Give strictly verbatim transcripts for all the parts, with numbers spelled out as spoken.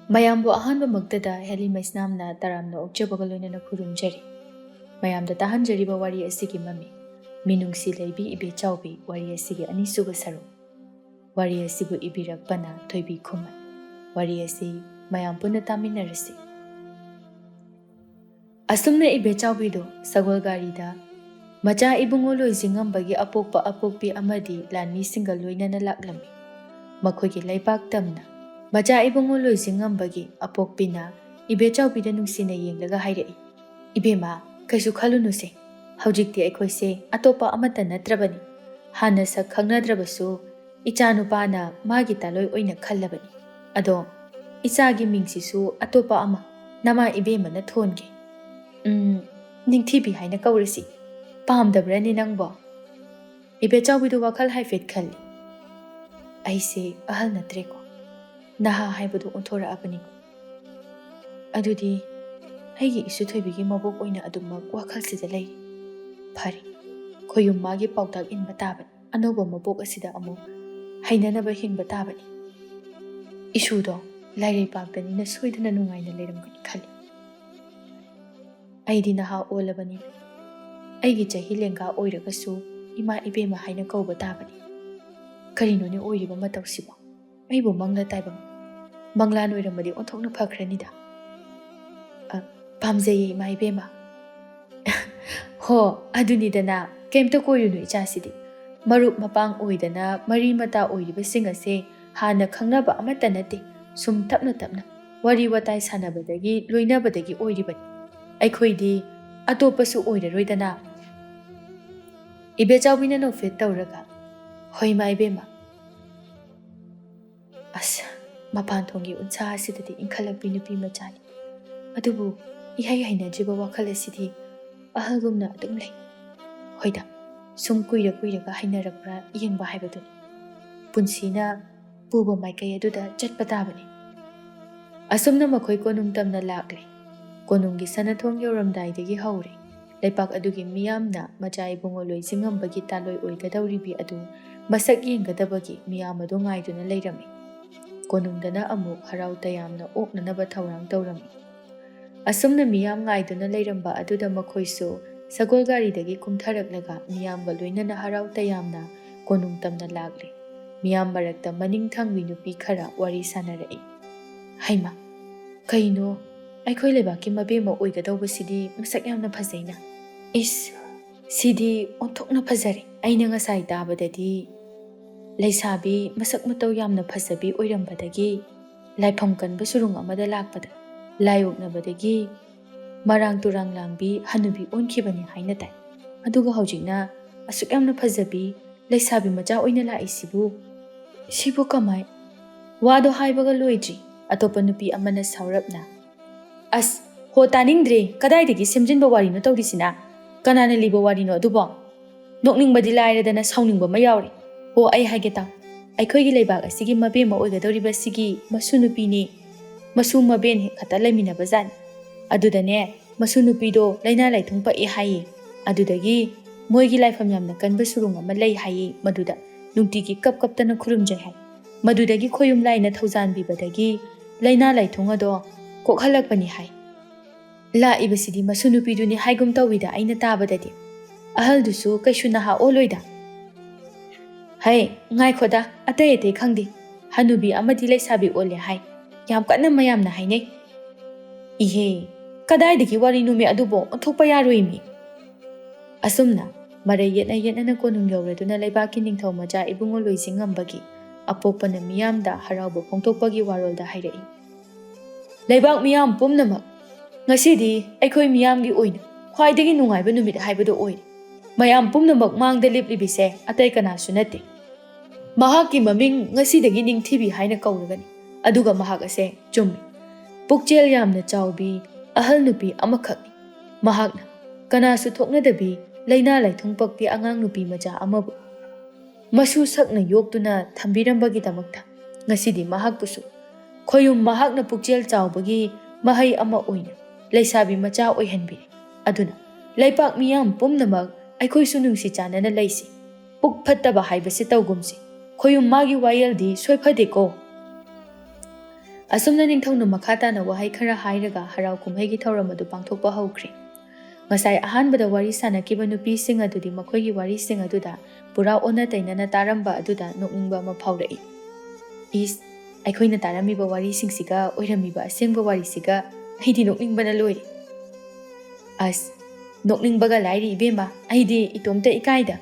ꯃꯌꯥꯝꯕꯨ ꯑꯍꯥꯟꯕꯃꯛꯇꯗ ꯍꯦꯂꯤ ꯃꯩꯁꯅꯥꯝꯅ ꯇꯔꯥꯝꯅ ꯑꯣꯛꯆꯕꯒ ꯂꯣꯏꯅꯅ ꯈꯨꯔꯨꯝꯖꯔꯤ꯫ ꯃꯌꯥꯝꯗ ꯇꯥꯍꯟꯖꯔꯤꯕ ꯋꯥꯔꯤ ꯑꯁꯤꯒꯤ ꯃꯃꯤ ꯃꯤꯅꯨꯡꯁꯤ ꯂꯩꯕꯤ ꯏꯕꯦꯆꯥꯎꯕꯤ ꯋꯥꯔꯤ ꯑꯁꯤꯒꯤ ꯑꯅꯤꯁꯨꯕ ꯁꯔꯨꯛ꯫ ꯋꯥꯔꯤ ꯑꯁꯤꯕꯨ ꯏꯕꯤꯔꯛꯄꯅ ꯊꯣꯏꯕꯤ ꯈꯨꯃꯟ꯫ ꯋꯥꯔꯤ ꯑꯁꯤ ꯃꯌꯥꯝ ꯄꯨꯟꯅ ꯇꯥꯃꯤꯟꯅꯔꯁꯤ꯫ ꯑꯁꯨꯝꯅ ꯏꯕꯦꯆꯥꯎꯕꯤꯗꯣ ꯁꯒꯣꯜ ꯒꯥꯔꯤꯗ ꯃꯆꯥ ꯏꯕꯨꯡꯉꯣ ꯂꯣꯏꯖꯤꯡꯉꯝꯕꯒꯤ ꯑꯄꯣꯛꯄ ꯑꯄꯣꯛꯄꯤ ꯑꯃꯗꯤ ꯂꯥꯟꯃꯤꯁꯤꯡꯒ ꯂꯣꯏꯅꯅ ꯂꯥꯛꯂꯝꯃꯤ꯫ ꯃꯈꯣꯏꯒꯤ ꯂꯩꯄꯥꯛ ꯇꯝꯅ ꯃꯆꯥ ꯏꯕꯨꯡꯉꯣ ꯂꯣꯏꯖꯤꯡꯉꯝꯕꯒꯤ ꯑꯄꯣꯛꯄꯤꯅ ꯏꯕꯦꯆꯥꯎꯕꯤꯗ ꯅꯨꯡꯁꯤꯅ ꯌꯦꯡꯂꯒ ꯍꯥꯏꯔꯛꯏ, "ꯏꯕꯦꯝꯃ, ꯀꯩꯁꯨ ꯈꯜꯂꯨꯅꯨꯁꯦ꯫ ꯍꯧꯖꯤꯛꯇꯤ ꯑꯩꯈꯣꯏꯁꯦ ꯑꯇꯣꯞꯄ ꯑꯃꯠꯇ ꯅꯠꯇ꯭ꯔꯕꯅꯤ꯫ ꯍꯥꯟꯅ ꯁꯛ ꯈꯪꯅꯗ꯭ꯔꯕꯁꯨ ꯏꯆꯥ ꯅꯨꯄꯥꯅ ꯃꯥꯒꯤ ꯇꯥꯂꯣꯏ ꯑꯣꯏꯅ ꯈꯜꯂꯕꯅꯤ꯫ ꯑꯗꯣ ꯏꯆꯥꯒꯤ ꯃꯤꯡꯁꯤꯁꯨ ꯑꯇꯣꯞꯄ ꯑꯃ ꯅꯃꯥ ꯏꯕꯦꯝꯃꯅ ꯊꯣꯟꯒꯦ꯫ ꯎꯝ, ꯅꯤꯡꯊꯤꯕꯤ ꯍꯥꯏꯅ ꯀꯧꯔꯁꯤ꯫ ꯄꯥꯝꯗꯕ꯭ꯔꯅꯦ ꯅꯪꯕꯣ?" ꯏꯕꯦꯆꯥꯎꯕꯤꯗꯨ ꯋꯥꯈꯜ ꯍꯥꯏꯐꯦꯠ ꯈꯜꯂꯤ꯫ "ꯑꯩꯁꯦ ꯑꯍꯜ ꯅꯠꯇ꯭ꯔꯦꯀꯣ, ꯅꯍꯥ ꯍꯥꯏꯕꯗꯨ ꯑꯣꯟꯊꯣꯔꯛꯑꯕꯅꯤꯀꯣ꯫ ꯑꯗꯨꯗꯤ ꯑꯩꯒꯤ ꯏꯁꯨ ꯊꯣꯏꯕꯤꯒꯤ ꯃꯕꯣꯛ ꯑꯣꯏꯅ ꯑꯗꯨꯃꯛ ꯋꯥꯈꯜꯁꯤꯗ ꯂꯩꯔꯤ꯫ ꯐꯔꯦ, ꯈꯣꯌꯨꯝ ꯃꯥꯒꯤ ꯄꯥꯎꯇꯥꯛ ꯏꯟꯕ ꯇꯥꯕꯅꯤ꯫ ꯑꯅꯧꯕ ꯃꯄꯣꯛ ꯑꯁꯤꯗ ꯑꯃꯨꯛ ꯍꯩꯅꯅꯕ ꯍꯤꯡꯕ ꯇꯥꯕꯅꯤ꯫ ꯏꯁꯨꯗꯣ ꯂꯥꯏꯔꯩ ꯄꯥꯛꯇꯅꯤꯅ ꯁꯣꯏꯗꯅ ꯅꯨꯡꯉꯥꯏꯅ ꯂꯩꯔꯝꯒꯅꯤ ꯈꯜꯂꯤ꯫ ꯑꯩꯗꯤ ꯅꯍꯥ ꯑꯣꯜꯂꯕꯅꯤꯅ ꯑꯩꯒꯤ ꯆꯍꯤ ꯂꯦꯡꯒꯥ ꯑꯣꯏꯔꯒꯁꯨ ꯏꯃꯥ ꯏꯕꯦꯝꯃ ꯍꯥꯏꯅ ꯀꯧꯕ ꯇꯥꯕꯅꯤ꯫ ꯀꯔꯤꯅꯣꯅꯦ ꯑꯣꯏꯔꯤꯕ ꯃꯇꯧꯁꯤꯕꯣ? ꯑꯩꯕꯨ ꯃꯪꯂꯥ ꯇꯥꯏꯕꯪ ꯃꯪꯂꯥꯟ ꯑꯣꯏꯔꯝꯃꯗꯤ ꯑꯣꯟꯊꯣꯛꯅ ꯐꯈ꯭ꯔꯅꯤꯗ꯫ ꯑ, ꯄꯥꯝꯖꯩꯌꯦ ꯏꯃꯥ ꯏꯕꯦꯝꯃ꯫" "ꯍꯣ, ꯑꯗꯨꯅꯤꯗꯅ, ꯀꯩꯝꯇ ꯀꯣꯏꯔꯨꯅꯨ ꯏꯆꯥꯁꯤꯗꯤ꯫ ꯃꯔꯨꯞ ꯃꯄꯥꯡ ꯑꯣꯏꯗꯅ ꯃꯔꯤ ꯃꯇꯥ ꯑꯣꯏꯔꯤꯕꯁꯤꯡ ꯑꯁꯦ ꯍꯥꯟꯅ ꯈꯪꯅꯕ ꯑꯃꯠꯇ ꯅꯠꯇꯦ꯫ ꯁꯨꯝ ꯇꯞꯅ ꯇꯞꯅ ꯋꯥꯔꯤ ꯋꯥꯇꯥꯏ ꯁꯥꯟꯅꯕꯗꯒꯤ ꯂꯣꯏꯅꯕꯗꯒꯤ ꯑꯣꯏꯔꯤꯕꯅꯤ꯫ ꯑꯩꯈꯣꯏꯗꯤ ꯑꯇꯣꯞꯄꯁꯨ ꯑꯣꯏꯔꯔꯣꯏꯗꯅ꯫" ꯏꯕꯦꯆꯥꯎꯕꯤꯅ ꯅꯣꯛꯐꯦꯠ ꯇꯧꯔꯒ, "ꯍꯣꯏ ꯏꯃꯥ ꯏꯕꯦꯝꯃ꯫" ꯑꯁ, ꯃꯄꯥꯟ ꯊꯣꯡꯒꯤ ꯎꯟꯁꯥ ꯑꯁꯤꯗꯗꯤ ꯏꯟꯈꯠꯂꯛꯄꯤ ꯅꯨꯄꯤ ꯃꯆꯥꯅꯤ꯫ ꯑꯗꯨꯕꯨ ꯏꯍꯩ ꯍꯩꯅꯗ꯭ꯔꯤꯕ ꯋꯥꯈꯜ ꯑꯁꯤꯗꯤ ꯑꯍꯜꯒꯨꯝꯅ ꯑꯗꯨꯝ ꯂꯩ꯫ ꯍꯣꯏꯗ, ꯁꯨꯝ ꯀꯨꯏꯔ ꯀꯨꯏꯔꯒ ꯍꯩꯅꯔꯛꯄ꯭ꯔꯥ ꯌꯦꯡꯕ ꯍꯥꯏꯕꯗꯨꯅꯤ꯫ ꯄꯨꯟꯁꯤꯅ ꯄꯨꯕ ꯃꯥꯏꯀꯩ ꯑꯗꯨꯗ ꯆꯠꯄ ꯇꯥꯕꯅꯤ꯫ ꯑꯁꯨꯝꯅ ꯃꯈꯣꯏ ꯀꯣꯅꯨꯡ ꯇꯝꯅ ꯂꯥꯛꯂꯦ꯫ ꯀꯣꯅꯨꯡꯒꯤ ꯁꯅꯥꯊꯣꯡ ꯌꯧꯔꯝꯗꯥꯏꯗꯒꯤ ꯍꯧꯔꯦ ꯂꯩꯄꯥꯛ ꯑꯗꯨꯒꯤ ꯃꯤꯌꯥꯝꯅ ꯃꯆꯥ ꯏꯕꯨꯡꯉꯣ ꯂꯣꯏꯖꯤꯡꯉꯝꯕꯒꯤ ꯇꯥꯂꯣꯏ ꯑꯣꯏꯒꯗꯧꯔꯤꯕꯤ ꯑꯗꯨ ꯃꯁꯛ ꯌꯦꯡꯒꯗꯕꯒꯤ ꯃꯤꯌꯥꯝ ꯑꯗꯨ ꯉꯥꯏꯗꯨꯅ ꯂꯩꯔꯝꯃꯤ꯫ ꯀꯣꯅꯨꯡꯗꯅ ꯑꯃꯨꯛ ꯍꯔꯥꯎ ꯇꯌꯥꯝꯅ ꯑꯣꯛꯅꯅꯕ ꯊꯧꯔꯥꯡ ꯇꯧꯔꯝꯃꯤ꯫ ꯑꯁꯨꯝꯅ ꯃꯤꯌꯥꯝ ꯉꯥꯏꯗꯨꯅ ꯂꯩꯔꯝꯕ ꯑꯗꯨꯗ ꯃꯈꯣꯏꯁꯨ ꯁꯒꯣꯜ ꯒꯥꯔꯤꯗꯒꯤ ꯀꯨꯝꯊꯔꯛꯂꯒ ꯃꯤꯌꯥꯝꯒ ꯂꯣꯏꯅꯅ ꯍꯔꯥꯎ ꯇꯌꯥꯝꯅ ꯀꯣꯅꯨꯡ ꯇꯝꯅ ꯂꯥꯛꯂꯦ꯫ ꯃꯤꯌꯥꯝ ꯃꯔꯛꯇ ꯃꯅꯤꯡ ꯊꯪꯕꯤ ꯅꯨꯄꯤ ꯈꯔ ꯋꯥꯔꯤ ꯁꯥꯟꯅꯔꯛꯏ꯫ "ꯍꯩꯃ, ꯀꯩꯅꯣ, ꯑꯩꯈꯣꯏ ꯂꯩꯕꯥꯛꯀꯤ ꯃꯕꯦꯝꯃ ꯑꯣꯏꯒꯗꯧꯕꯁꯤꯗꯤ ꯃꯁꯛ ꯌꯥꯝꯅ ꯐꯖꯩꯅ꯫ ꯏꯁ, ꯁꯤꯗꯤ ꯑꯣꯟꯊꯣꯛꯅ ꯐꯖꯔꯦ꯫ ꯑꯩꯅ ꯉꯁꯥꯏ ꯇꯥꯕꯗꯗꯤ ꯂꯩꯁꯥꯕꯤ ꯃꯁꯛ ꯃꯇꯧ ꯌꯥꯝꯅ ꯐꯖꯕꯤ ꯑꯣꯏꯔꯝꯕꯗꯒꯤ ꯂꯥꯏꯐꯝ ꯀꯟꯕ ꯁꯨꯔꯨꯡ ꯑꯃꯗ ꯂꯥꯛꯄꯗ ꯂꯥꯏ ꯑꯣꯛꯅꯕꯗꯒꯤ ꯃꯔꯥꯡ ꯇꯨꯔꯥꯡ ꯂꯥꯡꯕꯤ ꯍꯅꯨꯕꯤ ꯑꯣꯟꯈꯤꯕꯅꯤ ꯍꯥꯏꯅ ꯇꯥꯏ꯫ ꯑꯗꯨꯒ ꯍꯧꯖꯤꯛꯅ ꯑꯁꯨꯛ ꯌꯥꯝꯅ ꯐꯖꯕꯤ ꯂꯩꯁꯥꯕꯤ ꯃꯆꯥ ꯑꯣꯏꯅ ꯂꯥꯛꯏꯁꯤꯕꯨ? ꯁꯤꯕꯨ ꯀꯃꯥꯏ?" ꯋꯥꯗꯣ ꯍꯥꯏꯕꯒ ꯂꯣꯏꯗ꯭ꯔꯤ, ꯑꯇꯣꯞꯄ ꯅꯨꯄꯤ ꯑꯃꯅ ꯁꯥꯎꯔꯞꯅ, "ꯑꯁ, ꯍꯣ, ꯇꯥꯅꯤꯡꯗ꯭ꯔꯦ, ꯀꯗꯥꯏꯗꯒꯤ ꯁꯦꯝꯖꯤꯟꯕ ꯋꯥꯔꯤꯅꯣ ꯇꯧꯔꯤꯁꯤꯅ? ꯀꯅꯥꯅ ꯂꯤꯕ ꯋꯥꯔꯤꯅꯣ ꯑꯗꯨꯕꯣ? ꯅꯣꯛꯅꯤꯡꯕꯗꯤ ꯂꯥꯏꯔꯗꯅ ꯁꯥꯎꯅꯤꯡꯕ ꯑꯃ ꯌꯥꯎꯔꯦ꯫ ꯍꯣ, ꯑꯩ ꯍꯥꯏꯒꯦ ꯇꯥꯎ, ꯑꯩꯈꯣꯏꯒꯤ ꯂꯩꯕꯥꯛ ꯑꯁꯤꯒꯤ ꯃꯕꯦꯝꯃ ꯑꯣꯏꯒꯗꯧꯔꯤꯕꯁꯤꯒꯤ ꯃꯁꯨ ꯅꯨꯄꯤꯅꯤ꯫ ꯃꯁꯨ ꯃꯕꯦꯟ ꯍꯦꯛ ꯈꯛꯇ ꯂꯩꯃꯤꯟꯅꯕ ꯖꯥꯠꯅꯤ꯫ ꯑꯗꯨꯗꯅꯦ, ꯃꯁꯨ ꯅꯨꯄꯤꯗꯣ ꯂꯥꯏꯅꯥ ꯂꯥꯏꯊꯨꯡ ꯄꯛꯏ ꯍꯥꯏꯌꯦ꯫ ꯑꯗꯨꯗꯒꯤ ꯃꯣꯏꯒꯤ ꯂꯥꯏꯐꯝ ꯌꯥꯝꯅ ꯀꯟꯕ ꯁꯨꯔꯨꯡ ꯑꯃ ꯂꯩ ꯍꯥꯏꯌꯦ, ꯃꯗꯨꯗ ꯅꯨꯡꯇꯤꯒꯤ ꯀꯞ ꯀꯞꯇꯅ ꯈꯨꯔꯨꯝꯖꯩ ꯍꯥꯏ꯫ ꯃꯗꯨꯗꯒꯤ ꯈꯣꯌꯨꯝ ꯂꯥꯏꯅ ꯊꯧꯖꯥꯟꯕꯤꯕꯗꯒꯤ ꯂꯥꯏꯅꯥ ꯂꯥꯏꯊꯨꯡ ꯑꯗꯣ ꯀꯣꯛꯍꯜꯂꯛꯄꯅꯤ ꯍꯥꯏ꯫ ꯂꯥꯛꯏꯕꯁꯤꯗꯤ ꯃꯁꯨ ꯅꯨꯄꯤꯗꯨꯅꯤ ꯍꯥꯏꯒꯨꯝ ꯇꯧꯋꯤꯗ ꯑꯩꯅ ꯇꯥꯕꯗꯗꯤ꯫ ꯑꯍꯜꯗꯨꯁꯨ ꯀꯩꯁꯨ ꯅꯍꯥ ꯑꯣꯜꯂꯣꯏꯗ꯫ ꯍꯩ, ꯉꯥꯏꯈꯣꯗ, ꯑꯇꯩ ꯑꯇꯩ ꯈꯪꯗꯦ꯫ ꯍꯅꯨꯕꯤ ꯑꯃꯗꯤ ꯂꯩꯁꯥꯕꯤ ꯑꯣꯜꯂꯦ ꯍꯥꯏ꯫ ꯌꯥꯝ ꯀꯟꯅ ꯃꯌꯥꯝꯅ ꯍꯥꯏꯅꯩ꯫ ꯏꯍꯦ, ꯀꯗꯥꯏꯗꯒꯤ ꯋꯥꯔꯤꯅꯣꯃꯤ ꯑꯗꯨꯕꯣ? ꯑꯣꯟꯊꯣꯛꯄ ꯌꯥꯔꯣꯏꯃꯤ꯫ ꯑꯁꯨꯝꯅ ꯃꯔꯩ ꯌꯦꯠꯅ ꯌꯦꯠꯅꯅ ꯀꯣꯅꯨꯡ ꯌꯧꯔꯗꯨꯅ ꯂꯩꯕꯥꯛꯀꯤ ꯅꯤꯡꯊꯧ ꯃꯆꯥ ꯏꯕꯨꯡꯉꯣ ꯂꯣꯏꯖꯤꯡꯉꯝꯕꯒꯤ ꯑꯄꯣꯛꯄꯅ ꯃꯤꯌꯥꯝꯗ ꯍꯔꯥꯎꯕ ꯐꯣꯡꯗꯣꯛꯄꯒꯤ ꯋꯥꯔꯣꯜꯗ ꯍꯥꯏꯔꯛꯏ꯫ ꯂꯩꯕꯥꯛ ꯃꯤꯌꯥꯝ ꯄꯨꯝꯅꯃꯛ, ꯉꯁꯤꯗꯤ ꯑꯩꯈꯣꯏ ꯃꯤꯌꯥꯝꯒꯤ ꯑꯣꯏꯅ ꯈ꯭ꯋꯥꯏꯗꯒꯤ ꯅꯨꯡꯉꯥꯏꯕ ꯅꯨꯃꯤꯠ ꯍꯥꯏꯕꯗꯨ ꯑꯣꯏꯔꯦ꯫ ꯃꯌꯥꯝ ꯄꯨꯝꯅꯃꯛ ꯃꯥꯡꯗ ꯂꯦꯞꯂꯤꯕꯤꯁꯦ ꯑꯇꯩ ꯀꯅꯥꯁꯨ ꯅꯠꯇꯦ꯫ ꯃꯍꯥꯛꯀꯤ ꯃꯃꯤꯡ ꯉꯁꯤꯗꯒꯤ ꯅꯤꯡꯊꯤꯕꯤ ꯍꯥꯏꯅ ꯀꯧꯔꯒꯅꯤ꯫ ꯑꯗꯨꯒ ꯃꯍꯥꯛ ꯑꯁꯦ ꯆꯨꯝꯃꯤ꯫ ꯄꯨꯛꯆꯦꯜ ꯌꯥꯝꯅ ꯆꯥꯎꯕꯤ ꯑꯍꯜ ꯅꯨꯄꯤ ꯑꯃꯈꯛꯅꯤ꯫ ꯃꯍꯥꯛꯅ ꯀꯅꯥꯁꯨ ꯊꯣꯛꯅꯗꯕꯤ ꯂꯥꯏꯅꯥ ꯂꯥꯏꯊꯨꯡ ꯄꯛꯄꯤ ꯑꯉꯥꯡ ꯅꯨꯄꯤ ꯃꯆꯥ ꯑꯃꯕꯨ ꯃꯁꯨ ꯁꯛꯅ ꯌꯣꯛꯇꯨꯅ ꯊꯝꯕꯤꯔꯝꯕꯒꯤꯗꯃꯛꯇ ꯉꯁꯤꯗꯤ ꯃꯍꯥꯛꯄꯨꯁꯨ ꯈꯣꯌꯨꯝ ꯃꯍꯥꯛꯅ ꯄꯨꯛꯆꯦꯜ ꯆꯥꯎꯕꯒꯤ ꯃꯍꯩ ꯑꯃ ꯑꯣꯏꯅ ꯂꯩꯁꯥꯕꯤ ꯃꯆꯥ ꯑꯣꯏꯍꯟꯕꯤꯔꯦ꯫ ꯑꯗꯨꯅ ꯂꯩꯄꯥꯛ ꯃꯤꯌꯥꯝ ꯄꯨꯝꯅꯃꯛ ꯑꯩꯈꯣꯏꯁꯨ ꯅꯨꯡꯁꯤ ꯆꯥꯟꯅꯅ ꯂꯩꯁꯤ꯫ ꯄꯨꯛ ꯐꯠꯇꯕ ꯍꯥꯏꯕꯁꯤ ꯇꯧꯒꯨꯝꯁꯤ꯫ ꯈꯣꯌꯨꯝ ꯃꯥꯒꯤ ꯋꯥꯌꯦꯜꯗꯤ ꯁꯣꯏꯐꯗꯦꯀꯣ꯫ ꯑꯁꯨꯝꯅ ꯅꯤꯡꯊꯧꯅ ꯃꯈꯥ ꯇꯥꯅ ꯋꯥꯍꯩ ꯈꯔ ꯍꯥꯏꯔꯒ ꯍꯔꯥꯎ ꯀꯨꯝꯍꯩꯒꯤ ꯊꯧꯔꯝ ꯑꯗꯨ ꯄꯥꯡꯊꯣꯛꯄ ꯍꯧꯈ꯭ꯔꯦ꯫ ꯉꯁꯥꯏ ꯑꯍꯥꯟꯕꯗ ꯋꯥꯔꯤ ꯁꯥꯟꯅꯈꯤꯕ ꯅꯨꯄꯤꯁꯤꯡ ꯑꯗꯨꯗꯤ ꯃꯈꯣꯏꯒꯤ ꯋꯥꯔꯤꯁꯤꯡ ꯑꯗꯨꯗ ꯄꯨꯔꯥ ꯑꯣꯟꯅ ꯇꯩꯅꯅ ꯇꯥꯔꯝꯕ ꯑꯗꯨꯗ ꯅꯣꯛꯅꯤꯡꯕ ꯑꯃ ꯐꯥꯎꯔꯛꯏ꯫ ꯏꯁ, ꯑꯩꯈꯣꯏꯅ ꯇꯥꯔꯝꯃꯤꯕ ꯋꯥꯔꯤꯁꯤꯡꯁꯤꯒ ꯑꯣꯏꯔꯝꯃꯤꯕ ꯑꯁꯦꯡꯕ ꯋꯥꯔꯤꯁꯤꯒ ꯑꯩꯗꯤ ꯅꯣꯛꯅꯤꯡꯕꯅ ꯂꯣꯏꯔꯦ꯫ ꯑꯁ, ꯅꯣꯛꯅꯤꯡꯕꯒ ꯂꯥꯏꯔꯤ ꯏꯕꯦꯝꯃ, ꯑꯩꯗꯤ ꯏꯇꯣꯝꯇ ꯏꯀꯥꯏꯗ꯫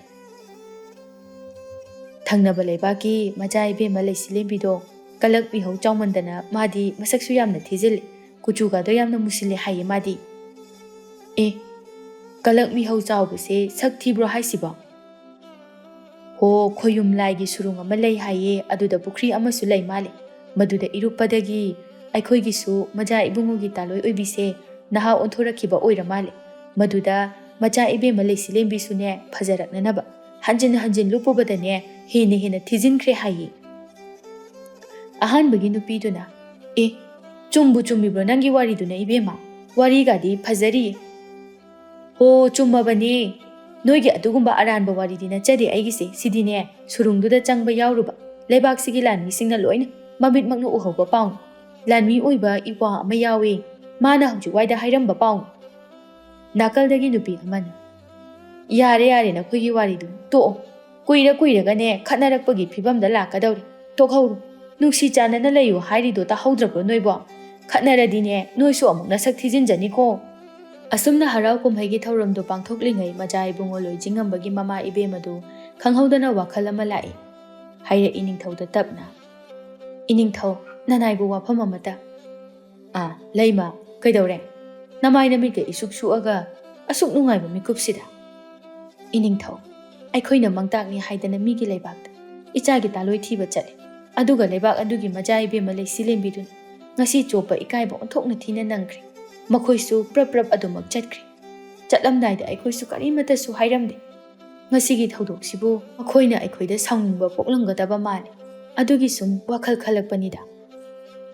ꯊꯪꯅꯕ ꯂꯩꯕꯥꯛꯀꯤ ꯃꯆꯥ ꯏꯕꯦꯝꯃ ꯂꯩꯁꯤꯂꯦꯝꯕꯤꯗꯣ ꯀꯂꯛ ꯃꯤꯍꯧ ꯆꯥꯎꯃꯟꯗꯅ ꯃꯥꯗꯤ ꯃꯁꯛꯁꯨ ꯌꯥꯝꯅ ꯊꯤꯖꯤꯜꯂꯤ, ꯀꯨꯆꯨꯒꯗꯣ ꯌꯥꯝꯅ ꯃꯨꯁꯤꯜꯂꯦ ꯍꯥꯏꯌꯦ ꯃꯥꯗꯤ꯫ ꯑꯦ, ꯀꯂꯛ ꯃꯤꯍꯧ ꯆꯥꯎꯕꯁꯦ ꯁꯛ ꯊꯤꯕ꯭ꯔꯣ ꯍꯥꯏꯁꯤꯕꯣ? ꯍꯣ, ꯈꯣꯌꯨꯝ ꯂꯥꯏꯒꯤ ꯁꯨꯔꯨꯡ ꯑꯃ ꯂꯩ ꯍꯥꯏꯌꯦ, ꯑꯗꯨꯗ ꯄꯨꯈ꯭ꯔꯤ ꯑꯃꯁꯨ ꯂꯩ ꯃꯥꯜꯂꯦ꯫ ꯃꯗꯨꯗ ꯏꯔꯨꯞꯄꯗꯒꯤ ꯑꯩꯈꯣꯏꯒꯤꯁꯨ ꯃꯆꯥ ꯏꯕꯨꯡꯉꯣꯒꯤ ꯇꯥꯂꯣꯏ ꯑꯣꯏꯕꯤꯁꯦ ꯅꯍꯥ ꯑꯣꯟꯊꯣꯔꯛꯈꯤꯕ ꯑꯣꯏꯔ ꯃꯥꯜꯂꯦ꯫ ꯃꯗꯨꯗ ꯃꯆꯥ ꯏꯕꯦꯝꯃ ꯂꯩꯁꯤꯂꯦꯝꯕꯤꯁꯨꯅꯦ ꯐꯖꯔꯛꯅꯅꯕ ꯍꯟꯖꯤꯟ ꯍꯟꯖꯤꯟ ꯂꯨꯞꯄꯨꯕꯗꯅꯦ ꯍꯦꯟꯅ ꯍꯦꯟꯅ ꯊꯤꯖꯤꯟꯈ꯭ꯔꯦ ꯍꯥꯏꯌꯦ꯫ ꯑꯍꯥꯟꯕꯒꯤ ꯅꯨꯄꯤꯗꯨꯅ, "ꯑꯦ, ꯆꯨꯝꯕꯨ ꯆꯨꯝꯃꯤꯕ꯭ꯔꯣ ꯅꯪꯒꯤ ꯋꯥꯔꯤꯗꯨꯅ ꯏꯕꯦꯝꯃ? ꯋꯥꯔꯤꯒꯗꯤ ꯐꯖꯔꯤꯌꯦ꯫" "ꯍꯣ, ꯆꯨꯝꯃꯕꯅꯦ꯫ ꯅꯣꯏꯒꯤ ꯑꯗꯨꯒꯨꯝꯕ ꯑꯔꯥꯟꯕ ꯋꯥꯔꯤꯗꯤ ꯅꯠꯆꯗꯦ ꯑꯩꯒꯤꯁꯦ꯫ ꯁꯤꯗꯤꯅꯦ, ꯁꯨꯔꯨꯡꯗꯨꯗ ꯆꯪꯕ ꯌꯥꯎꯔꯨꯕ ꯂꯩꯕꯥꯛꯁꯤꯒꯤ ꯂꯥꯟꯃꯤꯁꯤꯡꯅ ꯂꯣꯏꯅ ꯃꯃꯤꯠꯃꯛꯅ ꯎꯍꯧꯕ ꯄꯥꯎꯅꯤ꯫ ꯂꯥꯟꯃꯤ ꯑꯣꯏꯕ ꯏꯄ꯭ꯋꯥ ꯑꯃ ꯌꯥꯎꯋꯦ꯫ ꯃꯥꯅ ꯍꯧꯖꯤꯛ ꯋꯥꯏꯗ ꯍꯥꯏꯔꯝꯕ ꯄꯥꯎꯅꯤ꯫" ꯅꯥꯀꯜꯗꯒꯤ ꯅꯨꯄꯤ ꯑꯃꯅ, "ꯌꯥꯔꯦ, ꯌꯥꯔꯦ, ꯅꯈꯣꯏꯒꯤ ꯋꯥꯔꯤꯗꯨ ꯇꯣꯛꯑꯣ꯫ ꯀꯨꯏꯔ ꯀꯨꯏꯔꯒꯅꯦ ꯈꯠꯅꯔꯛꯄꯒꯤ ꯐꯤꯕꯝꯗ ꯂꯥꯛꯀꯗꯧꯔꯦ꯫ ꯇꯣꯛꯍꯧꯔꯣ꯫ ꯅꯨꯡꯁꯤ ꯆꯥꯟꯅꯅ ꯂꯩꯌꯨ ꯍꯥꯏꯔꯤꯗꯣ ꯇꯥꯍꯧꯗ꯭ꯔꯕ꯭ꯔꯣ ꯅꯣꯏꯕꯣ? ꯈꯠꯅꯔꯗꯤꯅꯦ ꯅꯣꯏꯁꯨ ꯑꯃꯨꯛ ꯅꯁꯛ ꯊꯤꯖꯤꯟꯖꯅꯤꯀꯣ꯫" ꯑꯁꯨꯝꯅ ꯍꯔꯥꯎ ꯀꯨꯝꯍꯩꯒꯤ ꯊꯧꯔꯝꯗꯨ ꯄꯥꯡꯊꯣꯛꯂꯤꯉꯩ ꯃꯆꯥ ꯏꯕꯨꯡꯉꯣ ꯂꯣꯏꯖꯤꯡꯉꯝꯕꯒꯤ ꯃꯃꯥ ꯏꯕꯦꯝ ꯑꯗꯨ ꯈꯪꯍꯧꯗꯅ ꯋꯥꯈꯜ ꯑꯃ ꯂꯥꯛꯏ꯫ ꯍꯥꯏꯔꯛꯏ ꯅꯤꯡꯊꯧꯗ ꯇꯞꯅ, "ꯏꯅꯤꯡꯊꯧ, ꯅꯅꯥꯏꯕꯨ ꯋꯥꯐꯝ ꯑꯃꯇ꯫" "ꯑꯥ, ꯂꯩꯃ, ꯀꯩꯗꯧꯔꯦ? ꯅꯃꯥꯏ ꯅꯃꯤꯠꯀ ꯏꯁꯨꯛ ꯁꯨꯛꯑꯒ ꯑꯁꯨꯛ ꯅꯨꯡꯉꯥꯏꯕ ꯃꯤꯀꯨꯞꯁꯤꯗ?" "ꯏꯅꯤꯡꯊꯧ, ꯑꯩꯈꯣꯏꯅ ꯃꯪꯇꯥꯛꯅꯤ ꯍꯥꯏꯗꯅ ꯃꯤꯒꯤ ꯂꯩꯕꯥꯛꯇ ꯏꯆꯥꯒꯤ ꯇꯥꯂꯣꯏ ꯊꯤꯕ ꯆꯠꯂꯤ꯫ ꯑꯗꯨꯒ ꯂꯩꯕꯥꯛ ꯑꯗꯨꯒꯤ ꯃꯆꯥ ꯏꯕꯦꯝꯃ ꯂꯩꯁꯤꯂꯦꯝꯕꯤꯗꯨꯅ ꯉꯁꯤ ꯆꯣꯞꯄ ꯏꯀꯥꯏꯕ ꯑꯣꯟꯊꯣꯛꯅ ꯊꯤꯅ ꯅꯪꯈ꯭ꯔꯦ꯫ ꯃꯈꯣꯏꯁꯨ ꯄ꯭ꯔꯞ ꯄ꯭ꯔꯞ ꯑꯗꯨꯃꯛ ꯆꯠꯈ꯭ꯔꯦ꯫ ꯆꯠꯂꯝꯗꯥꯏꯗ ꯑꯩꯈꯣꯏꯁꯨ ꯀꯔꯤꯃꯠꯇꯁꯨ ꯍꯥꯏꯔꯝꯗꯦ꯫ ꯉꯁꯤꯒꯤ ꯊꯧꯗꯣꯛꯁꯤꯕꯨ ꯃꯈꯣꯏꯅ ꯑꯩꯈꯣꯏꯗ ꯁꯥꯎꯅꯤꯡꯕ ꯄꯣꯛꯂꯝꯒꯗꯕ ꯃꯥꯜꯂꯦ꯫ ꯑꯗꯨꯒꯤ ꯁꯨꯝ ꯋꯥꯈꯜ ꯈꯜꯂꯛꯄꯅꯤꯗ꯫"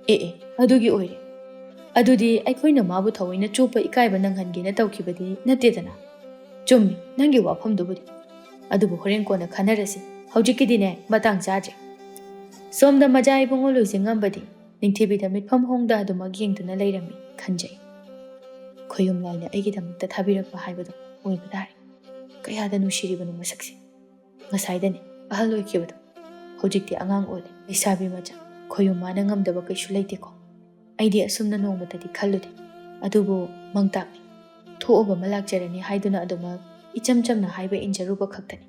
"ꯑꯦ ꯑꯦ, ꯑꯗꯨꯒꯤ ꯑꯣꯏꯔꯦ꯫ ꯑꯗꯨꯗꯤ ꯑꯩꯈꯣꯏꯅ ꯃꯥꯕꯨ ꯊꯑꯣꯏꯅ ꯆꯣꯞꯄ ꯏꯀꯥꯏꯕ ꯅꯪꯍꯟꯒꯦꯅ ꯇꯧꯈꯤꯕꯗꯤ ꯅꯠꯇꯦꯗꯅ?" "ꯆꯨꯝꯃꯤ, ꯅꯪꯒꯤ ꯋꯥꯐꯝꯗꯨꯕꯨꯗꯤ꯫ ꯑꯗꯨꯕꯨ ꯍꯣꯔꯦꯟ ꯀꯣꯟꯅ ꯈꯟꯅꯔꯁꯤ꯫ ꯍꯧꯖꯤꯛꯀꯤꯗꯤꯅꯦ, ꯃꯇꯥꯡ ꯆꯥꯗ꯭ꯔꯦ꯫" ꯁꯣꯝꯗ ꯃꯆꯥ ꯏꯕꯨꯡꯉꯣ ꯂꯣꯏꯖꯤꯡꯉꯝꯕꯗꯤ ꯅꯤꯡꯊꯤꯕꯤꯗ ꯃꯤꯠꯐꯝ ꯍꯣꯡꯗ ꯑꯗꯨꯃꯛ ꯌꯦꯡꯗꯨꯅ ꯂꯩꯔꯝꯃꯤ ꯈꯟꯖꯩ꯫ ꯈꯣꯌꯨꯝ ꯂꯥꯏꯅ ꯑꯩꯒꯤꯗꯃꯛꯇ ꯊꯥꯕꯤꯔꯛꯄ ꯍꯥꯏꯕꯗꯣ ꯑꯣꯏꯕ ꯇꯥꯔꯦ꯫ ꯀꯌꯥꯗ ꯅꯨꯡꯁꯤꯔꯤꯕꯅꯣ ꯃꯁꯛꯁꯦ꯫ ꯉꯁꯥꯏꯗꯅꯤ ꯑꯍꯜ ꯑꯣꯏꯈꯤꯕꯗꯣ, ꯍꯧꯖꯤꯛꯇꯤ ꯑꯉꯥꯡ ꯑꯣꯜꯂꯦ꯫ ꯂꯩꯁꯥꯕꯤ ꯃꯆꯥ, ꯈꯣꯌꯨꯝ ꯃꯥꯅ ꯉꯝꯗꯕ ꯀꯩꯁꯨ ꯂꯩꯇꯦꯀꯣ꯫ ꯑꯩꯗꯤ ꯑꯁꯨꯝꯅ ꯅꯣꯡꯃꯇꯗꯤ ꯈꯜꯂꯨꯗꯦ꯫ ꯑꯗꯨꯕꯨ ꯃꯪꯇꯥꯛꯅꯤ꯫ ꯊꯣꯛꯑꯕ ꯑꯃ ꯂꯥꯛꯆꯔꯅꯤ ꯍꯥꯏꯗꯨꯅ ꯑꯗꯨꯃꯛ ꯏꯆꯝ ꯆꯝꯅ ꯍꯥꯏꯕ ꯏꯟꯖꯔꯨꯕ ꯈꯛꯇꯅꯤ꯫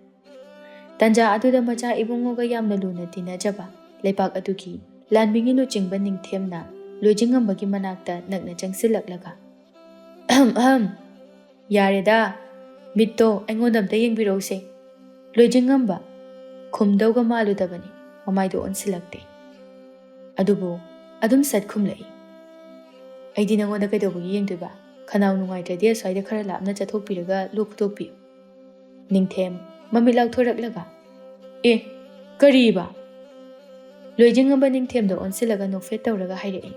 ꯇꯟꯖꯥ ꯑꯗꯨꯗ ꯃꯆꯥ ꯏꯕꯨꯡꯉꯣꯒ ꯌꯥꯝꯅ ꯂꯨꯅ ꯇꯤꯟꯅꯖꯕ ꯂꯩꯄꯥꯛ ꯑꯗꯨꯒꯤ ꯂꯥꯟꯃꯤꯒꯤ ꯂꯨꯆꯤꯡꯕ ꯅꯤꯡꯊꯦꯝꯅ ꯂꯣꯏꯖꯤꯡꯉꯝꯕꯒꯤ ꯃꯅꯥꯛꯇ ꯅꯛꯅ ꯆꯪꯁꯤꯜꯂꯛꯂꯒ, "ꯑꯍꯝ ꯑꯍꯝ, ꯌꯥꯔꯦꯗ, ꯃꯤꯠꯇꯣ ꯑꯩꯉꯣꯟꯗ ꯑꯝꯇ ꯌꯦꯡꯕꯤꯔꯛꯎꯁꯦ꯫" ꯂꯣꯏꯖꯤꯡꯉꯝꯕ ꯈꯨꯝꯗꯧꯒ ꯃꯥꯜꯂꯨꯗꯕꯅꯤ, ꯃꯃꯥꯏꯗꯣ ꯑꯣꯟꯁꯤꯜꯂꯛꯇꯦ꯫ ꯑꯗꯨꯕꯨ ꯑꯗꯨꯝ ꯁꯠ ꯈꯨꯝꯂꯛꯏ꯫ "ꯑꯩꯗꯤ ꯅꯪꯉꯣꯟꯗ ꯀꯩꯗꯧꯕꯒꯤ ꯌꯦꯡꯗꯣꯏꯕ? ꯈꯅꯥꯎ ꯅꯨꯡꯉꯥꯏꯇ꯭ꯔꯗꯤ ꯑꯁ꯭ꯋꯥꯏꯗ ꯈꯔ ꯂꯥꯞꯅ ꯆꯠꯊꯣꯛꯄꯤꯔꯒ ꯂꯣꯛ ꯐꯨꯗꯣꯛꯄꯤꯌꯨ꯫" ꯅꯤꯡꯊꯦꯝ ꯃꯃꯤꯠ ꯂꯥꯎꯊꯣꯔꯛꯂꯒ, "ꯑꯦ, ꯀꯔꯤꯕ?" ꯂꯣꯏꯖꯤꯡꯉꯝꯕ ꯅꯤꯡꯊꯦꯝꯗ ꯑꯣꯟꯁꯤꯜꯂꯒ ꯅꯣꯛꯐꯦꯠ ꯇꯧꯔꯒ ꯍꯥꯏꯔꯛꯏ꯫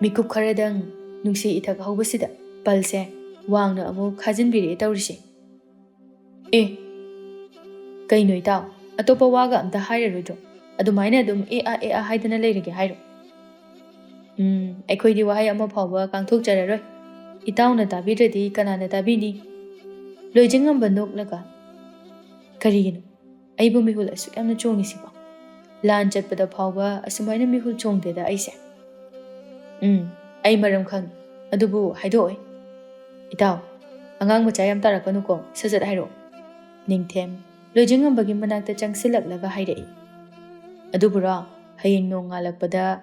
ꯃꯤꯀꯨꯞ ꯈꯔꯗꯪ ꯅꯨꯡꯁꯤ ꯏꯊꯛ ꯍꯧꯕꯁꯤꯗ ꯄꯜꯁꯦ ꯋꯥꯡꯅ ꯑꯃꯨꯛ ꯈꯥꯖꯤꯟꯕꯤꯔꯛꯑꯦ ꯇꯧꯔꯤꯁꯦ꯫ "ꯑꯦ, ꯀꯩꯅꯣ ꯏꯇꯥꯎ, ꯑꯇꯣꯞꯄ ꯋꯥꯒ ꯑꯝꯇ ꯍꯥꯏꯔꯔꯣꯏꯗ꯭ꯔꯣ? ꯑꯗꯨꯃꯥꯏꯅ ꯑꯗꯨꯝ ꯑꯦ ꯑꯥ ꯑꯦ ꯑꯥ ꯍꯥꯏꯗꯅ ꯂꯩꯔꯒꯦ ꯍꯥꯏꯔꯣ?" "ꯎꯝ, ꯑꯩꯈꯣꯏꯗꯤ ꯋꯥꯍꯩ ꯑꯃ ꯐꯥꯎꯕ ꯀꯥꯡꯊꯣꯛꯆꯔꯔꯣꯏ꯫ ꯏꯇꯥꯎꯅ ꯇꯥꯕꯤꯗ꯭ꯔꯗꯤ ꯀꯅꯥꯅ ꯇꯥꯕꯤꯅꯤ?" ꯂꯣꯏꯖꯤꯡꯉꯝꯕ ꯅꯣꯛꯂꯒ, "ꯀꯔꯤꯒꯤꯅꯣ ꯑꯩꯕꯨ ꯃꯤꯍꯨꯜ ꯑꯁꯨꯛ ꯌꯥꯝꯅ ꯆꯣꯡꯉꯤꯁꯤꯕꯣ? ꯂꯥꯟ ꯆꯠꯄꯗ ꯐꯥꯎꯕ ꯑꯁꯨꯃꯥꯏꯅ ꯃꯤꯍꯨꯜ ꯆꯣꯡꯗꯦꯗ ꯑꯩꯁꯦ꯫" "ꯎꯝ, ꯑꯩ ꯃꯔꯝ ꯈꯪꯉꯤ, ꯑꯗꯨꯕꯨ ꯍꯥꯏꯗꯣꯛꯑꯣꯏ꯫" "ꯏꯇꯥꯎ, ꯑꯉꯥꯡ ꯃꯆꯥ ꯌꯥꯝ ꯇꯥꯔꯛꯀꯅꯨꯀꯣ, ꯁꯠ ꯁꯠ ꯍꯥꯏꯔꯛꯑꯣ꯫" ꯅꯤꯡꯊꯦꯝ ꯂꯣꯏꯖꯤꯡꯉꯝꯕꯒꯤ ꯃꯅꯥꯛꯇ ꯆꯪꯁꯤꯜꯂꯛꯂꯒ ꯍꯥꯏꯔꯛꯏ꯫ "ꯑꯗꯨꯕꯨꯔꯣ, ꯍꯌꯦꯡ ꯅꯣꯡ ꯉꯥꯜꯂꯛꯄꯗ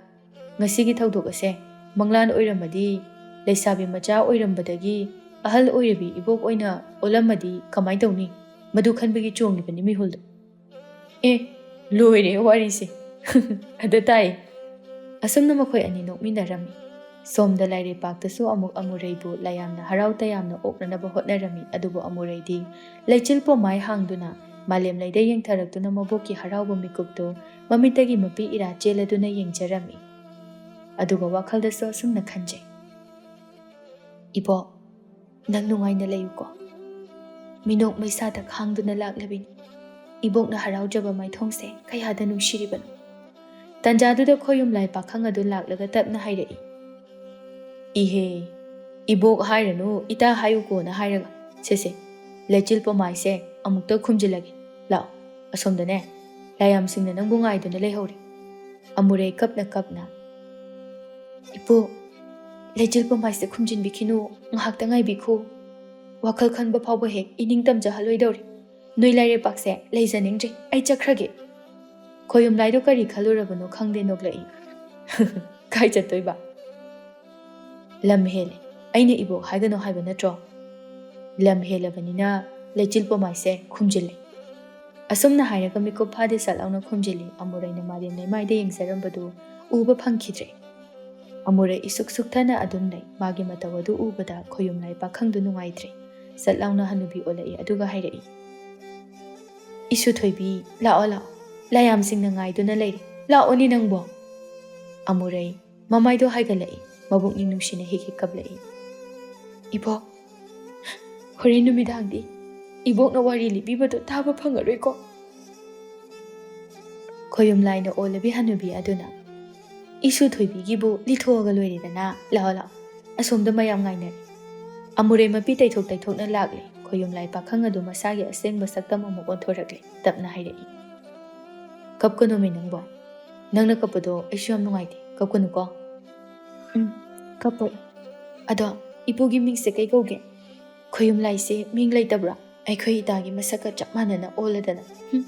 ꯉꯁꯤꯒꯤ ꯊꯧꯗꯣꯛ ꯑꯁꯦ ꯃꯪꯂꯥꯟ ꯑꯣꯏꯔꯝꯃꯗꯤ, ꯂꯩꯁꯥꯕꯤ ꯃꯆꯥ ꯑꯣꯏꯔꯝꯕꯗꯒꯤ ꯑꯍꯜ ꯑꯣꯏꯔꯕꯤ ꯏꯕꯣꯛ ꯑꯣꯏꯅ ꯑꯣꯜꯂꯝꯃꯗꯤ ꯀꯃꯥꯏ ꯇꯧꯅꯤ? ꯃꯗꯨ ꯈꯟꯕꯒꯤ ꯆꯣꯡꯉꯤꯕꯅꯤ ꯃꯤꯍꯨꯜꯗꯣ꯫" "ꯑꯦ, ꯂꯣꯏꯔꯦ ꯋꯥꯔꯤꯁꯦ꯫" ꯑꯗ ꯇꯥꯏ꯫ ꯑꯁꯨꯝꯅ ꯃꯈꯣꯏ ꯑꯅꯤ ꯅꯣꯛꯃꯤꯟꯅꯔꯝꯃꯤ꯫ ꯁꯣꯝꯗ ꯂꯥꯏꯔꯩꯄꯥꯛꯇꯁꯨ ꯑꯃꯨꯛ ꯑꯃꯨꯔꯩꯕꯨ ꯂꯥꯌꯥꯝꯅ ꯍꯔꯥꯎ ꯇꯌꯥꯝꯅ ꯑꯣꯛꯅꯅꯕ ꯍꯣꯠꯅꯔꯝꯃꯤ꯫ ꯑꯗꯨꯕꯨ ꯑꯃꯨꯔꯩꯗꯤ ꯂꯩꯆꯤꯜ ꯄꯣꯝꯃꯥꯏ ꯍꯥꯡꯗꯨꯅ ꯃꯥꯂꯦꯝ ꯂꯩꯗ ꯌꯦꯡꯊꯔꯛꯇꯨꯅ ꯃꯕꯣꯛꯀꯤ ꯍꯔꯥꯎꯕ ꯃꯤꯀꯨꯞꯇꯨ ꯃꯃꯤꯠꯇꯒꯤ ꯃꯄꯤ ꯏꯔꯥ ꯆꯦꯜꯂꯗꯨꯅ ꯌꯦꯡꯖꯔꯝꯃꯤ꯫ ꯑꯗꯨꯒ ꯋꯥꯈꯜꯗꯁꯨ ꯑꯁꯨꯝꯅ ꯈꯟꯖꯩ, "ꯏꯕꯣꯛ, ꯅꯪ ꯅꯨꯡꯉꯥꯏꯅ ꯂꯩꯌꯨꯀꯣ꯫ ꯃꯤꯅꯣꯛ ꯃꯩꯁꯥꯗ ꯈꯥꯡꯗꯨꯅ ꯂꯥꯛꯂꯕꯤꯅꯤ꯫ ꯏꯕꯣꯛꯅ ꯍꯔꯥꯎꯖꯕ ꯃꯥꯏꯊꯣꯡꯁꯦ ꯀꯌꯥꯗ ꯅꯨꯡꯁꯤꯔꯤꯕꯅꯣ꯫" ꯇꯥꯟꯖꯥꯗꯨꯗ ꯈꯣꯌꯨꯝꯂꯥꯏ ꯄꯥꯈꯪ ꯑꯗꯨ ꯂꯥꯛꯂꯒ ꯇꯞꯅ ꯍꯥꯏꯔꯛꯏ, "ꯏꯍꯦ, ꯏꯕꯣꯛ ꯍꯥꯏꯔꯅꯨ, ꯏꯇꯥ ꯍꯥꯏꯌꯨꯀꯣꯅ ꯍꯥꯏꯔꯒ, ꯁꯦꯁꯦ, ꯂꯩꯆꯤꯜ ꯄꯣꯃꯥꯏꯁꯦ ꯑꯃꯨꯛꯇ ꯈꯨꯝꯖꯤꯜꯂꯒꯦ꯫ ꯂꯥꯛꯑꯣ, ꯑꯁꯣꯝꯗꯅꯦ ꯂꯥꯏꯌꯥꯝꯁꯤꯡꯅ ꯅꯪꯕꯨ ꯉꯥꯏꯗꯨꯅ ꯂꯩꯍꯧꯔꯦ꯫" ꯑꯃꯨꯔꯩ ꯀꯞꯅ ꯀꯞꯅ, "ꯏꯄꯨ, ꯂꯩꯆꯤꯜ ꯄꯣꯃꯥꯏꯁꯦ ꯈꯨꯝꯖꯤꯟꯕꯤꯈꯤꯅꯨ, ꯉꯥꯏꯍꯥꯛꯇ ꯉꯥꯏꯕꯤꯈꯣ꯫ ꯋꯥꯈꯜ ꯈꯟꯕ ꯐꯥꯎꯕ ꯍꯦꯛ ꯏꯅꯤꯡ ꯇꯝꯖꯍꯜꯂꯣꯏꯗꯧꯔꯦ꯫ ꯅꯣꯏ ꯂꯥꯏꯔꯩꯄꯥꯛꯁꯦ ꯂꯩꯖꯅꯤꯡꯗ꯭ꯔꯦ, ꯑꯩ ꯆꯠꯈ꯭ꯔꯒꯦ꯫" ꯈꯣꯌꯨꯝꯂꯥꯏꯗꯣ ꯀꯔꯤ ꯈꯜꯂꯨꯔꯕꯅꯣ ꯈꯪꯗꯦ ꯅꯣꯛꯂꯛꯏ꯫ "ꯀꯥꯏ ꯆꯠꯇꯣꯏꯕ?" "ꯂꯝ ꯍꯦꯜꯂꯦ, ꯑꯩꯅ ꯏꯕꯣꯛ ꯍꯥꯏꯒꯅꯣ ꯍꯥꯏꯕ ꯅꯠꯇ꯭ꯔꯣ? ꯂꯝ ꯍꯦꯜꯂꯕꯅꯤꯅ ꯂꯩꯆꯤꯜ ꯄꯣꯃꯥꯏꯁꯦ ꯈꯨꯝꯖꯤꯜꯂꯦ꯫" ꯑꯁꯨꯝꯅ ꯍꯥꯏꯔꯒ ꯃꯤꯀꯨꯞ ꯐꯥꯗꯦ ꯁꯠ ꯂꯥꯎꯅ ꯈꯨꯝꯖꯤꯜꯂꯤ꯫ ꯑꯃꯨꯔꯩꯅ ꯃꯥꯂꯦꯝ ꯂꯩꯃꯥꯏꯗ ꯌꯦꯡꯖꯔꯝꯕꯗꯨ ꯎꯕ ꯐꯪꯈꯤꯗ꯭ꯔꯦ꯫ ꯑꯃꯨꯔꯩ ꯏꯁꯨꯛ ꯁꯨꯛꯊꯅ ꯑꯗꯨꯝ ꯂꯩ꯫ ꯃꯥꯒꯤ ꯃꯇꯧ ꯑꯗꯨ ꯎꯕꯗ ꯈꯣꯌꯨꯝꯂꯥꯏ ꯄꯥꯈꯪꯗꯨ ꯅꯨꯡꯉꯥꯏꯇ꯭ꯔꯦ꯫ ꯁꯠ ꯂꯥꯎꯅ ꯍꯅꯨꯕꯤ ꯑꯣꯜꯂꯛꯏ ꯑꯗꯨꯒ ꯍꯥꯏꯔꯛꯏ, "ꯏꯁꯨ ꯊꯣꯏꯕꯤ, ꯂꯥꯛꯑꯣ ꯂꯥꯛꯑꯣ, ꯂꯥꯏꯌꯥꯝꯁꯤꯡꯅ ꯉꯥꯏꯗꯨꯅ ꯂꯩꯔꯦ, ꯂꯥꯛꯑꯣꯅꯦ ꯅꯪꯕꯣ꯫" ꯑꯃꯨꯔꯩ ꯃꯃꯥꯏꯗꯣ ꯍꯥꯏꯒꯠꯂꯛꯏ, ꯃꯕꯨꯛꯅꯤꯡ ꯅꯨꯡꯁꯤꯅ ꯍꯤꯛ ꯍꯤꯛ ꯀꯞꯂꯛꯏ꯫ "ꯏꯕꯣꯛ, ꯍꯣꯔꯦꯟ ꯅꯨꯃꯤꯗꯥꯡꯗꯤ ꯏꯕꯣꯛꯅ ꯋꯥꯔꯤ ꯂꯤꯕꯤꯕꯗꯣ ꯇꯥꯕ ꯐꯪꯉꯔꯣꯏꯀꯣ꯫" ꯈꯣꯌꯨꯝꯂꯥꯏꯅ ꯑꯣꯜꯂꯕꯤ ꯍꯅꯨꯕꯤ ꯑꯗꯨꯅ, "ꯏꯁꯨ ꯊꯣꯏꯕꯤꯒꯤꯕꯨ ꯂꯤꯊꯣꯛꯑꯒ ꯂꯣꯏꯔꯦꯗꯅ, ꯂꯥꯛꯑꯣ ꯂꯥꯛꯑꯣ, ꯑꯁꯣꯝꯗ ꯃꯌꯥꯝ ꯉꯥꯏꯅꯔꯦ꯫" ꯑꯃꯨꯔꯩ ꯃꯄꯤ ꯇꯩꯊꯣꯛ ꯇꯩꯊꯣꯛꯅ ꯂꯥꯛꯂꯦ꯫ ꯈꯣꯌꯨꯝꯂꯥꯏ ꯄꯥꯈꯪ ꯑꯗꯨ ꯃꯁꯥꯒꯤ ꯑꯁꯦꯡꯕ ꯁꯛꯇꯝ ꯑꯃꯨꯛ ꯑꯣꯟꯊꯣꯔꯛꯂꯦ꯫ ꯇꯞꯅ ꯍꯥꯏꯔꯛꯏ, "ꯀꯞꯀꯅꯣꯃꯤ ꯅꯪꯕꯣ꯫ ꯅꯪꯅ ꯀꯞꯄꯗꯣ ꯑꯩꯁꯨ ꯌꯥꯝ ꯅꯨꯡꯉꯥꯏꯇꯦ꯫ ꯀꯞꯀꯅꯨꯀꯣ꯫" "ꯎꯝ, ꯀꯞꯄꯣꯏ꯫ ꯑꯗꯣ ꯏꯄꯨꯒꯤ ꯃꯤꯡꯁꯦ ꯀꯩ ꯀꯧꯒꯦ?" "ꯈꯣꯌꯨꯝꯂꯥꯏꯁꯦ ꯃꯤꯡ ꯂꯩꯇꯕ꯭ꯔꯥ? ꯑꯩꯈꯣꯏ ꯏꯇꯥꯒꯤ ꯃꯁꯛꯀ ꯆꯞ ꯃꯥꯟꯅꯅ ꯑꯣꯜꯂꯗꯅ꯫ ꯍꯨꯝ,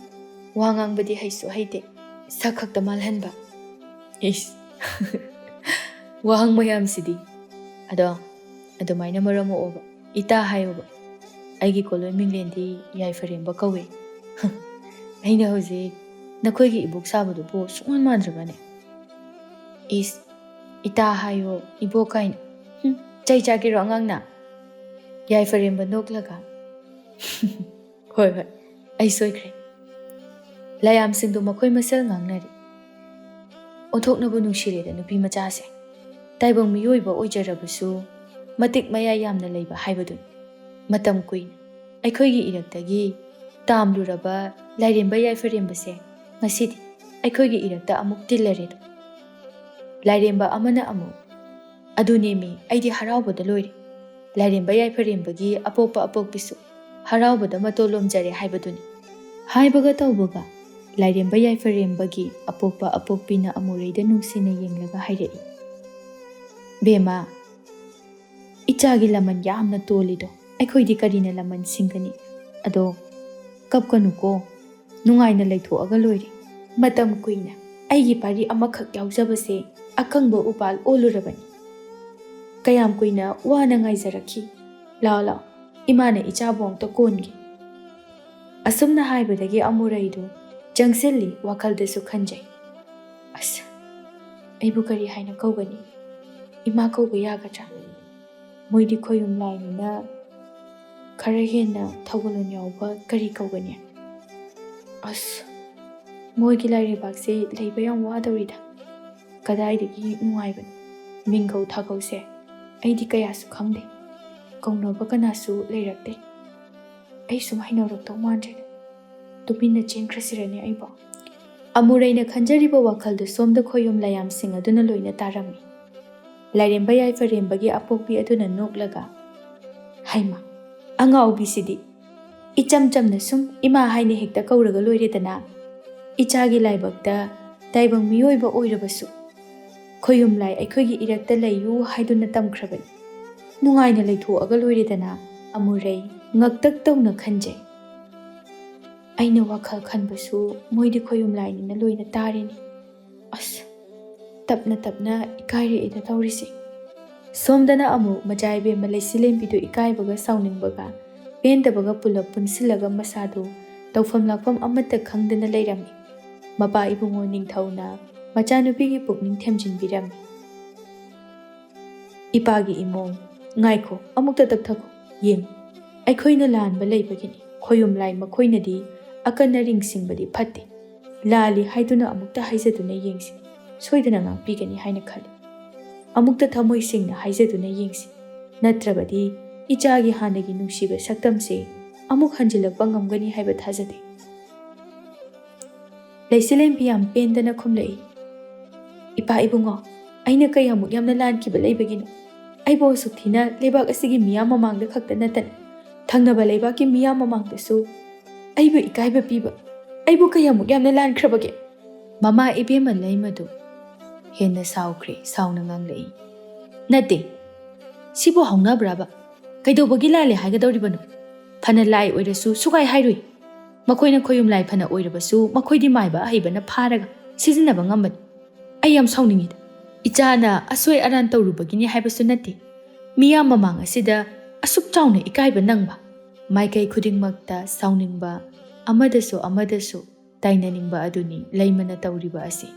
ꯋꯥ ꯉꯥꯡꯕꯗꯤ ꯍꯩꯁꯨ ꯍꯩꯇꯦ, ꯁꯛ ꯈꯛꯇ ꯃꯥꯜꯍꯟꯕ꯫" ꯏꯁ, ꯋꯥꯍꯪ ꯃꯌꯥꯝꯁꯤꯗꯤ꯫ ꯑꯗꯣ ꯑꯗꯨꯃꯥꯏꯅ ꯃꯔꯝ ꯃꯣꯛꯑꯣꯕ, ꯏꯇꯥ ꯍꯥꯏꯌꯣꯕ꯫ ꯑꯩꯒꯤ ꯀꯣꯂꯣꯏ ꯃꯤꯡꯂꯦꯟꯗꯤ ꯌꯥꯏꯐꯔꯦꯝꯕ ꯀꯧꯋꯦ꯫ ꯑꯩꯅ ꯍꯧꯖꯤꯛ ꯅꯈꯣꯏꯒꯤ ꯏꯕꯣꯛ ꯁꯥꯕꯗꯨꯕꯨ ꯁꯨꯡꯃꯥꯟ ꯃꯥꯟꯗ꯭ꯔꯕꯅꯦ꯫ ꯏꯁ, ꯏꯇꯥ ꯍꯥꯏꯌꯣ, ꯏꯕꯣꯛ ꯀꯥꯏꯅ꯫ ꯍꯨꯝ, ꯆꯩ ꯆꯥꯒꯦꯔꯣ ꯑꯉꯥꯡꯅ? ꯌꯥꯏꯐꯔꯦꯝꯕ ꯅꯣꯛꯂꯒ, "ꯍꯣꯏ, ꯍꯣꯏ, ꯑꯩ ꯁꯣꯏꯈ꯭ꯔꯦ꯫" ꯂꯥꯏꯌꯥꯝꯁꯤꯡꯗꯨ ꯃꯈꯣꯏ ꯃꯁꯦꯜ ꯉꯥꯡꯅꯔꯤ꯫ ꯑꯣꯟꯊꯣꯛꯅꯕꯨ ꯅꯨꯡꯁꯤꯔꯦꯗ ꯅꯨꯄꯤ ꯃꯆꯥꯁꯦ꯫ ꯇꯥꯏꯕꯪ ꯃꯤꯑꯣꯏꯕ ꯑꯣꯏꯖꯔꯕꯁꯨ, ꯃꯇꯤꯛ ꯃꯌꯥꯏ ꯌꯥꯝꯅ ꯂꯩꯕ ꯍꯥꯏꯕꯗꯨꯅꯤ꯫ ꯃꯇꯝ ꯀꯨꯏꯅ ꯑꯩꯈꯣꯏꯒꯤ ꯏꯔꯛꯇꯒꯤ ꯇꯥꯝꯂꯨꯔꯕ ꯂꯥꯏꯔꯦꯝꯕ ꯌꯥꯏꯐꯔꯦꯝꯕꯁꯦ ꯉꯁꯤꯗꯤ ꯑꯩꯈꯣꯏꯒꯤ ꯏꯔꯛꯇ ꯑꯃꯨꯛ ꯇꯤꯜꯂꯔꯦꯗꯣ꯫ ꯂꯥꯏꯔꯦꯝꯕ ꯑꯃꯅ ꯑꯃꯨꯛ, "ꯑꯗꯨꯅꯦꯃꯤ, ꯑꯩꯗꯤ ꯍꯔꯥꯎꯕꯗ ꯂꯣꯏꯔꯦ꯫ ꯂꯥꯏꯔꯦꯝꯕ ꯌꯥꯏꯐꯔꯦꯝꯕꯒꯤ ꯑꯄꯣꯛꯄ ꯑꯄꯣꯛꯄꯤꯁꯨ ꯍꯔꯥꯎꯕꯗ ꯃꯇꯣ ꯂꯣꯝꯖꯔꯦ ꯍꯥꯏꯕꯗꯨꯅꯤ"꯫ ꯍꯥꯏꯕꯒ ꯇꯧꯕꯒ ꯂꯥꯏꯔꯦꯝꯕ ꯌꯥꯏꯐꯔꯦꯝꯕꯒꯤ ꯑꯄꯣꯛꯄ ꯑꯄꯣꯛꯄꯤꯅ ꯑꯃꯨꯔꯩꯗ ꯅꯨꯡꯁꯤꯅ ꯌꯦꯡꯂꯒ ꯍꯥꯏꯔꯛꯏ, "ꯕꯦꯝꯃ, ꯏꯆꯥꯒꯤ ꯂꯃꯟ ꯌꯥꯝꯅ ꯇꯣꯜꯂꯤꯗꯣ ꯑꯩꯈꯣꯏꯗꯤ ꯀꯔꯤꯅ ꯂꯃꯟ ꯁꯤꯡꯒꯅꯤ? ꯑꯗꯣ ꯀꯞꯀꯅꯨꯀꯣ, ꯅꯨꯡꯉꯥꯏꯅ ꯂꯩꯊꯣꯛꯑꯒ ꯂꯣꯏꯔꯦ꯫ ꯃꯇꯝ ꯀꯨꯏꯅ ꯑꯩꯒꯤ ꯄꯥꯔꯤ ꯑꯃꯈꯛ ꯌꯥꯎꯖꯕꯁꯦ ꯑꯀꯪꯕ ꯎꯄꯥꯜ ꯑꯣꯜꯂꯨꯔꯕꯅꯤ꯫ ꯀꯌꯥꯝ ꯀꯨꯏꯅ ꯋꯥꯅ ꯉꯥꯏꯖꯔꯛꯈꯤ꯫ ꯂꯥꯛꯑꯣ, ꯂꯥꯛꯑꯣ, ꯏꯃꯥꯅ ꯏꯆꯥꯕꯨ ꯑꯝꯇ ꯀꯣꯟꯒꯦ"꯫ ꯑꯁꯨꯝꯅ ꯍꯥꯏꯕꯗꯒꯤ ꯑꯃꯨꯔꯩꯗꯨ ꯆꯪꯁꯤꯜꯂꯤ, ꯋꯥꯈꯜꯗꯁꯨ ꯈꯟꯖꯩ, "ꯑꯁ, ꯑꯩꯕꯨ ꯀꯔꯤ ꯍꯥꯏꯅ ꯀꯧꯒꯅꯤ? ꯏꯃꯥ ꯀꯧꯕ ꯌꯥꯒꯗ꯭ꯔꯥ? ꯃꯣꯏꯗꯤ ꯈꯣꯌꯨꯝ ꯂꯥꯏꯅꯤꯅ ꯈꯔ ꯍꯦꯟꯅ ꯊꯧꯒꯜꯂꯣꯟ ꯌꯥꯎꯕ ꯀꯔꯤ ꯀꯧꯒꯅꯤ? ꯑꯁ, ꯃꯣꯏꯒꯤ ꯂꯥꯏꯔꯩꯕꯥꯛꯁꯦ ꯂꯩꯕ ꯌꯥꯝ ꯋꯥꯗꯧꯔꯤꯗ꯫ ꯀꯗꯥꯏꯗꯒꯤ ꯅꯨꯡꯉꯥꯏꯕꯅꯣ? ꯃꯤꯡꯒꯧ ꯊꯥꯒꯧꯁꯦ ꯑꯩꯗꯤ ꯀꯌꯥꯁꯨ ꯈꯪꯗꯦ꯫ ꯀꯧꯅꯕ ꯀꯅꯥꯁꯨ ꯂꯩꯔꯛꯇꯦ꯫ ꯑꯩ ꯁꯨꯝ ꯍꯩꯅꯧꯔꯛꯇꯧ ꯃꯥꯟꯗ꯭ꯔꯦꯗ꯫ ꯇꯨꯃꯤꯟꯅ ꯆꯦꯟꯈ꯭ꯔꯁꯤꯔꯅꯦ ꯑꯩꯕꯣ?" ꯑꯃꯨꯔꯩꯅ ꯈꯟꯖꯔꯤꯕ ꯋꯥꯈꯜꯗꯨ ꯁꯣꯝꯗ ꯈꯣꯌꯨꯝ ꯂꯥꯏꯌꯥꯝꯁꯤꯡ ꯑꯗꯨꯅ ꯂꯣꯏꯅ ꯇꯥꯔꯝꯃꯤ꯫ ꯂꯥꯏꯔꯦꯝꯕ ꯌꯥꯏꯐꯔꯦꯝꯕꯒꯤ ꯑꯄꯣꯛꯄꯤ ꯑꯗꯨꯅ ꯅꯣꯛꯂꯒ, "ꯍꯩꯃꯥ, ꯑꯉꯥꯎꯕꯤꯁꯤꯗꯤ! ꯏꯆꯝ ꯆꯝꯅ ꯁꯨꯝ ꯏꯃꯥ ꯍꯥꯏꯅ ꯍꯦꯛꯇ ꯀꯧꯔꯒ ꯂꯣꯏꯔꯦꯗꯅ꯫ ꯏꯆꯥꯒꯤ ꯂꯥꯏꯕꯛꯇ ꯇꯥꯏꯕꯪ ꯃꯤꯑꯣꯏꯕ ꯑꯣꯏꯔꯕꯁꯨ ꯈꯣꯌꯨꯝ ꯂꯥꯏ ꯑꯩꯈꯣꯏꯒꯤ ꯏꯔꯛꯇ ꯂꯩꯌꯨ ꯍꯥꯏꯗꯨꯅ ꯇꯝꯈ꯭ꯔꯕꯅꯤ꯫ ꯅꯨꯡꯉꯥꯏꯅ ꯂꯩꯊꯣꯛꯑꯒ ꯂꯣꯏꯔꯦꯗꯅ"꯫ ꯑꯃꯨꯔꯩ ꯉꯛꯇꯛ ꯇꯧꯅ ꯈꯟꯖꯩ꯫ ꯑꯩꯅ ꯋꯥꯈꯜ ꯈꯟꯕꯁꯨ ꯃꯣꯏꯗꯤ ꯈꯣꯌꯨꯝ ꯂꯥꯏꯅꯤꯅ ꯂꯣꯏꯅ ꯇꯥꯔꯤꯅꯤ꯫ ꯑꯁ, ꯇꯞꯅ ꯇꯞꯅ ꯏꯀꯥꯏꯔꯛꯑꯦꯗ ꯇꯧꯔꯤꯁꯦ꯫ ꯁꯣꯝꯗꯅ ꯑꯃꯨꯛ ꯃꯆꯥ ꯏꯕꯦꯝꯃ ꯂꯩꯁꯤꯂꯦꯝꯕꯤꯗꯨ ꯏꯀꯥꯏꯕꯒ ꯁꯥꯎꯅꯤꯡꯕꯒ ꯄꯦꯟꯗꯕꯒ ꯄꯨꯂꯞ ꯄꯨꯟꯁꯤꯜꯂꯒ ꯃꯁꯥꯗꯨ ꯇꯧꯐꯝ ꯂꯥꯛꯐꯝ ꯑꯃꯠꯇ ꯈꯪꯗꯅ ꯂꯩꯔꯝꯃꯤ꯫ ꯃꯄꯥ ꯏꯕꯨꯡꯉꯣ ꯅꯤꯡꯊꯧꯅ ꯃꯆꯥꯅꯨꯄꯤꯒꯤ ꯄꯨꯛꯅꯤꯡ ꯊꯦꯝꯖꯤꯟꯕꯤꯔꯝꯃꯤ꯫ "ꯏꯄꯥꯒꯤ ꯏꯃꯣꯝ, ꯉꯥꯏꯈꯣ, ꯑꯃꯨꯛꯇ ꯇꯞꯊꯈꯣ꯫ ꯌꯦꯡꯉꯨ, ꯑꯩꯈꯣꯏꯅ ꯂꯥꯟꯕ ꯂꯩꯕꯒꯤꯅꯤ꯫ ꯈꯣꯌꯨꯝ ꯂꯥꯏ ꯃꯈꯣꯏꯅꯗꯤ ꯑꯀꯟ ꯑꯔꯤꯡ ꯁꯤꯡꯕꯗꯤ ꯐꯠꯇꯦ꯫ ꯂꯥꯜꯂꯤ ꯍꯥꯏꯗꯨꯅ ꯑꯃꯨꯛꯇ ꯍꯥꯏꯖꯗꯨꯅ ꯌꯦꯡꯁꯤ꯫ ꯁꯣꯏꯗꯅ ꯉꯥꯛꯄꯤꯒꯅꯤ ꯍꯥꯏꯅ ꯈꯜꯂꯤ꯫ ꯑꯃꯨꯛꯇ ꯊꯃꯣꯏ ꯁꯦꯡꯅ ꯍꯥꯏꯖꯗꯨꯅ ꯌꯦꯡꯁꯤ꯫ ꯅꯠꯇ꯭ꯔꯕꯗꯤ ꯏꯆꯥꯒꯤ ꯍꯥꯟꯅꯒꯤ ꯅꯨꯡꯁꯤꯕ ꯁꯛꯇꯝꯁꯦ ꯑꯃꯨꯛ ꯍꯟꯖꯤꯜꯂꯛꯄ ꯉꯝꯒꯅꯤ ꯍꯥꯏꯕ ꯊꯥꯖꯗꯦ"꯫ ꯂꯩꯆꯤꯂꯦꯝꯕꯤ ꯌꯥꯝ ꯄꯦꯟꯗꯅ ꯈꯨꯝꯂꯛꯏ, "ꯏꯄꯥ ꯏꯕꯨꯡꯉꯣ, ꯑꯩꯅ ꯀꯌꯥꯃꯨꯛ ꯌꯥꯝꯅ ꯂꯥꯟꯈꯤꯕ ꯂꯩꯕꯒꯤꯅꯣ? ꯑꯩꯕꯨ ꯑꯁꯨꯛ ꯊꯤꯅ ꯂꯩꯕꯥꯛ ꯑꯁꯤꯒꯤ ꯃꯤꯌꯥꯝ ꯃꯃꯥꯡꯗ ꯈꯛꯇ ꯅꯠꯇꯅ ꯊꯪꯅꯕ ꯂꯩꯕꯥꯛꯀꯤ ꯃꯤꯌꯥꯝ ꯃꯃꯥꯡꯗꯁꯨ ꯑꯩꯕꯨ ꯏꯀꯥꯏꯕ ꯄꯤꯕ, ꯑꯩꯕꯨ ꯀꯌꯥꯃꯨꯛ ꯌꯥꯝꯅ ꯂꯥꯟꯈ꯭ꯔꯕꯒꯦ?" ꯃꯃꯥ ꯏꯕꯦꯝꯃ ꯂꯩꯃꯗꯨ ꯍꯦꯟꯅ ꯁꯥꯎꯈ꯭ꯔꯦ, ꯁꯥꯎꯅ ꯉꯥꯡꯂꯛꯏ, "ꯅꯠꯇꯦ, ꯁꯤꯕꯨ ꯍꯧꯅꯕ꯭ꯔꯕ? ꯀꯩꯗꯧꯕꯒꯤ ꯂꯥꯜꯂꯦ ꯍꯥꯏꯒꯗꯧꯔꯤꯕꯅꯣ? ꯐꯅ ꯂꯥꯏ ꯑꯣꯏꯔꯁꯨ ꯁꯨꯒꯥꯏ ꯍꯥꯏꯔꯨꯏ꯫ ꯃꯈꯣꯏꯅ ꯈꯣꯌꯨꯝ ꯂꯥꯏ ꯐꯅ ꯑꯣꯏꯔꯕꯁꯨ ꯃꯈꯣꯏꯗꯤ ꯃꯥꯏꯕ ꯑꯍꯩꯕꯅ ꯐꯥꯔꯒ ꯁꯤꯖꯤꯟꯅꯕ ꯉꯝꯕꯅꯤ꯫ ꯑꯩ ꯌꯥꯝ ꯁꯥꯎꯅꯤꯡꯉꯤꯗ꯫ ꯏꯆꯥꯅ ꯑꯁꯣꯏ ꯑꯔꯥꯟ ꯇꯧꯔꯨꯕꯒꯤꯅꯤ ꯍꯥꯏꯕꯁꯨ ꯅꯠꯇꯦ꯫ ꯃꯤꯌꯥꯝ ꯃꯃꯥꯡ ꯑꯁꯤꯗ ꯑꯁꯨꯛ ꯆꯥꯎꯅ ꯏꯀꯥꯏꯕ ꯅꯪꯕ?" ꯃꯥꯏꯀꯩ ꯈꯨꯗꯤꯡꯃꯛꯇ ꯁꯥꯎꯅꯤꯡꯕ, ꯑꯃꯗꯁꯨ ꯑꯃꯗꯁꯨ ꯇꯥꯏꯅꯅꯤꯡꯕ ꯑꯗꯨꯅꯤ ꯂꯩꯃꯅ ꯇꯧꯔꯤꯕ ꯑꯁꯤ꯫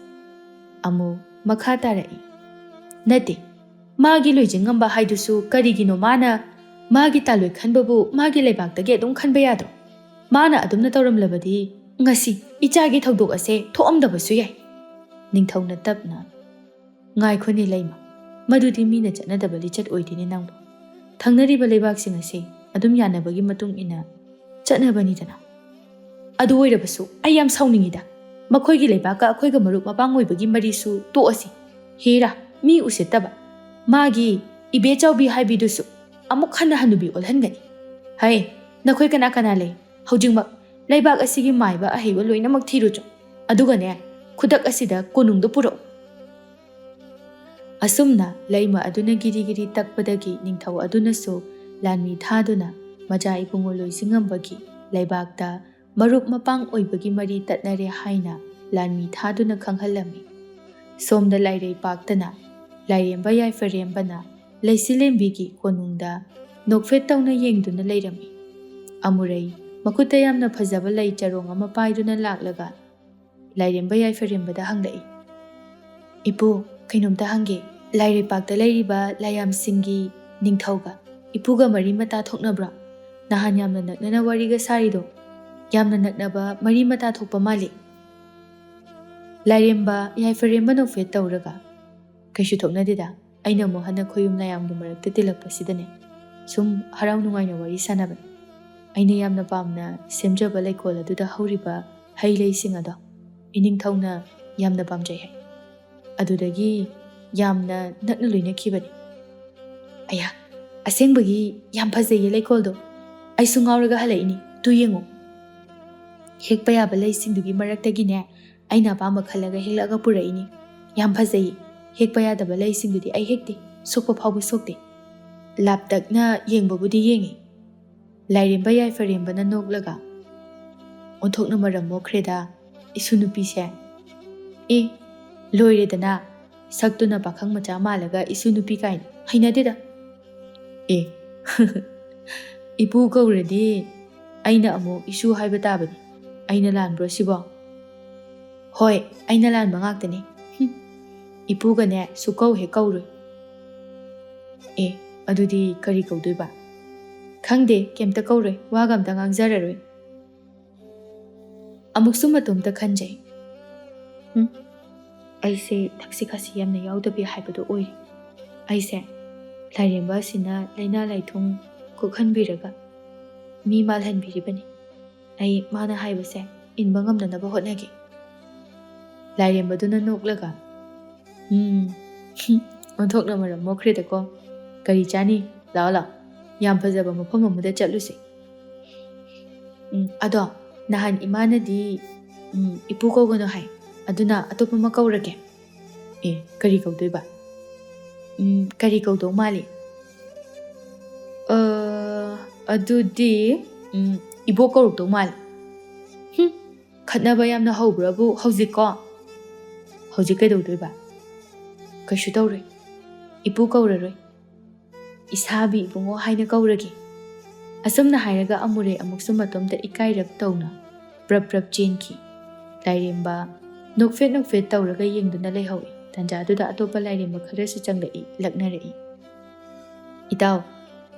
ꯑꯃꯨꯛ ꯃꯈꯥ ꯇꯥꯔꯛꯏ, "ꯅꯠꯇꯦ, ꯃꯥꯒꯤ ꯂꯣꯏꯖꯤꯡꯉꯝꯕ ꯍꯥꯏꯗꯨꯁꯨ ꯀꯔꯤꯒꯤꯅꯣ ꯃꯥꯅ ꯃꯥꯒꯤ ꯇꯥꯂꯣꯏ ꯈꯟꯕꯕꯨ ꯃꯥꯒꯤ ꯂꯩꯕꯥꯛꯇꯒꯤ ꯑꯗꯨꯝ ꯈꯟꯕ ꯌꯥꯗ꯭ꯔꯣ? ꯃꯥꯅ ꯑꯗꯨꯝꯅ ꯇꯧꯔꯝꯂꯕꯗꯤ ꯉꯁꯤ ꯏꯆꯥꯒꯤ ꯊꯧꯗꯣꯛ ꯑꯁꯦ ꯊꯣꯛꯑꯝꯗꯕꯁꯨ ꯌꯥꯏ꯫" ꯅꯤꯡꯊꯧꯅ ꯇꯞꯅ, "ꯉꯥꯏꯈꯣꯅꯦ ꯂꯩꯃ, ꯃꯗꯨꯗꯤ ꯃꯤꯅ ꯆꯠꯅꯗꯕ ꯂꯤꯆꯠ ꯑꯣꯏꯗꯦꯅꯦ ꯅꯪꯕꯨ꯫ ꯊꯪꯅꯔꯤꯕ ꯂꯩꯕꯥꯛꯁꯤꯡ ꯑꯁꯤ ꯑꯗꯨꯝ ꯌꯥꯅꯕꯒꯤ ꯃꯇꯨꯡ ꯏꯟꯅ ꯆꯠꯅꯕꯅꯤꯗꯅ꯫ ꯑꯗꯨ ꯑꯣꯏꯔꯕꯁꯨ ꯑꯩ ꯌꯥꯝ ꯁꯥꯎꯅꯤꯡꯉꯤꯗ꯫ ꯃꯈꯣꯏꯒꯤ ꯂꯩꯕꯥꯛꯀ ꯑꯩꯈꯣꯏꯒ ꯃꯔꯨꯞ ꯃꯄꯥꯡ ꯑꯣꯏꯕꯒꯤ ꯃꯔꯤꯁꯨ ꯇꯣꯛꯑꯁꯤ꯫ ꯍꯦꯔꯥ, ꯃꯤ ꯎꯁꯤꯠꯇꯕ꯫ ꯃꯥꯒꯤ ꯏꯕꯦ ꯆꯥꯎꯕꯤ ꯍꯥꯏꯕꯤꯗꯨꯁꯨ ꯑꯃꯨꯛ ꯍꯟꯅ ꯍꯅꯨꯕꯤ ꯑꯣꯜꯍꯟꯒꯅꯤ꯫ ꯍꯩ, ꯅꯈꯣꯏ ꯀꯅꯥ ꯀꯅꯥ ꯂꯩ? ꯍꯧꯖꯤꯛꯃꯛ ꯂꯩꯕꯥꯛ ꯑꯁꯤꯒꯤ ꯃꯥꯏꯕ ꯑꯍꯩꯕ ꯂꯣꯏꯅꯃꯛ ꯊꯤꯔꯨꯆꯣ꯫ ꯑꯗꯨꯒꯅꯦ, ꯈꯨꯗꯛ ꯑꯁꯤꯗ ꯀꯣꯅꯨꯡꯗ ꯄꯨꯔꯛꯎ꯫" ꯑꯁꯨꯝꯅ ꯂꯩꯃ ꯑꯗꯨꯅ ꯒꯤꯔꯤ ꯒꯤꯔꯤ ꯇꯛꯄꯗꯒꯤ ꯅꯤꯡꯊꯧ ꯑꯗꯨꯅꯁꯨ ꯂꯥꯟꯃꯤ ꯊꯥꯗꯨꯅ ꯃꯆꯥ ꯏꯕꯨꯡꯉꯣ ꯂꯣꯏꯖꯤꯡꯉꯝꯕꯒꯤ ꯂꯩꯕꯥꯛꯇ ꯃꯔꯨꯞ ꯃꯄꯥꯡ ꯑꯣꯏꯕꯒꯤ ꯃꯔꯤ ꯇꯠꯅꯔꯦ ꯍꯥꯏꯅ ꯂꯥꯟꯃꯤ ꯊꯥꯗꯨꯅ ꯈꯪꯍꯜꯂꯝꯃꯤ꯫ ꯁꯣꯝꯗ ꯂꯥꯏꯔꯩ ꯄꯥꯛꯇꯅ ꯂꯥꯏꯔꯦꯝꯕ ꯌꯥꯏꯐꯔꯦꯝꯕꯅ ꯂꯩꯆꯤꯂꯦꯝꯕꯤꯒꯤ ꯀꯣꯅꯨꯡꯗ ꯅꯣꯛꯐꯦꯠ ꯇꯧꯅ ꯌꯦꯡꯗꯨꯅ ꯂꯩꯔꯝꯃꯤ꯫ ꯑꯃꯨꯔꯩ ꯃꯈꯨꯠꯇ ꯌꯥꯝꯅ ꯐꯖꯕ ꯂꯩ ꯆꯔꯣꯡ ꯑꯃ ꯄꯥꯏꯗꯨꯅ ꯂꯥꯛꯂꯒ ꯂꯥꯏꯔꯦꯝꯕ ꯌꯥꯏꯐꯔꯦꯝꯕꯗ ꯍꯪꯂꯛꯏ, "ꯏꯄꯨ, ꯀꯩꯅꯣꯝꯇ ꯍꯪꯒꯦ꯫ ꯂꯥꯏꯔꯩꯄꯥꯛꯇ ꯂꯩꯔꯤꯕ ꯂꯥꯏꯌꯥꯝꯁꯤꯡꯒꯤ ꯅꯤꯡꯊꯧꯒ ꯏꯄꯨꯒ ꯃꯔꯤ ꯃꯇꯥ ꯊꯣꯛꯅꯕ꯭ꯔꯣ? ꯅꯍꯥꯟ ꯌꯥꯝꯅ ꯅꯛꯅꯅ ꯋꯥꯔꯤꯒ ꯁꯥꯔꯤꯗꯣ ꯌꯥꯝꯅ ꯅꯛꯅꯕ ꯃꯔꯤ ꯃꯇꯥ ꯊꯣꯛꯄ ꯃꯥꯜꯂꯤ꯫" ꯂꯥꯏꯔꯦꯝꯕ ꯌꯥꯏꯐꯔꯦꯝꯕ ꯅꯣꯛꯐꯦꯠ ꯇꯧꯔꯒ, "ꯀꯩꯁꯨ ꯊꯣꯛꯅꯗꯦꯗ꯫ ꯑꯩꯅ ꯑꯃꯨꯛ ꯍꯟꯅ ꯈꯣꯌꯨꯝ ꯂꯥꯏꯌꯥꯝꯒꯤ ꯃꯔꯛꯇ ꯇꯤꯜꯂꯛꯄꯁꯤꯗꯅꯦ, ꯁꯨꯝ ꯍꯔꯥꯎ ꯅꯨꯡꯉꯥꯏꯅ ꯋꯥꯔꯤ ꯁꯥꯟꯅꯕꯅꯤ꯫ ꯑꯩꯅ ꯌꯥꯝꯅ ꯄꯥꯝꯅ ꯁꯦꯝꯖꯕ ꯂꯩꯀꯣꯜ ꯑꯗꯨꯗ ꯍꯧꯔꯤꯕ ꯍꯩ ꯂꯩꯁꯤꯡ ꯑꯗꯣ ꯏꯅꯤꯡꯊꯧꯅ ꯌꯥꯝꯅ ꯄꯥꯝꯖꯩ ꯍꯥꯏ꯫ ꯑꯗꯨꯗꯒꯤ ꯌꯥꯝꯅ ꯅꯛꯅ ꯂꯣꯏꯅꯈꯤꯕꯅꯤ꯫ ꯑꯌꯥ, ꯑꯁꯦꯡꯕꯒꯤ ꯌꯥꯝ ꯐꯖꯩꯌꯦ ꯂꯩꯀꯣꯜꯗꯣ꯫ ꯑꯩꯁꯨ ꯉꯥꯎꯔꯒ ꯍꯜꯂꯛꯏꯅꯤ, ꯇꯨ ꯌꯦꯡꯉꯨ꯫ ꯍꯦꯛꯄ ꯌꯥꯕ ꯂꯩꯁꯤꯡꯗꯨꯒꯤ ꯃꯔꯛꯇꯒꯤꯅꯦ, ꯑꯩꯅ ꯑꯄꯥꯝꯕ ꯈꯜꯂꯒ ꯍꯦꯛꯂꯛꯑꯒ ꯄꯨꯔꯛꯏꯅꯤ꯫ ꯌꯥꯝ ꯐꯖꯩꯌꯦ꯫ ꯍꯦꯛꯄ ꯌꯥꯗꯕ ꯂꯩꯁꯤꯡꯗꯨꯗꯤ ꯑꯩ ꯍꯦꯛꯇꯦ, ꯁꯣꯛꯄ ꯐꯥꯎꯕ ꯁꯣꯛꯇꯦ꯫ ꯂꯥꯞꯇꯛꯅ ꯌꯦꯡꯕꯕꯨꯗꯤ ꯌꯦꯡꯉꯤ꯫ ꯂꯥꯏꯔꯦꯝꯕ ꯌꯥꯏꯐꯔꯦꯝꯕꯅ ꯅꯣꯛꯂꯒ, "ꯑꯣꯟꯊꯣꯛꯅ ꯃꯔꯝ ꯃꯣꯛꯈ꯭ꯔꯦꯗ, ꯏꯁꯨ ꯅꯨꯄꯤꯁꯦ꯫ ꯑꯦ, ꯂꯣꯏꯔꯦꯗꯅ, ꯁꯛꯇꯨꯅ ꯄꯥꯈꯪ ꯃꯆꯥ ꯃꯥꯜꯂꯒ ꯏꯁꯨ ꯅꯨꯄꯤ ꯀꯥꯏꯅ, ꯍꯩꯅꯗꯦꯗ꯫ ꯑꯦ, ꯏꯄꯨ ꯀꯧꯔꯗꯤ ꯑꯩꯅ ꯑꯃꯨꯛ ꯏꯁꯨ ꯍꯥꯏꯕ ꯇꯥꯕꯅꯤ꯫ ꯑꯩꯅ ꯂꯥꯟꯕ꯭ꯔꯣ ꯁꯤꯕꯣ? ꯍꯣꯏ, ꯑꯩꯅ ꯂꯥꯟꯕ ꯉꯥꯛꯇꯅꯤ꯫ ꯍꯨꯝ, ꯏꯄꯨꯒꯅꯦ ꯁꯨꯀꯧ ꯍꯦꯛ ꯀꯧꯔꯣꯏ꯫ ꯑꯦ, ꯑꯗꯨꯗꯤ ꯀꯔꯤ ꯀꯧꯗꯣꯏꯕ? ꯈꯪꯗꯦ, ꯀꯩꯝꯇ ꯀꯧꯔꯣꯏ, ꯋꯥꯒ ꯑꯝꯇ ꯉꯥꯡꯖꯔꯔꯣꯏ꯫" ꯑꯃꯨꯛꯁꯨ ꯃꯇꯣꯝꯇ ꯈꯟꯖꯩ꯫ ꯍꯨꯝ, ꯑꯩꯁꯦ ꯊꯛꯁꯤ ꯈꯥꯁꯤ ꯌꯥꯝꯅ ꯌꯥꯎꯗꯕꯤ ꯍꯥꯏꯕꯗꯨ ꯑꯣꯏꯔꯦ꯫ ꯑꯩꯁꯦ ꯂꯥꯏꯔꯦꯝꯕ ꯑꯁꯤꯅ ꯂꯥꯏꯅꯥ ꯂꯥꯏꯊꯨꯡ ꯀꯣꯛꯍꯟꯕꯤꯔꯒ ꯃꯤ ꯃꯥꯜꯍꯟꯕꯤꯔꯤꯕꯅꯤ꯫ ꯑꯩ ꯃꯥꯅ ꯍꯥꯏꯕꯁꯦ ꯏꯟꯕ ꯉꯝꯅꯅꯕ ꯍꯣꯠꯅꯒꯦ꯫ ꯂꯥꯏꯔꯦꯝꯕꯗꯨꯅ ꯅꯣꯛꯂꯒ, "ꯎꯝ, ꯍꯨꯝ, ꯑꯣꯟꯊꯣꯛꯅ ꯃꯔꯝ ꯃꯣꯛꯈ꯭ꯔꯦꯗꯀꯣ꯫ ꯀꯔꯤ ꯆꯥꯅꯤ? ꯂꯥꯛꯑꯣ, ꯂꯥꯛꯑꯣ꯫ ꯌꯥꯝ ꯐꯖꯕ ꯃꯐꯝ ꯑꯃꯗ ꯆꯠꯂꯨꯁꯦ꯫ ꯎꯝ, ꯑꯗꯣ ꯅꯍꯥꯟ ꯏꯃꯥꯅꯗꯤ, ꯎꯝ, ꯏꯄꯨ ꯀꯧꯒꯅꯨ ꯍꯥꯏ꯫ ꯑꯗꯨꯅ ꯑꯇꯣꯞꯄ ꯑꯃ ꯀꯧꯔꯒꯦ꯫" "ꯑꯦ, ꯀꯔꯤ ꯀꯧꯗꯣꯏꯕ?" "ꯎꯝ, ꯀꯔꯤ ꯀꯧꯗꯧ ꯃꯥꯜꯂꯤ?" "ꯑ, ꯑꯗꯨꯗꯤ, ꯎꯝ, ꯏꯕꯣꯛ ꯀꯧꯔꯛꯇꯧ ꯃꯥꯜꯂꯤ꯫" "ꯍꯨꯝ, ꯈꯠꯅꯕ ꯌꯥꯝꯅ ꯍꯧꯕ꯭ꯔꯕꯨ ꯍꯧꯖꯤꯛꯀꯣ?" "ꯍꯧꯖꯤꯛ ꯀꯩꯗꯧꯗꯣꯏꯕ?" "ꯀꯩꯁꯨ ꯇꯧꯔꯣꯏ꯫ ꯏꯄꯨ ꯀꯧꯔꯔꯣꯏ꯫ ꯏꯁꯥꯕꯤ ꯏꯕꯨꯡꯉꯣ ꯍꯥꯏꯅ ꯀꯧꯔꯒꯦ꯫" ꯑꯁꯨꯝꯅ ꯍꯥꯏꯔꯒ ꯑꯃꯨꯔꯦ ꯑꯃꯨꯛꯁꯨ ꯃꯇꯣꯝꯇ ꯏꯀꯥꯏꯔꯞ ꯇꯧꯅ ꯄ꯭ꯔꯞ ꯄ꯭ꯔꯞ ꯆꯦꯟꯈꯤ꯫ ꯂꯥꯏꯔꯦꯝꯕ ꯅꯣꯛꯐꯦꯠ ꯅꯣꯛꯐꯦꯠ ꯇꯧꯔꯒ ꯌꯦꯡꯗꯨꯅ ꯂꯩꯍꯧꯏ꯫ ꯇꯥꯟꯖꯥꯗꯨꯗ ꯑꯇꯣꯞꯄ ꯂꯥꯏꯔꯦꯝꯕ ꯈꯔꯁꯨ ꯆꯪꯂꯛꯏ, ꯂꯛꯅꯔꯛꯏ꯫ "ꯏꯇꯥꯎ,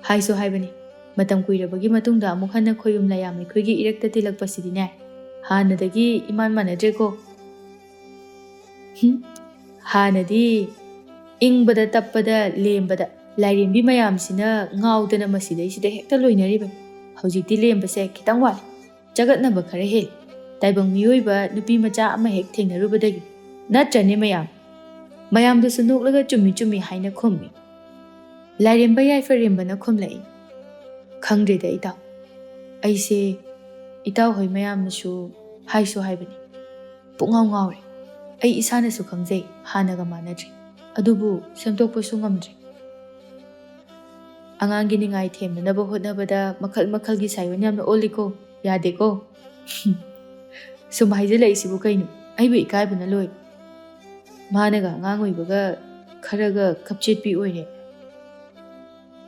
ꯍꯥꯏꯁꯨ ꯍꯥꯏꯕꯅꯤ, ꯃꯇꯝ ꯀꯨꯏꯔꯕꯒꯤ ꯃꯇꯨꯡꯗ ꯑꯃꯨꯛ ꯍꯟꯅ ꯈꯣꯌꯨꯝ ꯂꯥꯌꯥꯝ ꯑꯩꯈꯣꯏꯒꯤ ꯏꯔꯛꯇ ꯇꯤꯜꯂꯛꯄꯁꯤꯗꯤꯅꯦ, ꯍꯥꯟꯅꯗꯒꯤ ꯏꯃꯥꯟ ꯃꯥꯟꯅꯗ꯭ꯔꯦꯀꯣ꯫" ꯍꯨꯝ, ꯍꯥꯟꯅꯗꯤ ꯏꯪꯕꯗ ꯇꯞꯄꯗ ꯂꯦꯝꯕꯗ ꯂꯥꯏꯔꯦꯝꯕꯤ ꯃꯌꯥꯝꯁꯤꯅ ꯉꯥꯎꯗꯅ ꯃꯁꯤꯗꯩꯁꯤꯗ ꯍꯦꯛꯇ ꯂꯣꯏꯅꯔꯤꯕꯅꯤ꯫ ꯍꯧꯖꯤꯛꯇꯤ ꯂꯦꯝꯕꯁꯦ ꯈꯤꯇꯪ ꯋꯥꯠꯂꯦ, ꯆꯒꯠꯅꯕ ꯈꯔ ꯍꯦꯜꯂꯦ꯫ ꯇꯥꯏꯕꯪ ꯃꯤꯑꯣꯏꯕ ꯅꯨꯄꯤ ꯃꯆꯥ ꯑꯃ ꯍꯦꯛ ꯊꯦꯡꯅꯔꯨꯕꯗꯒꯤ꯫ ꯅꯠꯇ꯭ꯔꯅꯦ ꯃꯌꯥꯝ? ꯃꯌꯥꯝꯗꯨꯁꯨ ꯅꯣꯛꯂꯒ ꯆꯨꯝꯃꯤ ꯆꯨꯝꯃꯤ ꯍꯥꯏꯅ ꯈꯨꯝꯃꯤ꯫ ꯂꯥꯏꯔꯦꯝꯕ ꯌꯥꯏꯐꯔꯦꯝꯕꯅ ꯈꯨꯝꯂꯛꯏ, "ꯈꯪꯗ꯭ꯔꯦꯗ ꯏꯇꯥꯎ꯫ ꯑꯩꯁꯦ ꯏꯇꯥꯎ ꯍꯣꯏ ꯃꯌꯥꯝꯅꯁꯨ ꯍꯥꯏꯁꯨ ꯍꯥꯏꯕꯅꯤ꯫ ꯄꯨꯡꯉꯥꯎ ꯉꯥꯎꯔꯦ꯫ ꯑꯩ ꯏꯁꯥꯅꯁꯨ ꯈꯪꯖꯩ, ꯍꯥꯟꯅꯒ ꯃꯥꯟꯅꯗ꯭ꯔꯦ꯫ ꯑꯗꯨꯕꯨ ꯁꯦꯝꯗꯣꯛꯄꯁꯨ ꯉꯝꯗ꯭ꯔꯦ꯫ ꯑꯉꯥꯡꯒꯤ ꯅꯤꯡꯉꯥꯏ ꯊꯦꯝꯅꯅꯕ ꯍꯣꯠꯅꯕꯗ ꯃꯈꯜ ꯃꯈꯜꯒꯤ ꯁꯥꯏꯑꯣꯟ ꯌꯥꯝꯅ ꯑꯣꯜꯂꯤꯀꯣ꯫ ꯌꯥꯗꯦꯀꯣ?" "ꯁꯨꯝ ꯍꯥꯏꯖꯤꯜꯂꯛꯏꯁꯤꯕꯨ ꯀꯩꯅꯣ? ꯑꯩꯕꯨ ꯏꯀꯥꯏꯕꯅ ꯂꯣꯏꯔꯦ꯫ ꯃꯥꯅꯒ ꯑꯉꯥꯡ ꯑꯣꯏꯕꯒ ꯈꯔꯒ ꯀꯞꯆꯦꯠꯄꯤ ꯑꯣꯏꯔꯦ꯫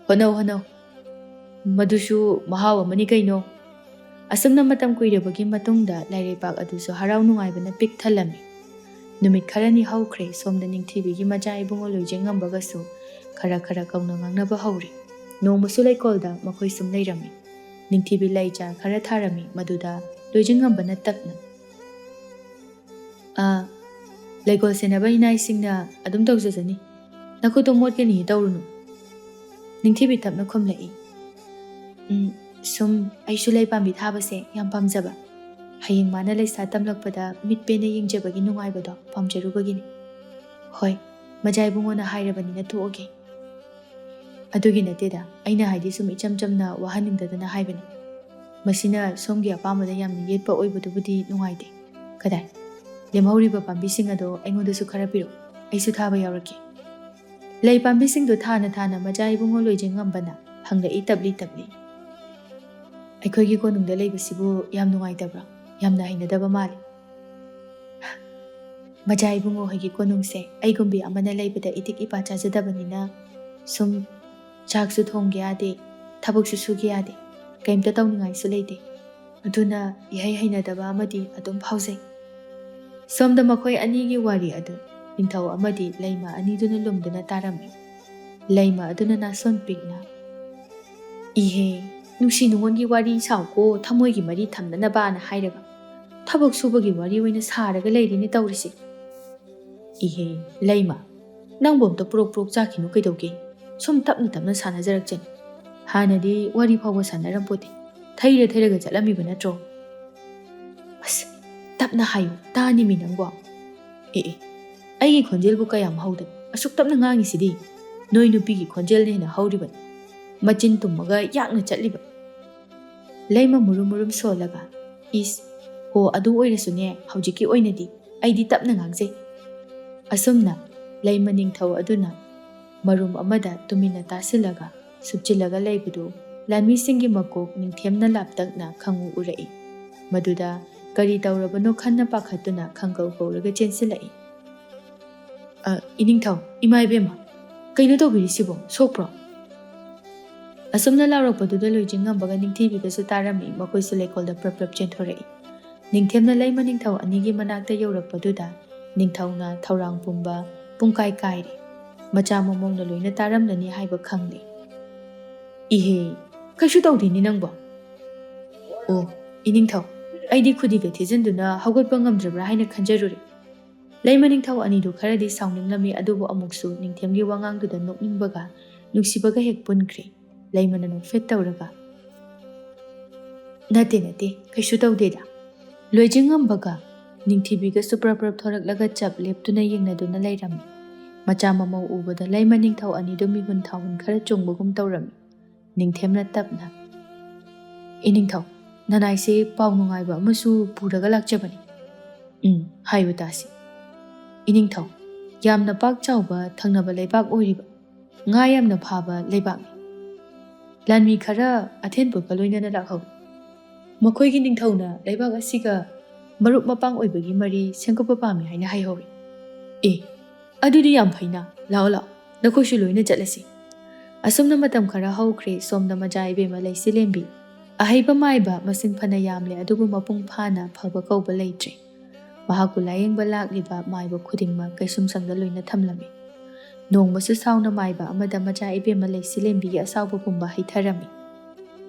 ꯍꯣꯠꯅꯧ, ꯍꯣꯠꯅꯧ꯫ ꯃꯗꯨꯁꯨ ꯃꯍꯥꯎ ꯑꯃꯅꯤ ꯀꯩꯅꯣ꯫" ꯑꯁꯨꯝꯅ ꯃꯇꯝ ꯀꯨꯏꯔꯕꯒꯤ ꯃꯇꯨꯡꯗ ꯂꯥꯏꯔꯩꯄꯥꯛ ꯑꯗꯨꯁꯨ ꯍꯔꯥꯎ ꯅꯨꯡꯉꯥꯏꯕꯅ ꯄꯤꯛ ꯊꯜꯂꯝꯃꯤ꯫ ꯅꯨꯃꯤꯠ ꯈꯔꯅꯤ ꯍꯧꯈ꯭ꯔꯦ꯫ ꯁꯣꯝꯗ ꯅꯤꯡꯊꯤꯕꯤꯒꯤ ꯃꯆꯥ ꯏꯕꯨꯡꯉꯣ ꯂꯣꯏꯖꯤꯡꯉꯝꯕꯒꯁꯨ ꯈꯔ ꯈꯔ ꯀꯧꯅ ꯉꯥꯡꯅꯕ ꯍꯧꯔꯦ꯫ ꯅꯣꯡꯃꯁꯨ ꯂꯩꯀꯣꯜꯗ ꯃꯈꯣꯏ ꯁꯨꯝ ꯂꯩꯔꯝꯃꯤ꯫ ꯅꯤꯡꯊꯤꯕꯤ ꯂꯩ ꯆꯥꯔ ꯈꯔ ꯊꯥꯔꯝꯃꯤ꯫ ꯃꯗꯨꯗ ꯂꯣꯏꯖꯤꯡꯉꯝꯕꯅ ꯇꯞꯅ, "ꯑꯥ, ꯂꯩꯀꯣꯜ ꯁꯦꯟꯅꯕ ꯏꯅꯥꯏꯁꯤꯡꯅ ꯑꯗꯨꯝ ꯇꯧꯖꯖꯅꯤ꯫ ꯅꯈꯨꯠꯇꯣ ꯃꯣꯠꯀꯅꯤ ꯇꯧꯔꯨꯅꯨ꯫" ꯅꯤꯡꯊꯤꯕꯤ ꯇꯞꯅ ꯈꯨꯝꯂꯛꯏ, "ꯎꯝ, ꯁꯨꯝ ꯑꯩꯁꯨ ꯂꯩ ꯄꯥꯝꯕꯤ ꯊꯥꯕꯁꯦ ꯌꯥꯝ ꯄꯥꯝꯖꯕ꯫ ꯍꯌꯦꯡ ꯃꯥꯅ ꯂꯩꯁꯥ ꯇꯝꯂꯛꯄꯗ ꯃꯤꯠ ꯄꯦꯟꯅ ꯌꯦꯡꯖꯕꯒꯤ ꯅꯨꯡꯉꯥꯏꯕꯗꯣ ꯄꯥꯝꯖꯔꯨꯕꯒꯤꯅꯤ꯫ ꯍꯣꯏ, ꯃꯖꯥ ꯏꯕꯨꯡꯉꯣꯅ ꯍꯥꯏꯔꯕꯅꯤꯅ ꯇꯣꯛꯑꯒꯦ꯫" "ꯑꯗꯨꯒꯤ ꯅꯠꯇꯦꯗ, ꯑꯩꯅ ꯍꯥꯏꯗꯤ ꯁꯨꯝ ꯏꯆꯝ ꯆꯝꯅ ꯋꯥꯍꯟꯅꯤꯡꯗꯗꯅ ꯍꯥꯏꯕꯅꯤ꯫ ꯃꯁꯤꯅ ꯁꯣꯝꯒꯤ ꯑꯄꯥꯝꯕꯗ ꯌꯥꯝꯅ ꯌꯦꯠꯄ ꯑꯣꯏꯕꯗꯨꯕꯨꯗꯤ ꯅꯨꯡꯉꯥꯏꯇꯦ꯫ ꯀꯗꯥꯏ, ꯂꯦꯝꯍꯧꯔꯤꯕ ꯄꯥꯝꯕꯤꯁꯤꯡ ꯑꯗꯣ ꯑꯩꯉꯣꯟꯗꯁꯨ ꯈꯔ ꯄꯤꯔꯛꯎ, ꯑꯩꯁꯨ ꯊꯥꯕ ꯌꯥꯎꯔꯛꯀꯦ꯫" ꯂꯩ ꯄꯥꯝꯕꯤꯁꯤꯡꯗꯨ ꯊꯥꯅ ꯊꯥꯅ ꯃꯆꯥ ꯏꯕꯨꯡꯉꯣ ꯂꯣꯏꯖꯤꯡꯉꯝꯕꯅ ꯍꯪꯂꯛꯏ ꯇꯞꯂꯤ ꯇꯞꯂꯤ, "ꯑꯩꯈꯣꯏꯒꯤ ꯀꯣꯅꯨꯡꯗ ꯂꯩꯕꯁꯤꯕꯨ ꯌꯥꯝ ꯅꯨꯡꯉꯥꯏꯇꯕ꯭ꯔꯥ? ꯌꯥꯝꯅ ꯍꯩꯅꯗꯕ ꯃꯥꯜꯂꯤ꯫" "ꯃꯆꯥ ꯏꯕꯨꯡꯉꯣ ꯍꯣꯏꯒꯤ ꯀꯣꯅꯨꯡꯁꯦ ꯑꯩꯒꯨꯝꯕꯤ ꯑꯃꯅ ꯂꯩꯕꯗ ꯏꯇꯤꯛ ꯏꯄꯥ ꯆꯥꯖꯗꯕꯅꯤꯅ ꯁꯨꯝ ꯆꯥꯛꯁꯨ ꯊꯣꯡꯒꯦ ꯌꯥꯗꯦ, ꯊꯕꯛꯁꯨ ꯁꯨꯒꯦ ꯌꯥꯗꯦ, ꯀꯩꯝꯇ ꯇꯧꯅꯤꯡꯉꯥꯏꯁꯨ ꯂꯩꯇꯦ꯫ ꯑꯗꯨꯅ ꯏꯍꯩ ꯍꯩꯅꯗꯕ ꯑꯃꯗꯤ ꯑꯗꯨꯝ ꯐꯥꯎꯖꯩ꯫" ꯁꯣꯝꯗ ꯃꯈꯣꯏ ꯑꯅꯤꯒꯤ ꯋꯥꯔꯤ ꯑꯗꯨ ꯅꯤꯡꯊꯧ ꯑꯃꯗꯤ ꯂꯩꯃ ꯑꯅꯤꯗꯨꯅ ꯂꯨꯝꯗꯨꯅ ꯇꯥꯔꯝꯃꯤ꯫ ꯂꯩꯃ ꯑꯗꯨꯅ ꯅꯥꯁꯣꯟ ꯄꯤꯛꯅ, "ꯏꯍꯦ, ꯅꯨꯡꯁꯤ ꯅꯨꯡꯉꯣꯟꯒꯤ ꯋꯥꯔꯤ ꯁꯥꯎꯀꯣ, ꯊꯃꯣꯏꯒꯤ ꯃꯔꯤ ꯊꯝꯅꯅꯕꯅ ꯍꯥꯏꯔꯒ ꯊꯕꯛ ꯁꯨꯕꯒꯤ ꯋꯥꯔꯤ ꯑꯣꯏꯅ ꯁꯥꯔꯒ ꯂꯩꯔꯤꯅꯦ ꯇꯧꯔꯤꯁꯦ꯫ ꯏꯍꯦ, ꯂꯩꯃ, ꯅꯪꯕꯨ ꯑꯝꯇ ꯄ꯭ꯔꯣꯛ ꯄ꯭ꯔꯣꯛ ꯆꯥꯈꯤꯅꯨ ꯀꯩꯗꯧꯒꯦ? ꯁꯨꯝ ꯇꯞꯅ ꯇꯞꯅ ꯁꯥꯟꯅꯖꯔꯛꯆꯅꯤ꯫ ꯍꯥꯟꯅꯗꯤ ꯋꯥꯔꯤ ꯐꯥꯎꯕ ꯁꯥꯟꯅꯔꯝꯄꯣꯠꯇꯦ꯫ ꯊꯩꯔ ꯊꯩꯔꯒ ꯆꯠꯂꯝꯃꯤꯕ ꯅꯠꯇ꯭ꯔꯣ?" "ꯑꯁ, "ꯇꯞꯅ ꯍꯥꯏꯌꯨ, ꯇꯥꯅꯤꯃꯤ ꯅꯪꯕꯣ꯫ ꯑꯦ ꯑꯦ, ꯑꯩꯒꯤ ꯈꯣꯟꯖꯦꯜꯕꯨ ꯀꯌꯥꯝ ꯍꯧꯗꯅ ꯑꯁꯨꯛ ꯇꯞꯅ ꯉꯥꯡꯉꯤꯁꯤꯗꯤ? ꯅꯣꯏ ꯅꯨꯄꯤꯒꯤ ꯈꯣꯟꯖꯦꯜꯅ ꯍꯦꯟꯅ ꯍꯧꯔꯤꯕꯅꯤ꯫ ꯃꯆꯤꯟ ꯇꯨꯝꯃꯒ ꯌꯥꯛꯅ ꯆꯠꯂꯤꯕ"꯫ ꯂꯩꯃ ꯃꯨꯔꯨꯝ ꯃꯨꯔꯨꯝ ꯁꯣꯜꯂꯒ, "ꯏꯁ, ꯍꯣ, ꯑꯗꯨ ꯑꯣꯏꯔꯁꯨꯅꯦ, ꯍꯧꯖꯤꯛꯀꯤ ꯑꯣꯏꯅꯗꯤ ꯑꯩꯗꯤ ꯇꯞꯅ ꯉꯥꯡꯖꯩ"꯫ ꯑꯁꯨꯝꯅ ꯂꯩꯃ ꯅꯤꯡꯊꯧ ꯑꯗꯨꯅ ꯃꯔꯨꯝ ꯑꯃꯗ ꯇꯨꯃꯤꯟꯅ ꯇꯥꯁꯤꯜꯂꯒ ꯁꯨꯞꯆꯤꯜꯂꯒ ꯂꯩꯕꯗꯨ ꯂꯥꯟꯃꯤꯁꯤꯡꯒꯤ ꯃꯀꯣꯛ ꯅꯤꯡꯊꯦꯝꯅ ꯂꯥꯞꯇꯛꯅ ꯈꯪꯎ ꯎꯔꯛꯏ꯫ ꯃꯗꯨꯗ ꯀꯔꯤ ꯇꯧꯔꯕꯅꯣ ꯈꯟꯅ ꯄꯥꯈꯠꯇꯨꯅ ꯈꯪꯒꯧ ꯒꯧꯔꯒ ꯆꯦꯟꯁꯤꯜꯂꯛꯏ꯫ "ꯑ, ꯏꯅꯤꯡꯊꯧ, ꯏꯃꯥ ꯏꯕꯦꯝꯃ, ꯀꯩꯅꯣ ꯇꯧꯕꯤꯔꯤꯁꯤꯕꯣ? ꯁꯣꯛꯄ꯭ꯔꯣ?" ꯑꯁꯨꯝꯅ ꯂꯥꯎꯔꯛꯄꯗꯨꯗ ꯂꯣꯏꯖꯤꯡꯉꯝꯕꯒ ꯅꯤꯡꯊꯤꯕꯤꯒꯁꯨ ꯇꯥꯔꯝꯃꯤ꯫ ꯃꯈꯣꯏꯁꯨ ꯂꯩꯀꯣꯜꯗ ꯄ꯭ꯔꯞ ꯄ꯭ꯔꯞ ꯆꯦꯟꯊꯣꯔꯛꯏ꯫ ꯅꯤꯡꯊꯦꯝꯅ ꯂꯩꯃ ꯅꯤꯡꯊꯧ ꯑꯅꯤꯒꯤ ꯃꯅꯥꯛꯇ ꯌꯧꯔꯛꯄꯗꯨꯗ ꯅꯤꯡꯊꯧꯅ ꯊꯧꯔꯥꯡ ꯄꯨꯝꯕ ꯄꯨꯡꯀꯥꯏ ꯀꯥꯏꯔꯦ꯫ ꯃꯆꯥ ꯃꯃꯧꯅ ꯂꯣꯏꯅ ꯇꯥꯔꯝꯂꯅꯤ ꯍꯥꯏꯕ ꯈꯪꯂꯦ꯫ "ꯏꯍꯦ, ꯀꯩꯁꯨ ꯇꯧꯗꯦꯅꯦ ꯅꯪꯕꯣ?" "ꯑꯣ, ꯏꯅꯤꯡꯊꯧ, ꯑꯩꯗꯤ ꯈꯨꯗꯤꯒ ꯊꯤꯖꯤꯟꯗꯨꯅ ꯍꯧꯒꯠꯄ ꯉꯝꯗ꯭ꯔꯕ꯭ꯔꯥ ꯍꯥꯏꯅ ꯈꯟꯖꯔꯨꯔꯦ"꯫ ꯂꯩꯃ ꯅꯤꯡꯊꯧ ꯑꯅꯤꯗꯨ ꯈꯔꯗꯤ ꯁꯥꯎꯅꯤꯡꯂꯝꯃꯤ, ꯑꯗꯨꯕꯨ ꯑꯃꯨꯛꯁꯨ ꯅꯤꯡꯊꯦꯝꯒꯤ ꯋꯥꯉꯥꯡꯗꯨꯗ ꯅꯣꯛꯅꯤꯡꯕꯒ ꯅꯨꯡꯁꯤꯕꯒ ꯍꯦꯛ ꯄꯨꯟꯈ꯭ꯔꯦ꯫ ꯂꯩꯃꯅ ꯅꯣꯛꯐꯦꯠ ꯇꯧꯔꯒ, "ꯅꯠꯇꯦ, ꯅꯠꯇꯦ, ꯀꯩꯁꯨ ꯇꯧꯗꯦꯗ"꯫ ꯂꯣꯏꯖꯤꯡꯉꯝꯕꯒ ꯅꯤꯡꯊꯤꯕꯤꯒꯁꯨ ꯄ꯭ꯔꯞ ꯄ꯭ꯔꯞ ꯊꯣꯔꯛꯂꯒ ꯆꯞ ꯂꯦꯞꯇꯨꯅ ꯌꯦꯡꯅꯗꯨꯅ ꯂꯩꯔꯝꯃꯤ꯫ ꯃꯆꯥ ꯃꯃꯧ ꯎꯕꯗ ꯂꯩꯃ ꯅꯤꯡꯊꯧ ꯑꯅꯤꯗꯨ ꯃꯤꯍꯨꯟ ꯊꯥꯍꯨꯟ ꯈꯔ ꯆꯣꯡꯕꯒꯨꯝ ꯇꯧꯔꯝꯃꯤ꯫ ꯅꯤꯡꯊꯦꯝꯅ ꯇꯞꯅ, "ꯏꯅꯤꯡꯊꯧ, ꯅꯅꯥꯏꯁꯦ ꯄꯥꯎ ꯅꯨꯡꯉꯥꯏꯕ ꯑꯃꯁꯨ ꯄꯨꯔꯒ ꯂꯥꯛꯆꯕꯅꯤ"꯫ "ꯎꯝ, ꯍꯥꯏꯌꯨ ꯇꯥꯁꯤ"꯫ "ꯏꯅꯤꯡꯊꯧ, ꯌꯥꯝꯅ ꯄꯥꯛ ꯆꯥꯎꯕ ꯊꯪꯅꯕ ꯂꯩꯕꯥꯛ ꯑꯣꯏꯔꯤꯕ ꯉꯥ ꯌꯥꯝꯅ ꯐꯥꯕ ꯂꯩꯕꯥꯛꯅꯤ꯫ ꯂꯥꯟꯃꯤ ꯈꯔ ꯑꯊꯦꯟ ꯄꯣꯠꯀ ꯂꯣꯏꯅꯅ ꯂꯥꯛꯍꯧꯏ꯫ ꯃꯈꯣꯏꯒꯤ ꯅꯤꯡꯊꯧꯅ ꯂꯩꯕꯥꯛ ꯑꯁꯤꯒ ꯃꯔꯨꯞ ꯃꯄꯥꯡ ꯑꯣꯏꯕꯒꯤ ꯃꯔꯤ ꯁꯦꯝꯒꯠꯄ ꯄꯥꯝꯃꯤ ꯍꯥꯏꯅ ꯍꯥꯏꯍꯧꯏ"꯫ "ꯑꯦ, ꯑꯗꯨꯗꯤ ꯌꯥꯝ ꯐꯩꯅ꯫ ꯂꯥꯛꯑꯣ, ꯂꯥꯛꯑꯣ, ꯅꯈꯣꯏꯁꯨ ꯂꯣꯏꯅ ꯆꯠꯂꯁꯤ"꯫ ꯑꯁꯨꯝꯅ ꯃꯇꯝ ꯈꯔ ꯍꯧꯈ꯭ꯔꯦ꯫ ꯁꯣꯝꯗ ꯃꯆꯥ ꯏꯕꯦꯝꯃ ꯂꯩꯆꯤꯂꯦꯝꯕꯤ꯫ ꯑꯍꯩꯕ ꯃꯥꯏꯕ ꯃꯁꯤꯡ ꯐꯅ ꯌꯥꯝꯂꯦ, ꯑꯗꯨꯕꯨ ꯃꯄꯨꯡ ꯐꯥꯅ ꯐꯕ ꯀꯧꯕ ꯂꯩꯇ꯭ꯔꯦ꯫ ꯃꯍꯥꯛꯄꯨ ꯂꯥꯌꯦꯡꯕ ꯂꯥꯛꯂꯤꯕ ꯃꯥꯏꯕ ꯈꯨꯗꯤꯡꯃꯛ ꯀꯩꯁꯨꯝꯁꯪꯗ ꯂꯣꯏꯅ ꯊꯝꯂꯝꯃꯤ꯫ ꯅꯣꯡꯃꯁꯨ ꯁꯥꯎꯅ ꯃꯥꯏꯕ ꯑꯃꯗ ꯃꯆꯥ ꯏꯕꯦꯝꯃ ꯂꯩꯆꯤꯂꯦꯝꯕꯤꯒꯤ ꯑꯁꯥꯎꯕ ꯄꯨꯝꯕ ꯍꯩꯊꯔꯝꯃꯤ꯫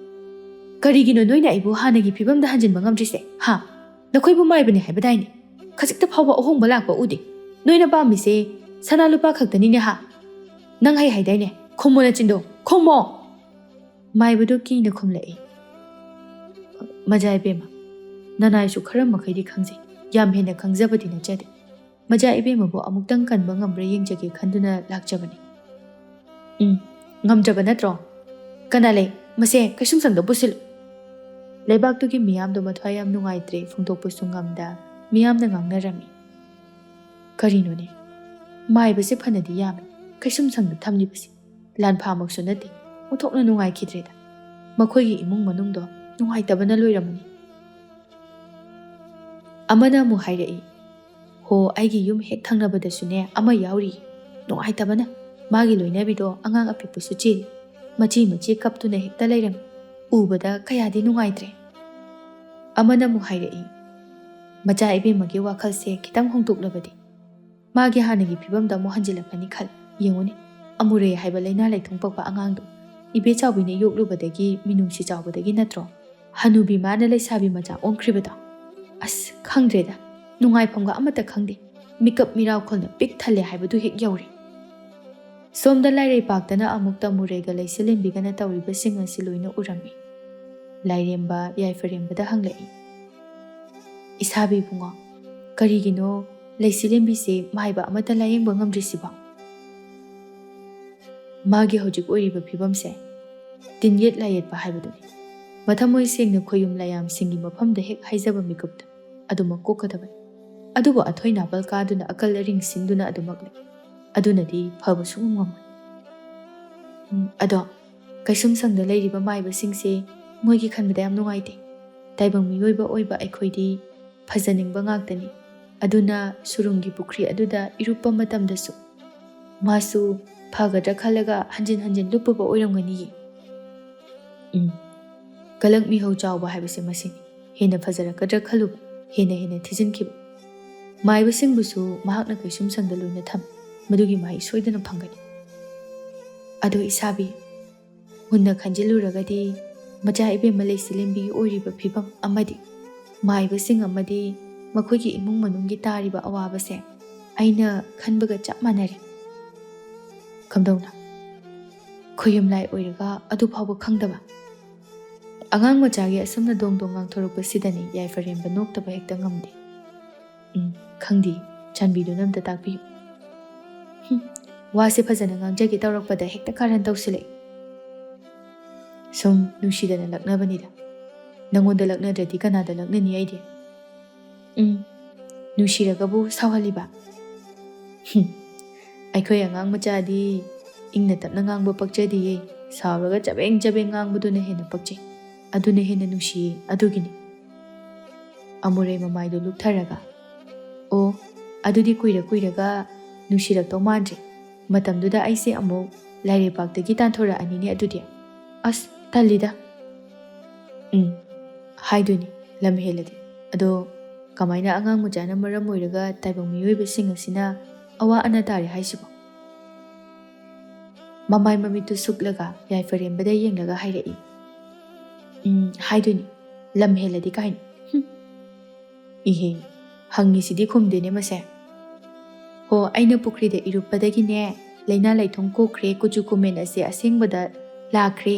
"ꯀꯔꯤꯒꯤꯅꯣ ꯅꯣꯏꯅ ꯑꯩꯕꯨ ꯍꯥꯟꯅꯒꯤ ꯐꯤꯕꯝꯗ ꯍꯟꯖꯤꯟꯕ ꯉꯝꯗ꯭ꯔꯤꯁꯦ, ꯍꯥ? ꯅꯈꯣꯏꯕꯨ ꯃꯥꯏꯕꯅꯦ ꯍꯥꯏꯕꯗꯥꯏꯅꯦ? ꯈꯖꯤꯛꯇ ꯐꯥꯎꯕ ꯑꯍꯣꯡꯕ ꯂꯥꯛꯄ ꯎꯗꯦ꯫ ꯅꯣꯏꯅ ꯄꯥꯝꯃꯤꯁꯦ ꯁꯅꯥ ꯂꯨꯄꯥ ꯈꯛꯇꯅꯤꯅꯦ, ꯍꯥ? ꯅꯪ ꯍꯩ ꯍꯥꯏꯗꯥꯏꯅꯦ? ꯈꯨꯝꯃꯣ ꯅꯆꯤꯟꯗꯣ, ꯈꯨꯝꯃꯣ!" ꯃꯥꯏꯕꯗꯨ ꯀꯤꯅ ꯈꯨꯝꯂꯛꯏ꯫ "ꯃꯖꯥ ꯏꯕꯦꯝꯃ, ꯅꯅꯥꯏꯁꯨ ꯈꯔ ꯃꯈꯩꯗꯤ ꯈꯪꯖꯩ, ꯌꯥꯝ ꯍꯦꯟꯅ ꯈꯪꯖꯕꯗꯤ ꯅꯠꯆꯗꯦ꯫ ꯃꯆꯥ ꯏꯕꯦꯝꯃꯕꯨ ꯑꯃꯨꯛꯇꯪ ꯀꯟꯕ ꯉꯝꯕ꯭ꯔꯥ ꯌꯦꯡꯖꯒꯦ ꯈꯟꯗꯨꯅ ꯂꯥꯛꯆꯕꯅꯤ꯫ ꯎꯝ, ꯉꯝꯗ꯭ꯔꯕ ꯅꯠꯇ꯭ꯔꯣ? ꯀꯅꯥ ꯂꯩ? ꯃꯁꯦ ꯀꯩꯁꯨꯝꯁꯪꯗ ꯄꯨꯁꯤꯜꯂꯨ꯫ ꯂꯩꯕꯥꯛꯇꯨꯒꯤ ꯃꯤꯌꯥꯝꯗꯣ ꯃꯊ꯭ꯋꯥꯏ ꯌꯥꯝ ꯅꯨꯡꯉꯥꯏꯇ꯭ꯔꯦ ꯐꯣꯡꯗꯣꯛꯄꯁꯨ ꯉꯝꯗ ꯃꯤꯌꯥꯝꯅ ꯉꯥꯡꯅꯔꯝꯃꯤ꯫ ꯀꯔꯤꯅꯣꯅꯦ? ꯃꯥꯏꯕꯁꯦ ꯐꯅꯗꯤ ꯌꯥꯝꯃꯤ, ꯀꯩꯁꯨꯝꯁꯪꯗ ꯊꯝꯂꯤꯕꯁꯤ꯫ ꯂꯥꯟꯐꯥꯃꯛꯁꯨ ꯅꯠꯇꯦ, ꯑꯣꯟꯊꯣꯛꯅ ꯅꯨꯡꯉꯥꯏꯈꯤꯗ꯭ꯔꯦꯗ꯫ ꯃꯈꯣꯏꯒꯤ ꯏꯃꯨꯡ ꯃꯅꯨꯡꯗꯣ ꯅꯨꯡꯉꯥꯏꯇꯕꯅ ꯂꯣꯏꯔꯝꯃꯅꯤ꯫ ꯑꯃꯅ ꯑꯃꯨꯛ ꯍꯥꯏꯔꯛꯏ, "ꯍꯣ, ꯑꯩꯒꯤ ꯌꯨꯝ ꯍꯦꯛ ꯊꯪꯅꯕꯗꯁꯨꯅꯦ ꯑꯃ ꯌꯥꯎꯔꯤ꯫ ꯅꯨꯡꯉꯥꯏꯇꯕꯅ ꯃꯥꯒꯤ ꯂꯣꯏꯅꯕꯤꯗꯣ ꯑꯉꯥꯡ ꯑꯄꯤꯛꯄꯁꯨ ꯆꯦꯜꯂꯤ꯫ ꯃꯆꯤ ꯃꯆꯤ ꯀꯞꯇꯨꯅ ꯍꯦꯛꯇ ꯂꯩꯔꯝꯃꯤ꯫ ꯎꯕꯗ ꯀꯌꯥꯗꯤ ꯅꯨꯡꯉꯥꯏꯇ꯭ꯔꯦ꯫" ꯑꯃꯅ ꯑꯃꯨꯛ ꯍꯥꯏꯔꯛꯏ, "ꯃꯆꯥ ꯏꯕꯦꯝꯃꯒꯤ ꯋꯥꯈꯜꯁꯦ ꯈꯤꯇꯪ ꯍꯣꯡꯗꯣꯛꯂꯕꯗꯤ ꯃꯥꯒꯤ ꯍꯥꯟꯅꯒꯤ ꯐꯤꯕꯝꯗ ꯑꯃꯨꯛ ꯍꯟꯖꯤꯜꯂꯛꯀꯅꯤ ꯈꯜ꯫ ꯌꯦꯡꯉꯨꯅꯦ, ꯑꯃꯨꯔꯩ ꯍꯥꯏꯕ ꯂꯥꯏꯅꯥ ꯂꯩꯊꯨꯡ ꯄꯛꯄ ꯑꯉꯥꯡꯗꯣ ꯏꯕꯦ ꯆꯥꯎꯕꯤꯅ ꯌꯣꯛꯂꯨꯕꯗꯒꯤ ꯃꯤꯅꯨꯡꯁꯤ ꯆꯥꯎꯕꯗꯒꯤ ꯅꯠꯇ꯭ꯔꯣ ꯍꯅꯨꯕꯤ ꯃꯥꯅ ꯂꯩꯁꯥꯕꯤ ꯃꯆꯥ ꯑꯣꯟꯈ꯭ꯔꯤꯕꯗꯣ? ꯑꯁ, ꯈꯪꯗ꯭ꯔꯦꯗ, ꯅꯨꯡꯉꯥꯏꯐꯝꯒ ꯑꯃꯠꯇ ꯈꯪꯗꯦ꯫ ꯃꯤꯀꯞ ꯃꯤꯔꯥꯎꯈꯣꯜꯅ ꯄꯤꯛ ꯊꯜꯂꯦ ꯍꯥꯏꯕꯗꯨ ꯍꯦꯛ ꯌꯧꯔꯦ꯫" ꯁꯣꯝꯗ ꯂꯥꯏꯔꯩꯄꯥꯛꯇꯅ ꯑꯃꯨꯛꯇ ꯃꯨꯔꯩꯒ ꯂꯩꯁꯤꯂꯦꯝꯕꯤꯒꯅ ꯇꯧꯔꯤꯕꯁꯤꯡ ꯑꯁꯤ ꯂꯣꯏꯅ ꯎꯔꯝꯃꯤ꯫ ꯂꯥꯏꯔꯦꯝꯕ ꯌꯥꯏꯐꯔꯦꯝꯕꯗ ꯍꯪꯂꯛꯏ, "ꯏꯁꯥꯕꯤ ꯏꯕꯨꯡꯉꯣ, ꯀꯔꯤꯒꯤꯅꯣ ꯂꯩꯁꯤꯂꯦꯝꯕꯤꯁꯦ ꯃꯥꯏꯕ ꯑꯃꯠꯇ ꯂꯥꯌꯦꯡꯕ ꯉꯝꯗ꯭ꯔꯤꯁꯤꯕꯣ?" "ꯃꯥꯒꯤ ꯍꯧꯖꯤꯛ ꯑꯣꯏꯔꯤꯕ ꯐꯤꯕꯝꯁꯦ ꯇꯤꯟꯌꯦꯠ ꯂꯥꯏꯌꯦꯠꯄ ꯍꯥꯏꯕꯗꯨꯅꯤ꯫ ꯃꯊꯃꯣꯏ ꯁꯦꯡꯅ ꯈꯣꯌꯨꯝ ꯂꯥꯌꯥꯝꯁꯤꯡꯒꯤ ꯃꯐꯝꯗ ꯍꯦꯛ ꯍꯥꯏꯖꯕ ꯃꯤꯀꯨꯞꯇ ꯑꯗꯨꯃꯛ ꯀꯣꯛꯀꯗꯕꯅꯤ꯫ ꯑꯗꯨꯕꯨ ꯑꯊꯣꯏ ꯅꯥꯄꯜ ꯀꯥꯗꯨꯅ ꯑꯀꯜ ꯑꯔꯤꯡ ꯁꯤꯟꯗꯨꯅ ꯑꯗꯨꯃꯛ ꯂꯩ꯫ ꯑꯗꯨꯅꯗꯤ ꯐꯕ ꯁꯨꯡꯉꯝ ꯉꯝꯃꯣꯏ꯫ ꯎꯝ, ꯑꯗꯣ ꯀꯩꯁꯨꯝꯁꯪꯗ ꯂꯩꯔꯤꯕ ꯃꯥꯏꯕꯁꯤꯡꯁꯦ ꯃꯣꯏꯒꯤ ꯈꯟꯕꯗ ꯌꯥꯝ ꯅꯨꯡꯉꯥꯏꯇꯦ꯫ ꯇꯥꯏꯕꯪ ꯃꯤꯑꯣꯏꯕ ꯑꯣꯏꯕ ꯑꯩꯈꯣꯏꯗꯤ ꯐꯖꯅꯤꯡꯕ ꯉꯥꯛꯇꯅꯤ꯫ ꯑꯗꯨꯅ ꯁꯨꯔꯨꯡꯒꯤ ꯄꯨꯈ꯭ꯔꯤ ꯑꯗꯨꯗ ꯏꯔꯨꯞꯄ ꯃꯇꯝꯗꯁꯨ ꯃꯥꯁꯨ ꯐꯒꯗ꯭ꯔꯥ ꯈꯜꯂꯒ ꯍꯟꯖꯤꯟ ꯍꯟꯖꯤꯟ ꯂꯨꯞꯄꯕ ꯑꯣꯏꯔꯝꯒꯅꯤꯌꯦ꯫" ꯎꯝ, ꯀꯂꯛ ꯃꯤꯍꯧ ꯆꯥꯎꯕ ꯍꯥꯏꯕꯁꯦ ꯃꯁꯤꯅꯤ꯫ ꯍꯦꯟꯅ ꯐꯖꯔꯛꯀꯗ꯭ꯔꯥ ꯈꯜꯂꯨꯕ, ꯍꯦꯟꯅ ꯍꯦꯟꯅ ꯊꯤꯖꯤꯟꯈꯤꯕ꯫ ꯃꯥꯏꯕꯁꯤꯡꯕꯨꯁꯨ ꯃꯍꯥꯛꯅ ꯀꯩꯁꯨꯝꯁꯪꯗ ꯂꯣꯏꯅ ꯊꯝꯃꯤ꯫ ꯃꯗꯨꯒꯤ ꯃꯍꯩ ꯁꯣꯏꯗꯅ ꯐꯪꯒꯅꯤ꯫ ꯑꯗꯣ ꯏꯁꯥꯕꯤ, ꯃꯨꯟꯅ ꯈꯟꯖꯤꯜꯂꯨꯔꯒꯗꯤ ꯃꯆꯥ ꯏꯕꯦꯝꯃ ꯂꯩꯁꯤꯂꯦꯝꯕꯤꯒꯤ ꯑꯣꯏꯔꯤꯕ ꯐꯤꯕꯝ ꯑꯃꯗꯤ ꯃꯥꯏꯕꯁꯤꯡ ꯑꯃꯗꯤ ꯃꯈꯣꯏꯒꯤ ꯏꯃꯨꯡ ꯃꯅꯨꯡꯒꯤ ꯇꯥꯔꯤꯕ ꯑꯋꯥꯕꯁꯦ ꯑꯩꯅ ꯈꯟꯕꯒ ꯆꯞ ꯃꯥꯟꯅꯔꯦ꯫ ꯀꯝꯗꯧꯅ? ꯈꯨꯌꯨꯝꯂꯥꯏ ꯑꯣꯏꯔꯒ ꯑꯗꯨ ꯐꯥꯎꯕ ꯈꯪꯗꯕ? ꯑꯉꯥꯡ ꯃꯆꯥꯒꯤ ꯑꯁꯨꯝꯅ ꯗꯣꯡ ꯗꯣꯡ ꯉꯥꯡꯊꯣꯔꯛꯄꯁꯤꯗꯅꯤ ꯌꯥꯏꯐꯔꯦꯝꯕ ꯅꯣꯛꯇꯕ ꯍꯦꯛꯇ ꯉꯝꯗꯦ꯫ "ꯎꯝ, ꯈꯪꯗꯦ, ꯆꯥꯟꯕꯤꯗꯨꯅ ꯑꯝꯇ ꯇꯥꯛꯄꯤꯌꯨ꯫" "ꯍꯨꯝ, ꯋꯥꯁꯦ ꯐꯖꯅ ꯉꯥꯡꯖꯒꯦ ꯇꯧꯔꯛꯄꯗ ꯍꯦꯛꯇ ꯀꯥꯔꯟ ꯇꯧꯁꯤꯜꯂꯛꯏ꯫" "ꯁꯨꯝ ꯅꯨꯡꯁꯤꯗꯅ ꯂꯛꯅꯕꯅꯤꯗ꯫ ꯅꯪꯉꯣꯟꯗ ꯂꯛꯅꯗ꯭ꯔꯗꯤ ꯀꯅꯥꯗ ꯂꯛꯅꯅꯤ ꯑꯩꯗꯤ?" "ꯎꯝ, ꯅꯨꯡꯁꯤꯔꯒꯕꯨ ꯁꯥꯎꯍꯜꯂꯤꯕ?" "ꯍꯨꯝ, ꯑꯩꯈꯣꯏ ꯑꯉꯥꯡ ꯃꯆꯥꯗꯤ ꯏꯪꯅ ꯇꯞꯅ ꯉꯥꯡꯕ ꯄꯛꯆꯗꯤꯌꯦ꯫ ꯁꯥꯎꯔꯒ ꯆꯕꯦꯡ ꯆꯕꯦꯡ ꯉꯥꯡꯕꯗꯨꯅ ꯍꯦꯟꯅ ꯄꯛꯆꯩ꯫ ꯑꯗꯨꯅ ꯍꯦꯟꯅ ꯅꯨꯡꯁꯤꯌꯦ, ꯑꯗꯨꯒꯤꯅꯤ꯫" ꯑꯃꯨꯔꯩ ꯃꯃꯥꯏꯗꯨ ꯂꯨꯛꯊꯔꯒ, "ꯑꯣ, ꯑꯗꯨꯗꯤ ꯀꯨꯏꯔ ꯀꯨꯏꯔꯒ ꯅꯨꯡꯁꯤꯔꯛꯇꯧ ꯃꯥꯟꯗ꯭ꯔꯦ꯫ ꯃꯇꯝꯗꯨꯗ ꯑꯩꯁꯦ ꯑꯃꯨꯛ ꯂꯥꯏꯔꯩꯄꯥꯛꯇꯒꯤ ꯇꯥꯟꯊꯣꯔꯛꯑꯅꯤꯅꯦ ꯑꯗꯨꯗꯤ꯫ ꯑꯁ, ꯇꯜꯂꯤꯗ꯫" "ꯎꯝ, ꯍꯥꯏꯗꯣꯏꯅꯤ, ꯂꯝ ꯍꯦꯜꯂꯗꯤ꯫ ꯑꯗꯣ ꯀꯃꯥꯏꯅ ꯑꯉꯥꯡ ꯃꯆꯥꯅ ꯃꯔꯝ ꯑꯣꯏꯔꯒ ꯇꯥꯏꯕꯪ ꯃꯤꯑꯣꯏꯕꯁꯤꯡ ꯑꯁꯤꯅ ꯑꯋꯥ ꯑꯅꯥ ꯇꯥꯔꯦ ꯍꯥꯏꯁꯤꯕꯣ?" ꯃꯃꯥꯏ ꯃꯃꯤꯠꯇꯨ ꯁꯨꯛꯂꯒ ꯌꯥꯏꯐꯔꯦꯝꯕꯗ ꯌꯦꯡꯂꯒ ꯍꯥꯏꯔꯛꯏ꯫ "ꯎꯝ, ꯍꯥꯏꯗꯣꯏꯅꯤ, ꯂꯝ ꯍꯦꯜꯂꯗꯤ ꯀꯥꯏꯅ꯫ ꯍꯨꯝ꯫ ꯏꯍꯦ, ꯍꯪꯉꯤꯁꯤꯗꯤ ꯈꯨꯝꯗꯦꯅꯦ ꯃꯁꯦ꯫ ꯍꯣ, ꯑꯩꯅ ꯄꯨꯈ꯭ꯔꯤꯗ ꯏꯔꯨꯞꯄꯗꯒꯤꯅꯦ, ꯂꯩꯅꯥ ꯂꯩꯊꯨꯡ ꯀꯣꯛꯈ꯭ꯔꯦ, ꯀꯨꯆꯨ ꯀꯨꯃꯦꯟ ꯑꯁꯦ ꯑꯁꯦꯡꯕꯗ ꯂꯥꯛꯈ꯭ꯔꯦ꯫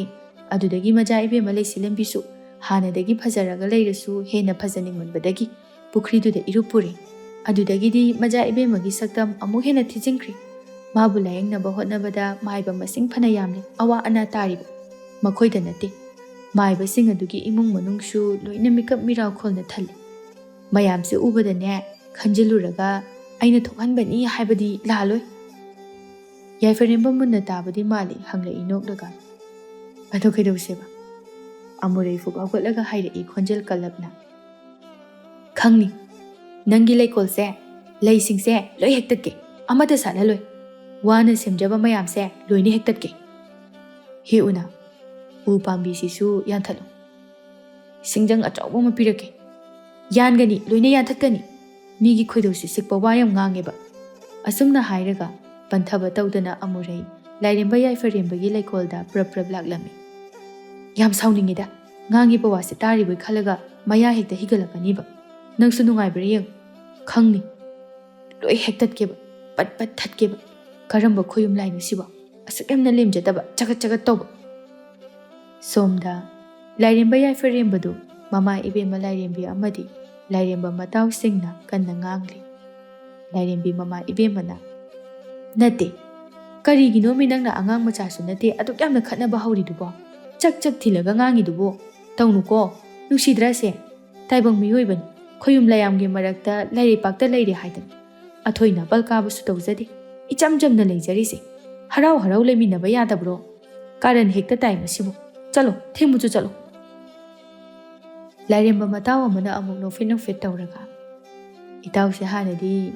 ꯑꯗꯨꯗꯒꯤ ꯃꯆꯥ ꯏꯕꯦꯝꯃ ꯂꯩꯁꯤ ꯂꯝꯕꯤꯁꯨ ꯍꯥꯟꯅꯗꯒꯤ ꯐꯖꯔꯒ ꯂꯩꯔꯁꯨ ꯍꯦꯟꯅ ꯐꯖꯅꯤꯡꯃꯟꯕꯗꯒꯤ ꯄꯨꯈ꯭ꯔꯤꯗꯨꯗ ꯏꯔꯨꯞꯄꯨꯔꯦ꯫ ꯑꯗꯨꯗꯒꯤꯗꯤ ꯃꯆꯥ ꯏꯕꯦꯝꯃꯒꯤ ꯁꯛꯇꯝ ꯑꯃꯨꯛ ꯍꯦꯟꯅ ꯊꯤꯖꯤꯟꯈ꯭ꯔꯦ꯫ ꯃꯥꯕꯨ ꯂꯥꯌꯦꯡꯅꯕ ꯍꯣꯠꯅꯕꯗ ꯃꯥꯏꯕ ꯃꯁꯤꯡ ꯐꯅ ꯌꯥꯝꯂꯦ ꯑꯋꯥ ꯑꯅꯥ ꯇꯥꯔꯤꯕ꯫ ꯃꯈꯣꯏꯗ ꯅꯠꯇꯦ, ꯃꯥꯏꯕꯁꯤꯡ ꯑꯗꯨꯒꯤ ꯏꯃꯨꯡ ꯃꯅꯨꯡꯁꯨ ꯂꯣꯏꯅ ꯃꯤꯀꯞ ꯃꯤꯔꯥꯎꯈꯣꯜꯅ ꯊꯜꯂꯤ꯫ ꯃꯌꯥꯝꯁꯦ ꯎꯕꯗꯅꯦ, ꯈꯟꯖꯤꯜꯂꯨꯔꯒ ꯑꯩꯅ ꯊꯣꯛꯍꯟꯕꯅꯤ ꯍꯥꯏꯕꯗꯤ ꯂꯥꯜꯂꯣꯏ꯫" ꯌꯥꯏꯐꯔꯦꯝꯕ ꯃꯨꯟꯅ ꯇꯥꯕꯗꯤ ꯃꯥꯜꯂꯤ, ꯍꯪꯂꯛꯏ ꯅꯣꯛꯂꯒ꯫ "ꯑꯗꯨ ꯀꯩꯗꯧꯁꯦꯕ?" ꯑꯃꯨꯔꯩ ꯐꯨꯛ ꯍꯧꯒꯠꯂꯒ ꯍꯥꯏꯔꯛꯏ ꯈꯣꯟꯖꯦꯜ ꯀꯜꯂꯞꯅ꯫ "ꯈꯪꯅꯤ, ꯅꯪꯒꯤ ꯂꯩꯀꯣꯜꯁꯦ, ꯂꯩꯁꯤꯡꯁꯦ ꯂꯣꯏ ꯍꯦꯛꯇꯠꯀꯦ, ꯑꯃꯠꯇ ꯁꯥꯠꯍꯜꯂꯣꯏ꯫ ꯋꯥꯅ ꯁꯦꯝꯖꯕ ꯃꯌꯥꯝꯁꯦ ꯂꯣꯏꯅ ꯍꯦꯛꯇꯠꯀꯦ꯫ ꯍꯦꯛꯎꯅ, ꯎ ꯄꯥꯝꯕꯤꯁꯤꯁꯨ ꯌꯥꯟꯊꯠꯂꯨ꯫ ꯁꯤꯡꯖꯪ ꯑꯆꯧꯕ ꯑꯃ ꯄꯤꯔꯛꯀꯦ꯫ ꯌꯥꯟꯒꯅꯤ, ꯂꯣꯏꯅ ꯌꯥꯟꯊꯠꯀꯅꯤ꯫ ꯃꯤꯒꯤ ꯈꯣꯏꯗꯧꯁꯤ ꯁꯤꯛꯄ ꯋꯥ ꯌꯥꯝ ꯉꯥꯡꯉꯦꯕ꯫" ꯑꯁꯨꯝꯅ ꯍꯥꯏꯔꯒ ꯄꯟꯊꯕ ꯇꯧꯗꯅ ꯑꯃꯨꯔꯩ ꯂꯥꯏꯔꯦꯝꯕ ꯌꯥꯏꯐꯔꯦꯝꯕꯒꯤ ꯂꯩꯀꯣꯜꯗ ꯄ꯭ꯔꯞ ꯄ꯭ꯔꯞ ꯂꯥꯛꯂꯝꯃꯤ꯫ "ꯌꯥꯝ ꯁꯥꯎꯅꯤꯡꯉꯤꯗ, ꯉꯥꯡꯉꯤꯕ ꯋꯥꯁꯦ ꯇꯥꯔꯤꯕꯣꯏ ꯈꯜꯂꯒ ꯃꯌꯥ ꯍꯦꯛꯇ ꯍꯤꯒꯠꯂꯛꯀꯅꯤꯕ꯫ ꯅꯪꯁꯨ ꯅꯨꯡꯉꯥꯏꯕ꯭ꯔꯥ ꯌꯦꯡꯉꯨ꯫ ꯈꯪꯅꯤ, ꯂꯣꯏ ꯍꯦꯛꯇꯠꯀꯦꯕ, ꯄꯠ ꯄꯠ ꯊꯠꯀꯦꯕ꯫ ꯀꯔꯝꯕ ꯈꯣꯌꯨꯝ ꯂꯥꯏꯅꯣ ꯁꯤꯕꯣ? ꯑꯁꯨꯛ ꯌꯥꯝꯅ ꯂꯦꯝꯖꯗꯕ, ꯆꯒꯠ ꯆꯒꯠ ꯇꯧꯕ꯫" ꯁꯣꯝꯗ ꯂꯥꯏꯔꯦꯝꯕ ꯌꯥꯏꯐꯔꯦꯝꯕꯗꯨ ꯃꯃꯥ ꯏꯕꯦꯝꯃ ꯂꯥꯏꯔꯦꯝꯕꯤ ꯑꯃꯗꯤ ꯂꯥꯏꯔꯦꯝꯕ ꯃꯇꯥꯎꯁꯤꯡꯅ ꯀꯟꯅ ꯉꯥꯡꯂꯤ꯫ ꯂꯥꯏꯔꯦꯝꯕꯤ ꯃꯃꯥ ꯏꯕꯦꯝꯃꯅ, "ꯅꯠꯇꯦ, ꯀꯔꯤꯒꯤꯅꯣꯃꯤ ꯅꯪꯅ ꯑꯉꯥꯡ ꯃꯆꯥꯁꯨ ꯅꯠꯇꯦ ꯑꯗꯨꯛ ꯌꯥꯝꯅ ꯈꯠꯅꯕ ꯍꯧꯔꯤꯗꯨꯕꯣ? ꯆꯛ ꯆꯛ ꯊꯤꯜꯂꯒ ꯉꯥꯡꯉꯤꯗꯨꯕꯣ? ꯇꯧꯅꯨꯀꯣ, ꯅꯨꯡꯁꯤꯗ꯭ꯔꯁꯦ? ꯇꯥꯏꯕꯪ ꯃꯤꯑꯣꯏꯕꯅꯤ, ꯈꯣꯌꯨꯝ ꯂꯥꯌꯥꯝꯒꯤ ꯃꯔꯛꯇ ꯂꯩꯔꯩꯄꯥꯛꯇ ꯂꯩꯔꯦ ꯍꯥꯏꯗꯅ ꯑꯊꯣꯏ ꯅꯥꯄꯜ ꯀꯥꯕꯁꯨ ꯇꯧꯖꯗꯦ꯫ ꯏꯆꯝ ꯆꯝꯅ ꯂꯩꯖꯔꯤꯁꯦ꯫ ꯍꯔꯥꯎ ꯍꯔꯥꯎ ꯂꯩꯃꯤꯟꯅꯕ ꯌꯥꯗꯕ꯭ꯔꯣ? ꯀꯥꯔꯟ ꯍꯦꯛꯇ ꯇꯥꯏ ꯃꯁꯤꯕꯨ꯫ ꯆꯠꯂꯣ, ꯊꯦꯡꯕꯁꯨ ꯆꯠꯂꯣ꯫" ꯂꯥꯏꯔꯦꯝꯕ ꯃꯇꯥꯎ ꯑꯃꯅ ꯑꯃꯨꯛ ꯅꯣꯛꯐꯦꯠ ꯅꯣꯛꯐꯦꯠ ꯇꯧꯔꯒ, "ꯏꯇꯥꯎꯁꯦ ꯍꯥꯟꯅꯗꯤ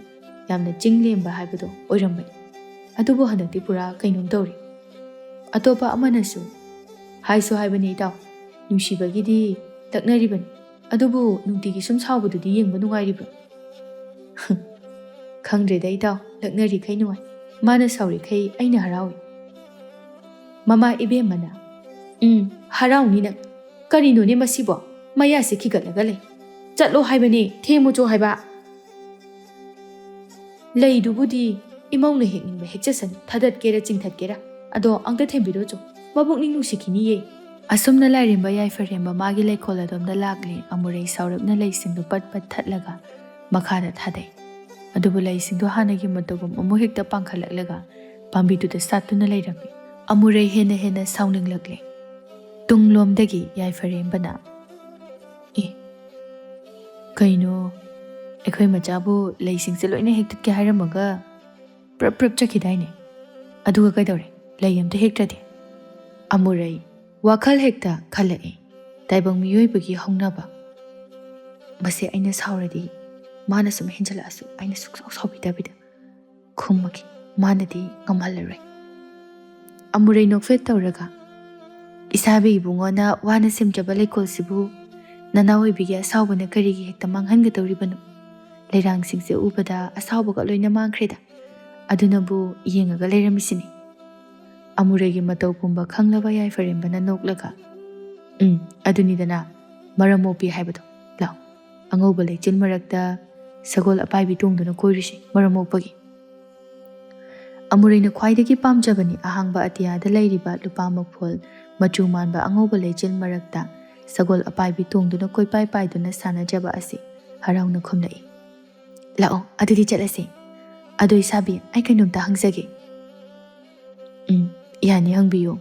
ꯌꯥꯝꯅ ꯆꯤꯡ ꯂꯦꯝꯕ ꯍꯥꯏꯕꯗꯣ ꯑꯣꯏꯔꯝꯕꯅꯤ, ꯑꯗꯨꯕꯨ ꯍꯟꯗꯛꯇꯤ ꯄꯨꯔꯥ ꯀꯩꯅꯣꯝ ꯇꯧꯔꯦ꯫ ꯑꯇꯣꯞꯄ ꯑꯃꯅꯁꯨ ꯍꯥꯏꯁꯨ ꯍꯥꯏꯕꯅꯤ ꯏꯇꯥꯎ, ꯅꯨꯡꯁꯤꯕꯒꯤꯗꯤ ꯂꯛꯅꯔꯤꯕꯅꯤ, ꯑꯗꯨꯕꯨ ꯅꯨꯡꯇꯤꯒꯤ ꯁꯨꯝ ꯁꯥꯎꯕꯗꯨꯗꯤ ꯌꯦꯡꯕ ꯅꯨꯡꯉꯥꯏꯔꯤꯕ꯭ꯔꯣ?" "ꯈꯪꯗ꯭ꯔꯦꯗ ꯏꯇꯥꯎ, ꯂꯛꯅꯔꯤꯈꯩ ꯅꯨꯡꯉꯥꯏ, ꯃꯥꯅ ꯁꯥꯎꯔꯤꯈꯩ ꯑꯩꯅ ꯍꯔꯥꯎꯏ꯫" ꯃꯃꯥ ꯏꯕꯦꯝꯃꯅ, "ꯎꯝ, ꯍꯔꯥꯎꯅꯤ ꯅꯪ꯫ ꯀꯔꯤꯅꯣꯅꯦ ꯃꯁꯤꯕꯣ? ꯃꯌꯥꯁꯦ ꯈꯤꯒꯠꯂꯒ ꯂꯩ꯫ ꯆꯠꯂꯣ ꯍꯥꯏꯕꯅꯦ, ꯊꯦꯝꯃꯨꯆꯣ ꯍꯥꯏꯕ꯫" "ꯂꯩꯗꯨꯕꯨꯗꯤ ꯏꯃꯧꯅ ꯍꯦꯛꯅꯤꯡꯕ ꯍꯦꯛꯆꯁꯅꯨ, ꯊꯥꯗꯠꯀꯦꯔꯥ ꯆꯤꯡꯊꯠꯀꯦꯔꯥ꯫ ꯑꯗꯣ ꯑꯝꯇ ꯊꯦꯝꯕꯤꯔꯣꯆꯣ, ꯃꯕꯨꯛꯅꯤꯡ ꯅꯨꯡꯁꯤꯈꯤꯅꯤꯌꯦ꯫" ꯑꯁꯨꯝꯅ ꯂꯥꯏꯔꯦꯝꯕ ꯌꯥꯏꯐꯔꯦꯝꯕ ꯃꯥꯒꯤ ꯂꯩꯀꯣꯜ ꯑꯗꯣꯝꯗ ꯂꯥꯛꯂꯦ꯫ ꯑꯃꯨꯔꯩ ꯁꯥꯎꯔꯞꯅ ꯂꯩꯁꯤꯡꯗꯨ ꯄꯠ ꯄꯠ ꯊꯠꯂꯒ ꯃꯈꯥꯗ ꯊꯥꯗꯩ꯫ ꯑꯗꯨꯕꯨ ꯂꯩꯁꯤꯡꯗꯨ ꯍꯥꯟꯅꯒꯤ ꯃꯇꯧꯒꯨꯝ ꯑꯃꯨꯛ ꯍꯦꯛꯇ ꯄꯥꯡꯈꯠꯂꯛꯂꯒ ꯄꯥꯝꯕꯤꯗꯨꯗ ꯁꯥꯠꯇꯨꯅ ꯂꯩꯔꯝꯃꯤ꯫ ꯑꯃꯨꯔꯩ ꯍꯦꯟꯅ ꯍꯦꯟꯅ ꯁꯥꯎꯅꯤꯡꯂꯛꯂꯦ꯫ ꯇꯨꯡꯂꯣꯝꯗꯒꯤ ꯌꯥꯏꯐꯔꯦꯝꯕꯅ, "ꯑꯦ, ꯀꯩꯅꯣ, ꯑꯩꯈꯣꯏ ꯃꯆꯥꯕꯨ ꯂꯩꯁꯤꯡꯁꯦ ꯂꯣꯏꯅ ꯍꯦꯛꯇꯠꯀꯦ ꯍꯥꯏꯔꯝꯃꯒ ꯄ꯭ꯔꯞ ꯄ꯭ꯔꯞ ꯆꯠꯈꯤꯗꯥꯏꯅꯦ? ꯑꯗꯨꯒ ꯀꯩꯗꯧꯔꯦ? ꯂꯩ ꯑꯝꯇ ꯍꯦꯛꯇ꯭ꯔꯗꯤ?" ꯑꯃꯨꯔꯩ ꯋꯥꯈꯜ ꯍꯦꯛꯇ ꯈꯜꯂꯛꯏ꯫ ꯇꯥꯏꯕꯪ ꯃꯤꯑꯣꯏꯕꯒꯤ ꯍꯧꯅꯕ꯫ "ꯃꯁꯦ ꯑꯩꯅ ꯁꯥꯎꯔꯗꯤ ꯃꯥꯅ ꯁꯨꯝ ꯍꯦꯟꯖꯜꯂꯛꯑꯁꯨ ꯑꯩꯅ ꯁꯨꯛꯁꯥꯎ ꯁꯥꯎꯕꯤꯗꯕꯤꯗ ꯈꯨꯝꯃꯒꯦ, ꯃꯥꯅꯗꯤ ꯉꯝꯍꯜꯂꯔꯣꯏ꯫" ꯑꯃꯨꯔꯩ ꯅꯣꯛꯐꯦꯠ ꯇꯧꯔꯒ, "ꯏꯁꯥꯕꯤ ꯏꯕꯨꯡꯉꯣꯅ ꯋꯥꯅ ꯁꯦꯝꯖꯕ ꯂꯩꯀꯣꯜꯁꯤꯕꯨ ꯅꯅꯥꯎ ꯑꯣꯏꯕꯤꯒꯤ ꯑꯁꯥꯎꯕꯅ ꯀꯔꯤꯒꯤ ꯍꯦꯛꯇ ꯃꯥꯡꯍꯟꯒꯗꯧꯔꯤꯕꯅꯣ? ꯂꯩꯔꯥꯡꯁꯤꯡꯁꯦ ꯎꯕꯗ ꯑꯁꯥꯎꯕꯒ ꯂꯣꯏꯅ ꯃꯥꯡꯈ꯭ꯔꯦꯗ꯫ ꯑꯗꯨꯅꯕꯨ ꯌꯦꯡꯉꯒ ꯂꯩꯔꯝꯃꯤꯁꯤꯅꯤ꯫" ꯑꯃꯨꯔꯩꯒꯤ ꯃꯇꯧ ꯄꯨꯝꯕ ꯈꯪꯂꯕ ꯌꯥꯏꯐꯔꯦꯝꯕꯅ ꯅꯣꯛꯂꯒ, "ꯎꯝ, ꯑꯗꯨꯅꯤꯗꯅ ꯃꯔꯝ ꯃꯣꯛꯄꯤ ꯍꯥꯏꯕꯗꯣ꯫ ꯂꯥꯎ, ꯑꯉꯧꯕ ꯂꯩꯆꯤꯜ ꯃꯔꯛꯇ ꯁꯒꯣꯜ ꯑꯄꯥꯏꯕꯤ ꯇꯣꯡꯗꯨꯅ ꯀꯣꯏꯔꯨꯁꯤ, ꯃꯔꯝ ꯃꯣꯛꯄꯒꯤ꯫" ꯑꯃꯨꯔꯩꯅ ꯈ꯭ꯋꯥꯏꯗꯒꯤ ꯄꯥꯝꯖꯕꯅꯤ ꯑꯍꯥꯡꯕ ꯑꯇꯤꯌꯥꯗ ꯂꯩꯔꯤꯕ ꯂꯨꯄꯥ ꯃꯈꯣꯜ ꯃꯆꯨ ꯃꯥꯟꯕ ꯑꯉꯧꯕ ꯂꯩꯆꯤꯜ ꯃꯔꯛꯇ ꯁꯒꯣꯜ ꯑꯄꯥꯏꯕꯤ ꯇꯣꯡꯗꯨꯅ ꯀꯣꯏꯄꯥꯏ ꯄꯥꯏꯗꯨꯅ ꯁꯥꯟꯅꯖꯕ ꯑꯁꯤ ꯍꯔꯥꯎꯅ ꯈꯨꯝꯂꯛꯏ꯫ "ꯂꯥꯛꯑꯣ, ꯑꯗꯨꯗꯤ ꯆꯠꯂꯁꯤ꯫ ꯑꯗꯣ ꯏꯁꯥꯕꯤ, ꯑꯩ ꯀꯩꯅꯣꯝꯇ ꯍꯪꯖꯒꯦ꯫" "ꯎꯝ, ꯌꯥꯅꯤ, ꯍꯪꯕꯤꯌꯨ꯫"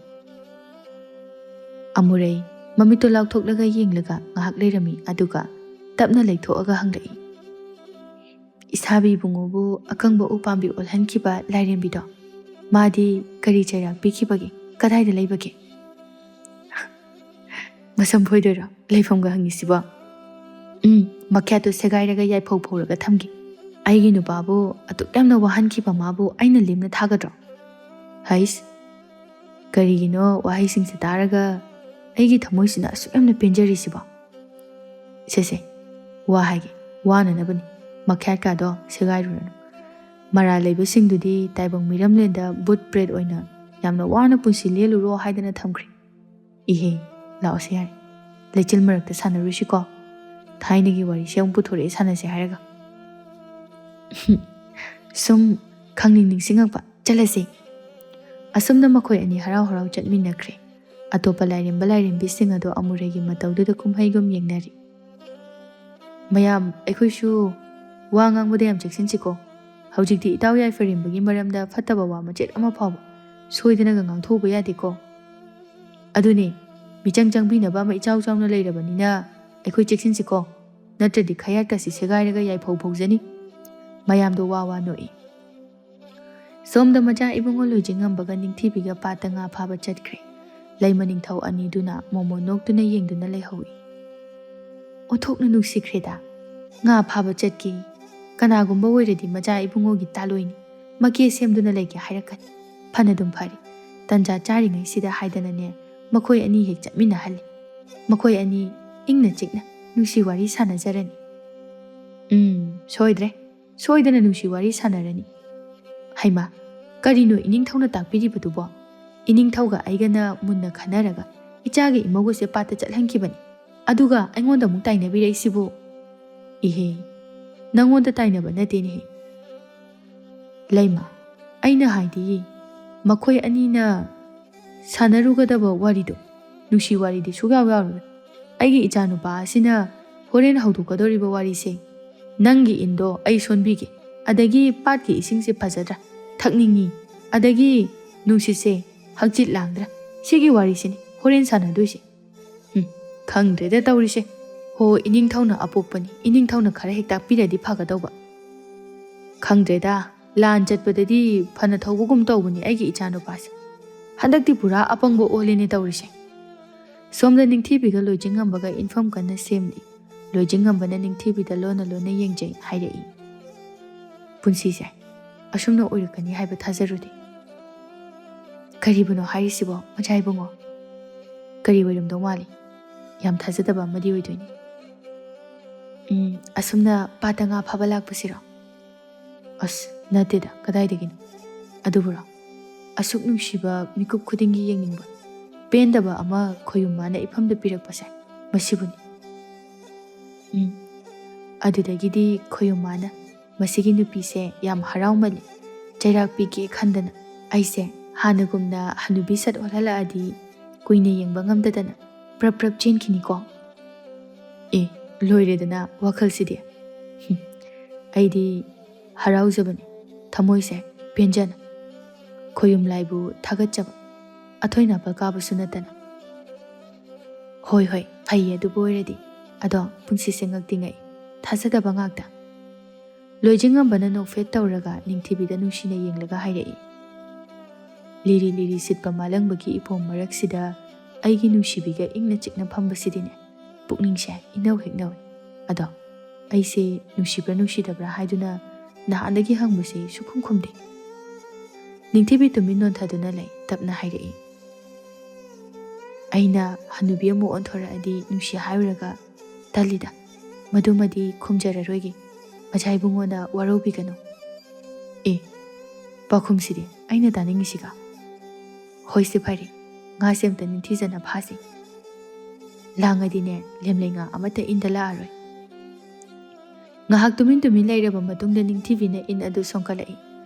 ꯑꯃꯨꯔꯩ ꯃꯃꯤꯠꯇꯨ ꯂꯥꯎꯊꯣꯛꯂꯒ ꯌꯦꯡꯂꯒ ꯉꯥꯏꯍꯥꯛ ꯂꯩꯔꯝꯃꯤ, ꯑꯗꯨꯒ ꯇꯞꯅ ꯂꯩꯊꯣꯛꯑꯒ ꯍꯪꯂꯛꯏ, "ꯏꯁꯥꯕꯤ ꯏꯕꯨꯡꯉꯣꯕꯨ ꯑꯀꯪꯕ ꯎꯄꯥꯝꯕꯤ ꯑꯣꯜꯍꯟꯈꯤꯕ ꯂꯥꯏꯔꯦꯝꯕꯤꯗꯣ, ꯃꯥꯗꯤ ꯀꯔꯤ ꯆꯩꯔꯥꯛ ꯄꯤꯈꯤꯕꯒꯦ? ꯀꯗꯥꯏꯗ ꯂꯩꯕꯒꯦ?" "ꯃꯁꯝ ꯐꯣꯏꯗꯣꯏꯔꯣ? ꯂꯩꯐꯝꯒ ꯍꯪꯉꯤꯁꯤꯕꯣ?" "ꯎꯝ, ꯃꯈ꯭ꯌꯥꯠꯇꯣ ꯁꯦꯒꯥꯏꯔꯒ ꯌꯥꯏꯐꯧ ꯐꯧꯔꯒ ꯊꯝꯒꯦ꯫ ꯑꯩꯒꯤ ꯅꯨꯄꯥꯕꯨ ꯑꯗꯨꯛ ꯌꯥꯝꯅ ꯋꯥꯍꯟꯈꯤꯕ ꯃꯥꯕꯨ ꯑꯩꯅ ꯂꯦꯝꯅ ꯊꯥꯒꯗ꯭ꯔꯣ?" ꯍꯩꯁ, ꯀꯔꯤꯒꯤꯅꯣ ꯋꯥꯍꯩꯁꯤꯡꯁꯦ ꯇꯥꯔꯒ ꯑꯩꯒꯤ ꯊꯃꯣꯏꯁꯤꯅ ꯑꯁꯨꯛ ꯌꯥꯝꯅ ꯄꯦꯟꯖꯔꯤꯁꯤꯕꯣ? "ꯁꯦ ꯁꯦ, ꯋꯥ ꯍꯥꯏꯒꯦ, ꯋꯥꯅꯅꯕꯅꯤ꯫ ꯃꯈ꯭ꯌꯥꯠꯀꯥꯗꯣ ꯁꯦꯒꯥꯏꯔꯨꯔꯅꯨ꯫ ꯃꯔꯥꯜ ꯂꯩꯕꯁꯤꯡꯗꯨꯗꯤ ꯇꯥꯏꯕꯪ ꯃꯤꯔꯝꯂꯦꯟꯗ ꯕꯨꯠ ꯄ꯭ꯔꯦꯠ ꯑꯣꯏꯅ ꯌꯥꯝꯅ ꯋꯥꯅ ꯄꯨꯟꯁꯤ ꯂꯦꯜꯂꯨꯔꯣ ꯍꯥꯏꯗꯅ ꯊꯝꯈ꯭ꯔꯦ꯫ ꯏꯍꯦ, ꯂꯥꯛꯑꯣꯁꯦ ꯌꯥꯔꯦ, ꯂꯩꯆꯤꯜ ꯃꯔꯛꯇ ꯁꯥꯟꯅꯔꯨꯁꯤꯀꯣ꯫ ꯊꯥꯏꯅꯒꯤ ꯋꯥꯔꯤꯁꯦ ꯑꯃꯨꯛ ꯄꯨꯊꯣꯔꯛꯑꯦ ꯁꯥꯟꯅꯁꯦ ꯍꯥꯏꯔꯒ꯫" "ꯁꯨꯝ ꯈꯪꯅꯤꯡ ꯅꯤꯡꯁꯤꯡꯉꯛꯄ꯫ ꯆꯠꯂꯁꯤ꯫" ꯑꯁꯨꯝꯅ ꯃꯈꯣꯏ ꯑꯅꯤ ꯍꯔꯥꯎ ꯍꯔꯥꯎ ꯆꯠꯃꯤꯟꯅꯈ꯭ꯔꯦ꯫ ꯑꯇꯣꯞꯄ ꯂꯥꯏꯔꯦꯝꯕ ꯂꯥꯏꯔꯦꯝꯕꯤꯁꯤꯡ ꯑꯗꯣ ꯑꯃꯨꯔꯩꯒꯤ ꯃꯇꯧꯗꯨꯗ ꯀꯨꯝꯍꯩꯒꯨꯝ ꯌꯦꯡꯅꯔꯤ꯫ "ꯃꯌꯥꯝ, ꯑꯩꯈꯣꯏꯁꯨ ꯋꯥ ꯉꯥꯡꯕꯗ ꯌꯥꯝ ꯆꯦꯛꯁꯤꯟꯁꯤꯀꯣ꯫ ꯍꯧꯖꯤꯛꯇꯤ ꯏꯇꯥꯎ ꯌꯥꯏꯐꯔꯦꯝꯕꯒꯤ ꯃꯔꯝꯗ ꯐꯠꯇꯕ ꯋꯥ ꯃꯆꯦꯠ ꯑꯃ ꯐꯥꯎꯕ ꯁꯣꯏꯗꯅꯒ ꯉꯥꯡꯊꯣꯛꯎꯕ ꯌꯥꯗꯦꯀꯣ꯫ ꯑꯗꯨꯅꯦ, ꯃꯤꯆꯪ ꯆꯪꯕꯤꯅꯕ ꯑꯃ ꯏꯆꯥꯎ ꯆꯥꯎꯅ ꯂꯩꯔꯕꯅꯤꯅ ꯑꯩꯈꯣꯏ ꯆꯦꯛꯁꯤꯟꯁꯤꯀꯣ꯫ ꯅꯠꯇ꯭ꯔꯗꯤ ꯈꯌꯥꯠꯀꯁꯤ ꯁꯦꯒꯥꯏꯔꯒ ꯌꯥꯏꯐꯧ ꯐꯧꯖꯅꯤ꯫" ꯃꯌꯥꯝꯗꯣ ꯋꯥ ꯋꯥ ꯅꯣꯛꯏ꯫ ꯁꯣꯝꯗ ꯃꯆꯥ ꯏꯕꯨꯡꯉꯣ ꯂꯣꯏꯖꯤꯡꯉꯝꯕꯒ ꯅꯤꯡꯊꯤꯕꯤꯒ ꯄꯥꯠꯇ ꯉꯥ ꯐꯥꯕ ꯆꯠꯈ꯭ꯔꯦ꯫ ꯂꯩꯃ ꯅꯤꯡꯊꯧ ꯑꯅꯤꯗꯨꯅ ꯃꯣꯃꯣꯟ ꯅꯣꯛꯇꯨꯅ ꯌꯦꯡꯗꯨꯅ ꯂꯩꯍꯧꯏ꯫ "ꯑꯣꯟꯊꯣꯛꯅ ꯅꯨꯡꯁꯤꯈ꯭ꯔꯦꯗ꯫ ꯉꯥ ꯐꯥꯕ ꯆꯠꯀꯦ꯫ ꯀꯅꯥꯒꯨꯝꯕ ꯑꯣꯏꯔꯗꯤ ꯃꯆꯥ ꯏꯕꯨꯡꯉꯣꯒꯤ ꯇꯥꯂꯣꯏꯅꯤ꯫ ꯃꯀꯦ ꯁꯦꯝꯗꯨꯅ ꯂꯩꯒꯦ ꯍꯥꯏꯔꯛꯀꯅꯤ꯫ ꯐꯅꯗꯨꯝ ꯐꯔꯦ꯫ ꯇꯟꯖꯥ ꯆꯥꯔꯤꯉꯩꯁꯤꯗ ꯍꯥꯏꯗꯅꯅꯦ, ꯃꯈꯣꯏ ꯑꯅꯤ ꯍꯦꯛ ꯆꯠꯃꯤꯟꯅꯍꯜꯂꯤ꯫ ꯃꯈꯣꯏ ꯑꯅꯤ ꯏꯪꯅ ꯆꯤꯛꯅ ꯅꯨꯡꯁꯤ ꯋꯥꯔꯤ ꯁꯥꯟꯅꯖꯔꯅꯤ꯫ ꯎꯝ, ꯁꯣꯏꯗ꯭ꯔꯦ꯫ ꯁꯣꯏꯗꯅ ꯅꯨꯡꯁꯤ ꯋꯥꯔꯤ ꯁꯥꯟꯅꯔꯅꯤ꯫ ꯍꯩꯃꯥ, ꯀꯔꯤꯅꯣ ꯏꯅꯤꯡꯊꯧꯅ ꯇꯥꯛꯄꯤꯔꯤꯕꯗꯨꯕꯣ? ꯏꯅꯤꯡꯊꯧꯒ ꯑꯩꯒꯅ ꯃꯨꯟꯅ ꯈꯟꯅꯔꯒ ꯏꯆꯥꯒꯤ ꯏꯃꯧꯒꯁꯦ ꯄꯥꯠꯇ ꯆꯠꯍꯟꯈꯤꯕꯅꯤ꯫ ꯑꯗꯨꯒ ꯑꯩꯉꯣꯟꯗ ꯑꯃꯨꯛ ꯇꯥꯏꯅꯕꯤꯔꯛꯏꯁꯤꯕꯨ?" "ꯏꯍꯦ, ꯅꯪꯉꯣꯟꯗ ꯇꯥꯏꯅꯕ ꯅꯠꯇꯦꯅꯦꯍꯦ꯫ ꯂꯩꯃ, ꯑꯩꯅ ꯍꯥꯏꯗꯤ ꯃꯈꯣꯏ ꯑꯅꯤꯅ ꯁꯥꯟꯅꯔꯨꯒꯗꯕ ꯋꯥꯔꯤꯗꯣ, ꯅꯨꯡꯁꯤ ꯋꯥꯔꯤꯗꯤ ꯁꯨꯛꯌꯥꯎ ꯌꯥꯎꯔꯔꯣꯏ꯫ ꯑꯩꯒꯤ ꯏꯆꯥꯅꯨꯄꯥ ꯑꯁꯤꯅ ꯍꯣꯔꯦꯟ ꯍꯧꯗꯣꯛꯀꯗꯧꯔꯤꯕ ꯋꯥꯔꯤꯁꯦ, ꯅꯪꯒꯤ ꯏꯟꯗꯣ ꯑꯩ ꯁꯣꯟꯕꯤꯒꯦ, ꯑꯗꯒꯤ ꯄꯥꯠꯀꯤ ꯏꯁꯤꯡꯁꯦ ꯐꯖꯗ꯭ꯔꯥ, ꯊꯛꯅꯤꯡꯉꯤ, ꯑꯗꯒꯤ ꯅꯨꯡꯁꯤꯠꯁꯦ ꯍꯛꯆꯤꯠ ꯂꯥꯡꯗ꯭ꯔꯥ, ꯁꯤꯒꯤ ꯋꯥꯔꯤꯁꯤꯅꯤ ꯍꯣꯔꯦꯟ ꯁꯥꯟꯅꯗꯣꯏꯁꯦ꯫ ꯎꯝ, ꯈꯪꯗ꯭ꯔꯦꯗ ꯇꯧꯔꯤꯁꯦ꯫ ꯍꯣ, ꯏꯅꯤꯡꯊꯧꯅ ꯑꯄꯣꯛꯄꯅꯤ, ꯏꯅꯤꯡꯊꯧꯅ ꯈꯔ ꯍꯦꯛ ꯇꯥꯛꯄꯤꯔꯗꯤ ꯐꯒꯗꯧꯕ꯫ ꯈꯪꯗ꯭ꯔꯦꯗ, ꯂꯥꯟ ꯆꯠꯄꯗꯗꯤ ꯐꯅ ꯊꯧꯕꯒꯨꯝ ꯇꯧꯕꯅꯤ ꯑꯩꯒꯤ ꯏꯆꯥꯅꯨꯄꯥꯁꯦ꯫ ꯍꯟꯗꯛꯇꯤ ꯄꯨꯔꯥ ꯑꯄꯪꯕ ꯑꯣꯜꯂꯦꯅꯦ ꯇꯧꯔꯤꯁꯦ꯫ ꯁꯣꯝꯗ ꯅꯤꯡꯊꯤꯕꯤꯒ ꯂꯣꯏꯖꯤꯡꯉꯝꯕꯒ ꯏꯟꯐꯝ ꯀꯟꯅ ꯁꯦꯝꯂꯤ꯫ ꯂꯣꯏꯖꯤꯡꯉꯝꯕꯅ ꯅꯤꯡꯊꯤꯕꯤꯗ ꯂꯣꯟꯅ ꯂꯣꯟꯅ ꯌꯦꯡꯖꯩ ꯍꯥꯏꯔꯛꯏ꯫ ꯄꯨꯟꯁꯤꯁꯦ ꯑꯁꯨꯝꯅ ꯑꯣꯏꯔꯛꯀꯅꯤ ꯍꯥꯏꯕ ꯊꯥꯖꯔꯨꯗꯦ꯫ ꯀꯔꯤꯕꯨꯅꯣ ꯍꯥꯏꯔꯤꯁꯤꯕꯣ, ꯃꯆꯥ ꯏꯕꯨꯡꯉꯣ? ꯀꯔꯤ ꯑꯣꯏꯔꯝꯗꯧ ꯃꯥꯜꯂꯤ? ꯌꯥꯝ ꯊꯥꯖꯗꯕ ꯑꯃꯗꯤ ꯑꯣꯏꯗꯣꯏꯅꯤ꯫ ꯎꯝ, ꯑꯁꯨꯝꯅ ꯄꯥꯠꯇ ꯉꯥ ꯐꯥꯕ ꯂꯥꯛꯄꯁꯤꯔꯣ? ꯑꯁ, ꯅꯠꯇꯦꯗ, ꯀꯗꯥꯏꯗꯒꯤꯅꯣ? ꯑꯗꯨꯕꯨꯔꯣ? ꯑꯁꯨꯛ ꯅꯨꯡꯁꯤꯕ, ꯃꯤꯀꯨꯞ ꯈꯨꯗꯤꯡꯒꯤ ꯌꯦꯡꯅꯤꯡꯕ, ꯄꯦꯟꯗꯕ ꯑꯃ ꯈꯣꯌꯨꯝ ꯃꯥꯅ ꯏꯐꯝꯗ ꯄꯤꯔꯛꯄꯁꯦ, ꯃꯁꯤꯕꯨꯅꯤ꯫ ꯎꯝ, ꯑꯗꯨꯗꯒꯤꯗꯤ ꯈꯣꯌꯨꯝ ꯃꯥꯅ ꯃꯁꯤꯒꯤ ꯅꯨꯄꯤꯁꯦ ꯌꯥꯝ ꯍꯔꯥꯎꯃꯜꯂꯤ, ꯆꯩꯔꯥꯛ ꯄꯤꯒꯦ ꯈꯟꯗꯅ ꯑꯩꯁꯦ ꯍꯥꯟꯅꯒꯨꯝꯅ ꯍꯅꯨꯕꯤ ꯁꯠ ꯑꯣꯜꯍꯜꯂꯛꯑꯗꯤ ꯀꯨꯏꯅ ꯌꯦꯡꯕ ꯉꯝꯗꯗꯅ ꯄ꯭ꯔꯞ ꯄ꯭ꯔꯞ ꯆꯦꯟꯈꯤꯅꯤꯀꯣ꯫ ꯑꯦ, ꯂꯣꯏꯔꯦꯗꯅ ꯋꯥꯈꯜꯁꯤꯗꯤ꯫ ꯍꯨꯝ, ꯑꯩꯗꯤ ꯍꯔꯥꯎꯖꯕꯅꯤ, ꯊꯃꯣꯏꯁꯦ ꯄꯦꯟꯖꯅ꯫ ꯈꯣꯌꯨꯝ ꯂꯥꯏꯕꯨ ꯊꯥꯒꯠꯆꯕ, ꯑꯊꯣꯏ ꯅꯥꯄꯜ ꯀꯥꯕꯁꯨ ꯅꯠꯇꯅ꯫ ꯍꯣꯏ, ꯍꯣꯏ, ꯐꯩꯌꯦ ꯑꯗꯨꯕꯨ ꯑꯣꯏꯔꯗꯤ꯫ ꯑꯗꯣ ꯄꯨꯟꯁꯤꯁꯦ ꯉꯛꯇꯤ ꯉꯛꯏ, ꯊꯥꯖꯗꯕ ꯉꯥꯛꯇ꯫ ꯂꯣꯏꯖꯤꯡꯉꯝꯕꯅ ꯅꯣꯛꯐꯦꯠ ꯇꯧꯔꯒ ꯅꯤꯡꯊꯤꯕꯤꯗ ꯅꯨꯡꯁꯤꯅ ꯌꯦꯡꯂꯒ ꯍꯥꯏꯔꯛꯏ, ꯂꯤꯔꯤ ꯂꯤꯔꯤ ꯁꯤꯠꯄ ꯃꯥꯂꯪꯕꯒꯤ ꯏꯄꯣꯝ ꯃꯔꯛꯁꯤꯗ ꯑꯩꯒꯤ ꯅꯨꯡꯁꯤꯕꯤꯒ ꯏꯪꯅ ꯆꯤꯛꯅ ꯐꯝꯕꯁꯤꯗꯤꯅꯦ, ꯄꯨꯛꯅꯤꯡꯁꯦ ꯏꯅꯧ ꯍꯦꯛ ꯅꯧꯏ꯫ ꯑꯗꯣ ꯑꯩꯁꯦ ꯅꯨꯡꯁꯤꯕ꯭ꯔꯥ ꯅꯨꯡꯁꯤꯗꯕ꯭ꯔꯥ ꯍꯥꯏꯗꯨꯅ ꯅꯍꯥꯟꯗꯒꯤ ꯍꯪꯕꯁꯦ ꯁꯨꯛꯈꯨꯝ ꯈꯨꯝꯗꯦ꯫ ꯅꯤꯡꯊꯤꯕꯤ ꯇꯨꯃꯤꯟ ꯅꯣꯟꯊꯗꯨꯅ ꯂꯩ, ꯇꯞꯅ ꯍꯥꯏꯔꯛꯏ, ꯑꯩꯅ ꯍꯅꯨꯕꯤ ꯑꯃꯨꯛ ꯑꯣꯟꯊꯣꯔꯛꯑꯗꯤ ꯅꯨꯡꯁꯤ ꯍꯥꯏꯔꯨꯔꯒ ꯇꯜꯂꯤꯗ, ꯃꯗꯨꯃꯗꯤ ꯈꯨꯝꯖꯔꯔꯣꯏꯒꯦ꯫ ꯃꯆꯥ ꯏꯕꯨꯡꯉꯣꯅ ꯋꯥꯔꯧꯕꯤꯒꯅꯨ꯫ ꯑꯦ, ꯄꯥꯎꯈꯨꯝꯁꯤꯗꯤ ꯑꯩꯅ ꯇꯥꯅꯤꯡꯉꯤꯁꯤꯒ꯫ ꯍꯣꯏꯁꯦ ꯐꯔꯦ, ꯉꯥꯁꯦ ꯑꯝꯇ ꯅꯤꯡꯊꯤꯖꯅ ꯐꯥꯁꯤ꯫ ꯂꯥꯡꯉꯗꯤꯅꯦ, ꯂꯦꯝꯂꯩ ꯉꯥ ꯑꯃꯠꯇ ꯏꯟꯗ ꯂꯥꯛꯑꯔꯣꯏ꯫ ꯉꯥꯏꯍꯥꯛ ꯇꯨꯃꯤꯟ ꯇꯨꯃꯤꯟ ꯂꯩꯔꯕ ꯃꯇꯨꯡꯗ ꯅꯤꯡꯊꯤꯕꯤꯅ ꯏꯟ ꯑꯗꯨ ꯁꯣꯟꯀꯠꯂꯛꯏ꯫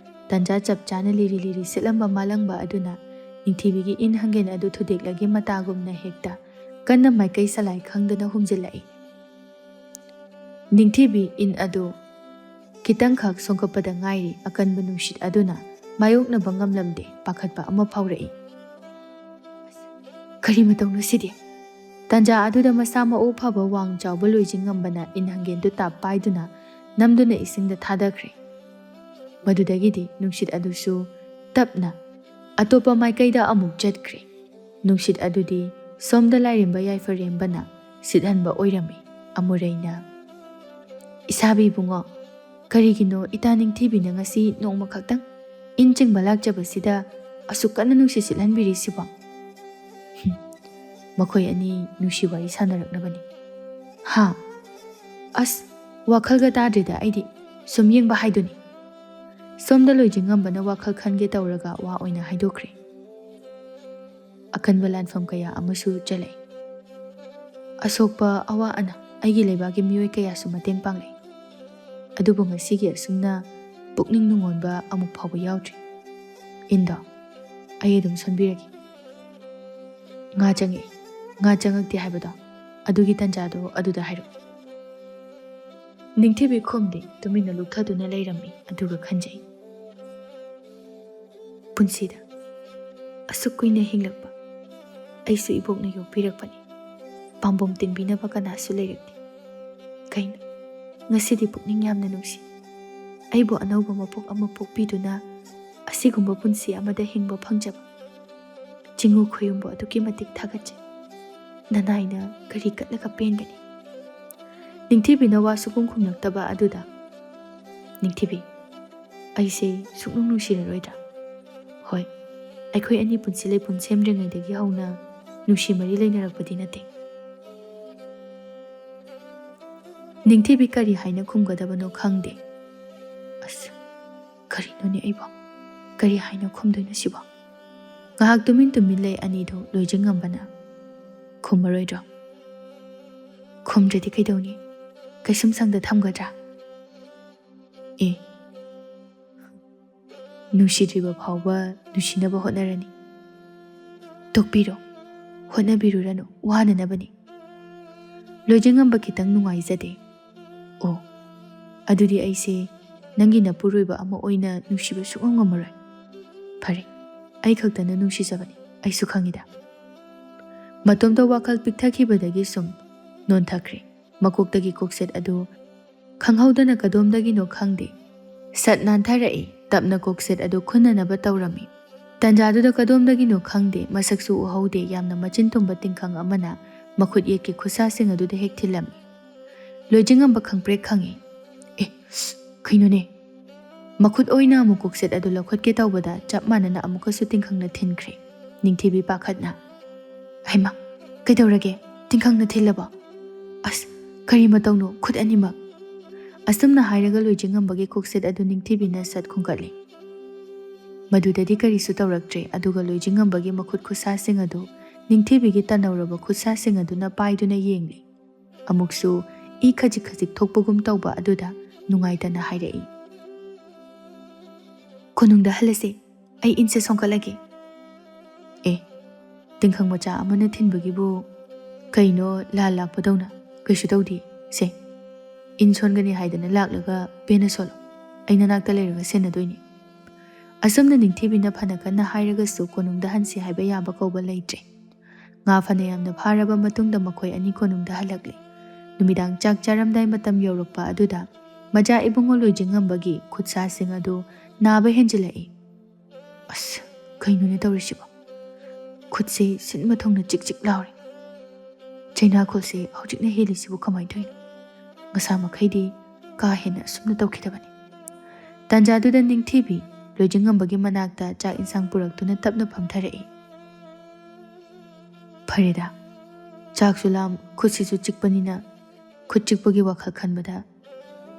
ꯇꯟꯖꯥ ꯆꯞ ꯆꯥꯅ ꯂꯤꯔꯤ ꯂꯤꯔꯤ ꯁꯤꯠꯂꯝꯕ ꯃꯥꯂꯪꯕ ꯑꯗꯨꯅ ꯅꯤꯡꯊꯤꯕꯤꯒꯤ ꯏꯟ ꯍꯪꯒꯦꯟ ꯑꯗꯨ ꯊꯨꯗꯦꯛꯂꯒꯦ ꯃꯇꯥꯒꯨꯝꯅ ꯍꯦꯛꯇ ꯀꯟꯅ ꯃꯥꯏꯀꯩ ꯁꯂꯥꯏ ꯈꯪꯗꯅ ꯍꯨꯝꯖꯤꯜꯂꯛꯏ꯫ ꯅꯤꯡꯊꯤꯕꯤ ꯏꯟ ꯑꯗꯨ ꯈꯤꯇꯪꯈꯛ ꯁꯣꯡꯀꯠꯄꯗ ꯉꯥꯏꯔꯤ, ꯑꯀꯟꯕ ꯅꯨꯡꯁꯤꯠ ꯑꯗꯨꯅ ꯃꯥꯌꯣꯛꯅꯕ ꯉꯝꯂꯝꯗꯦ꯫ ꯄꯥꯈꯠꯄ ꯑꯃ ꯐꯥꯎꯔꯛꯏ꯫ "ꯀꯔꯤ ꯃꯇꯧꯅꯣ ꯁꯤꯗꯤ?" ꯇꯥꯟꯖꯥ ꯑꯗꯨꯗ ꯃꯁꯥ ꯃꯎ ꯐꯕ ꯋꯥꯡ ꯆꯥꯎꯕ ꯂꯣꯏꯖꯤꯡꯉꯝꯕꯅ ꯏꯟ ꯍꯪꯒꯦꯟꯗꯨ ꯇꯥꯞ ꯄꯥꯏꯗꯨꯅ ꯅꯝꯗꯨꯅ ꯏꯁꯤꯡꯗ ꯊꯥꯗꯈ꯭ꯔꯦ꯫ ꯃꯗꯨꯗꯒꯤꯗꯤ ꯅꯨꯡꯁꯤꯠ ꯑꯗꯨꯁꯨ ꯇꯞꯅ ꯑꯇꯣꯞꯄ ꯃꯥꯏꯀꯩꯗ ꯑꯃꯨꯛ ꯆꯠꯈ꯭ꯔꯦ꯫ ꯅꯨꯡꯁꯤꯠ ꯑꯗꯨꯗꯤ ꯁꯣꯝꯗ ꯂꯥꯏꯔꯦꯝꯕ ꯌꯥꯏꯐꯔꯦꯝꯕꯅ ꯁꯤꯠꯍꯟꯕ ꯑꯣꯏꯔꯝꯃꯤ꯫ ꯑꯃꯨꯔꯩꯅ, "ꯏꯁꯥꯕꯤ ꯏꯕꯨꯡꯉꯣ, ꯀꯔꯤꯒꯤꯅꯣ ꯏꯇꯥ ꯅꯤꯡꯊꯤꯕꯤꯅ ꯉꯁꯤ ꯅꯣꯡꯃ ꯈꯛꯇꯪ ꯏꯟ ꯆꯤꯡꯕ ꯂꯥꯛꯆꯕꯁꯤꯗ ꯑꯁꯨꯛ ꯀꯟꯅ ꯅꯨꯡꯁꯤꯠ ꯁꯤꯠꯍꯟꯕꯤꯔꯤꯁꯤꯕꯣ?" ꯍꯨꯝ, ꯃꯈꯣꯏ ꯑꯅꯤ ꯅꯨꯡꯁꯤ ꯋꯥꯔꯤ ꯁꯥꯟꯅꯔꯛꯅꯕꯅꯤ꯫ "ꯍꯥ? ꯑꯁ, ꯋꯥꯈꯜꯒ ꯇꯥꯗ꯭ꯔꯤꯗ ꯑꯩꯗꯤ, ꯁꯨꯝ ꯌꯦꯡꯕ ꯍꯥꯏꯗꯨꯅꯤ꯫" ꯁꯣꯝꯗ ꯂꯣꯏꯖꯤꯡꯉꯝꯕꯅ ꯋꯥꯈꯜ ꯈꯟꯒꯦ ꯇꯧꯔꯒ ꯋꯥ ꯑꯣꯏꯅ ꯍꯥꯏꯗꯣꯛꯈ꯭ꯔꯦ꯫ ꯑꯀꯟꯕ ꯂꯥꯟꯐꯝ ꯀꯌꯥ ꯑꯃꯁꯨ ꯆꯦꯜꯂꯛꯏ꯫ ꯑꯁꯣꯛꯄ ꯑꯋꯥ ꯑꯅꯥ ꯑꯩꯒꯤ ꯂꯩꯕꯥꯛꯀꯤ ꯃꯤꯑꯣꯏ ꯀꯌꯥꯁꯨ ꯃꯇꯦꯡ ꯄꯥꯡꯂꯛꯏ꯫ ꯑꯗꯨꯕꯨ ꯉꯁꯤꯒꯤ ꯑꯁꯨꯝꯅ ꯄꯨꯛꯅꯤꯡ ꯅꯨꯡꯉꯣꯟꯕ ꯑꯃꯨꯛ ꯐꯥꯎꯕ ꯌꯥꯎꯗ꯭ꯔꯤ꯫ ꯏꯟꯗꯣ, ꯑꯩ ꯑꯗꯨꯝ ꯁꯣꯟꯕꯤꯔꯒꯦ꯫ ꯉꯥ ꯆꯪꯉꯛꯏ, ꯉꯥ ꯆꯪꯉꯛꯇꯦ ꯍꯥꯏꯕꯗꯣ, ꯑꯗꯨꯒꯤ ꯇꯟꯖꯥꯗꯣ ꯑꯗꯨꯗ ꯍꯥꯏꯔꯛꯎ꯫ ꯅꯤꯡꯊꯤꯕꯤ ꯈꯨꯝꯗꯦ, ꯇꯨꯃꯤꯟꯅ ꯂꯨꯞꯊꯗꯨꯅ ꯂꯩꯔꯝꯃꯤ꯫ ꯑꯗꯨꯒ ꯈꯟꯖꯩ, ꯄꯨꯟꯁꯤꯗ ꯑꯁꯨꯛ ꯀꯨꯏꯅ ꯍꯤꯡꯂꯛꯄ ꯑꯩꯁꯨ ꯏꯕꯣꯛꯅ ꯌꯣꯛꯄꯤꯔꯛꯄꯅꯤ꯫ ꯄꯥꯝꯕꯣꯝ ꯇꯤꯡꯕꯤꯅꯕ ꯀꯅꯥꯁꯨ ꯂꯩꯔꯛꯇꯦ꯫ ꯀꯩꯅꯣ, ꯉꯁꯤꯗꯤ ꯄꯨꯛꯅꯤꯡ ꯌꯥꯝꯅ ꯅꯨꯡꯁꯤ꯫ ꯑꯩꯕꯨ ꯑꯅꯧꯕ ꯃꯄꯣꯛ ꯑꯃ ꯄꯣꯛꯄꯤꯗꯨꯅ ꯑꯁꯤꯒꯨꯝꯕ ꯄꯨꯟꯁꯤ ꯑꯃꯗ ꯍꯤꯡꯕ ꯐꯪꯖꯕ ꯆꯤꯡꯉꯨ ꯈꯣꯏꯌꯨꯝꯕꯨ ꯑꯗꯨꯛꯀꯤ ꯃꯇꯤꯛ ꯊꯥꯒꯠꯆꯩ꯫ ꯅꯅꯥꯏꯅ ꯀꯔꯤ ꯀꯠꯂꯒ ꯄꯦꯟꯒꯅꯤ? ꯅꯤꯡꯊꯤꯕꯤꯅ ꯋꯥ ꯁꯨꯈꯨꯝ ꯈꯨꯝꯂꯛꯇꯕ ꯑꯗꯨꯗ, ꯅꯤꯡꯊꯤꯕꯤ, ꯑꯩꯁꯦ ꯁꯨꯛꯅꯨꯡ ꯅꯨꯡꯁꯤꯔꯔꯣꯏꯗ꯭ꯔꯥ? ꯍꯣꯏ, ꯑꯩꯈꯣꯏ ꯑꯅꯤ ꯄꯨꯟꯁꯤ ꯂꯩꯄꯨꯟ ꯁꯦꯝꯗ꯭ꯔꯤꯉꯩꯗꯒꯤ ꯍꯧꯅ ꯅꯨꯡꯁꯤ ꯃꯔꯤ ꯂꯩꯅꯔꯛꯄꯗꯤ ꯅꯠꯇꯦ꯫ ꯅꯤꯡꯊꯤꯕꯤ ꯀꯔꯤ ꯍꯥꯏꯅ ꯈꯨꯝꯒꯗꯕꯅꯣ ꯈꯪꯗꯦ꯫ ꯑꯁ, ꯀꯔꯤꯅꯣꯅꯦ ꯑꯩꯕꯣ? ꯀꯔꯤ ꯍꯥꯏꯅ ꯈꯨꯝꯗꯣꯏꯅꯣ ꯁꯤꯕꯣ? ꯉꯥꯏꯍꯥꯛ ꯇꯨꯃꯤꯟ ꯇꯨꯃꯤꯟ ꯂꯩ ꯑꯅꯤꯗꯣ ꯂꯣꯏꯖꯤꯡꯉꯝꯕꯅ꯫ ꯈꯨꯝꯃꯔꯣꯏꯗ꯭ꯔꯣ? ꯈꯨꯝꯗ꯭ꯔꯗꯤ ꯀꯩꯗꯧꯅꯤ? ꯀꯩꯁꯨꯝ ꯁꯪꯗ ꯊꯝꯒꯗ꯭ꯔꯥ? ꯑꯦ, ꯅꯨꯡꯁꯤꯗ꯭ꯔꯤꯕ ꯐꯥꯎꯕ ꯅꯨꯡꯁꯤꯅꯕ ꯍꯣꯠꯅꯔꯅꯤ꯫ "ꯇꯣꯛꯄꯤꯔꯣ, ꯍꯣꯠꯅꯕꯤꯔꯨꯔꯅꯨ, ꯋꯥꯅꯅꯕꯅꯤ꯫" ꯂꯣꯏꯖꯤꯡꯉꯝꯕ ꯈꯤꯇꯪ ꯅꯨꯡꯉꯥꯏꯖꯗꯦ꯫ "ꯑꯣ, ꯑꯗꯨꯗꯤ ꯑꯩꯁꯦ ꯅꯪꯒꯤ ꯅꯄꯨꯔꯣꯏꯕ ꯑꯃ ꯑꯣꯏꯅ ꯅꯨꯡꯁꯤꯕ ꯁꯨꯛꯉꯝ ꯉꯝꯃꯔꯣꯏ꯫" "ꯐꯔꯦ, ꯑꯩ ꯈꯛꯇꯅ ꯅꯨꯡꯁꯤꯖꯕꯅꯤ, ꯑꯩꯁꯨ ꯈꯪꯉꯤꯗ꯫" ꯃꯇꯣꯝꯇ ꯋꯥꯈꯜ ꯄꯤꯛꯊꯈꯤꯕꯗꯒꯤ ꯁꯨꯝ ꯅꯣꯟꯊꯈ꯭ꯔꯦ꯫ ꯃꯀꯣꯛꯇꯒꯤ ꯀꯣꯛꯁꯦꯠ ꯑꯗꯨ ꯈꯪꯍꯧꯗꯅ ꯀꯗꯣꯝꯗꯒꯤꯅꯣ ꯈꯪꯗꯦ, ꯁꯠ ꯅꯥꯟꯊꯔꯛꯏ꯫ ꯇꯞꯅ ꯀꯣꯛꯁꯦꯠ ꯑꯗꯨ ꯈꯨꯟꯅꯅꯕ ꯇꯧꯔꯝꯃꯤ꯫ ꯇꯟꯖꯥꯗꯨꯗ ꯀꯗꯣꯝꯗꯒꯤꯅꯣ ꯈꯪꯗꯦ, ꯃꯁꯛꯁꯨ ꯎꯍꯧꯗꯦ, ꯌꯥꯝꯅ ꯃꯆꯤꯟ ꯇꯨꯝꯕ ꯇꯤꯡꯈꯪ ꯑꯃꯅ ꯃꯈꯨꯠ ꯌꯦꯠꯀꯤ ꯈꯨꯠꯁꯥꯁꯤꯡ ꯑꯗꯨꯗ ꯍꯦꯛ ꯊꯤꯜꯂꯝꯃꯤ꯫ ꯂꯣꯏꯖꯤꯡꯉꯝꯕ ꯈꯪꯄ꯭ꯔꯦꯛ ꯈꯪꯉꯤ꯫ "ꯑꯦ, ꯀꯩꯅꯣꯅꯦ?" ꯃꯈꯨꯠ ꯑꯣꯏꯅ ꯑꯃꯨꯛ ꯀꯣꯛꯁꯦꯠ ꯑꯗꯨ ꯂꯧꯈꯠꯀꯦ ꯇꯧꯕꯗ ꯆꯞ ꯃꯥꯟꯅꯅ ꯑꯃꯨꯛꯀꯁꯨ ꯇꯤꯡꯈꯪꯅ ꯊꯤꯟꯈ꯭ꯔꯦ꯫ ꯅꯤꯡꯊꯤꯕꯤ ꯄꯥꯈꯠꯅ, "ꯍꯩꯃꯥ, ꯀꯩꯗꯧꯔꯒꯦ? ꯇꯤꯡꯈꯪꯅ ꯊꯤꯜꯂꯕꯣ? ꯑꯁ, ꯀꯔꯤ ꯃꯇꯧꯅꯣ? ꯈꯨꯠ ꯑꯅꯤꯃꯛ!" ꯑꯁꯨꯝꯅ ꯍꯥꯏꯔꯒ ꯂꯣꯏꯖꯤꯡꯉꯝꯕꯒꯤ ꯀꯣꯛꯁꯦꯠ ꯑꯗꯨ ꯅꯤꯡꯊꯤꯕꯤꯅ ꯁꯠ ꯈꯨꯟꯒꯠꯂꯤ꯫ ꯃꯗꯨꯗꯗꯤ ꯀꯔꯤꯁꯨ ꯇꯧꯔꯛꯇ꯭ꯔꯦ, ꯑꯗꯨꯒ ꯂꯣꯏꯖꯤꯡꯉꯝꯕꯒꯤ ꯃꯈꯨꯠ ꯈꯨꯠꯁꯥꯁꯤꯡ ꯑꯗꯨ ꯅꯤꯡꯊꯤꯕꯤꯒꯤ ꯇꯅꯧꯔꯕ ꯈꯨꯠꯁꯥꯁꯤꯡ ꯑꯗꯨꯅ ꯄꯥꯏꯗꯨꯅ ꯌꯦꯡꯂꯤ꯫ ꯑꯃꯨꯛꯁꯨ ꯏ ꯈꯖꯤꯛ ꯈꯖꯤꯛ ꯊꯣꯛꯄꯒꯨꯝ ꯇꯧꯕ ꯑꯗꯨꯗ ꯅꯨꯡꯉꯥꯏꯇꯅ ꯍꯥꯏꯔꯛꯏ, "ꯀꯣꯅꯨꯡꯗ ꯍꯜꯂꯁꯦ, ꯑꯩ ꯏꯟꯁꯦ ꯁꯣꯟꯀꯠꯂꯒꯦ꯫" "ꯑꯦ, ꯇꯤꯡꯈꯪ ꯃꯆꯥ ꯑꯃꯅ ꯊꯤꯟꯕꯒꯤꯕꯨ ꯀꯩꯅꯣ ꯂꯥꯟ ꯂꯥꯛꯄꯗꯧꯅ? ꯀꯩꯁꯨ ꯇꯧꯗꯦ꯫ ꯁꯦ, ꯏꯟ ꯁꯣꯟꯒꯅꯤ ꯍꯥꯏꯗꯅ ꯂꯥꯛꯂꯒ ꯄꯦꯟꯅ ꯁꯣꯜꯂꯣ, ꯑꯩ ꯅꯅꯥꯛꯇ ꯂꯩꯔꯒ ꯁꯦꯟꯅꯗꯣꯏꯅꯤ꯫" ꯑꯁꯨꯝꯅ ꯅꯤꯡꯊꯤꯕꯤꯅ ꯐꯅ ꯀꯟꯅ ꯍꯥꯏꯔꯒꯁꯨ ꯀꯣꯅꯨꯡꯗ ꯍꯟꯁꯤ ꯍꯥꯏꯕ ꯌꯥꯕ ꯀꯧꯕ ꯂꯩꯇ꯭ꯔꯦ꯫ ꯉꯥ ꯐꯅ ꯌꯥꯝꯅ ꯐꯥꯔꯕ ꯃꯇꯨꯡꯗ ꯃꯈꯣꯏ ꯑꯅꯤ ꯀꯣꯅꯨꯡꯗ ꯍꯜꯂꯛꯂꯦ꯫ ꯅꯨꯃꯤꯗꯥꯡ ꯆꯥꯛ ꯆꯥꯔꯝꯗꯥꯏ ꯃꯇꯝ ꯌꯧꯔꯛꯄ ꯑꯗꯨꯗ ꯃꯆꯥ ꯏꯕꯨꯡꯉꯣ ꯂꯣꯏꯖꯤꯡꯉꯝꯕꯒꯤ ꯈꯨꯠꯁꯥꯁꯤꯡ ꯑꯗꯨ ꯅꯥꯕ ꯍꯦꯟꯖꯤꯜꯂꯛꯏ꯫ "ꯑꯁ, ꯀꯩꯅꯣꯅꯦ ꯇꯧꯔꯤꯁꯤꯕꯣ? ꯈꯨꯠꯁꯦ ꯁꯤꯟꯕ ꯊꯨꯡꯅ ꯆꯤꯛ ꯆꯤꯛ ꯂꯥꯎꯔꯦ꯫ ꯆꯩꯅꯥꯈꯣꯜꯁꯦ ꯍꯧꯖꯤꯛꯅ ꯍꯦꯜꯂꯤꯁꯤꯕꯨ ꯀꯃꯥꯏꯅ ꯇꯧꯔꯤꯅꯣ? ꯉꯁꯥ ꯃꯈꯩꯗꯤ ꯀꯥ ꯍꯦꯟꯅ ꯑꯁꯨꯝꯅ ꯇꯧꯈꯤꯗꯕꯅꯤ꯫" ꯇꯥꯟꯖꯥꯗꯨꯗ ꯅꯤꯡꯊꯤꯕꯤ ꯂꯣꯏꯖꯤꯡꯉꯝꯕꯒꯤ ꯃꯅꯥꯛꯇ ꯆꯥꯛ ꯏꯟꯁꯥꯡ ꯄꯨꯔꯛꯇꯨꯅ ꯇꯞꯅ ꯐꯝꯊꯔꯛꯏ꯫ "ꯐꯔꯦꯗ, ꯆꯥꯛꯁꯨ ꯂꯥꯝ, ꯈꯨꯠꯁꯤꯁꯨ ꯆꯤꯛꯄꯅꯤꯅ ꯈꯨꯠ ꯆꯤꯛꯄꯒꯤ ꯋꯥꯈꯜ ꯈꯟꯕꯗ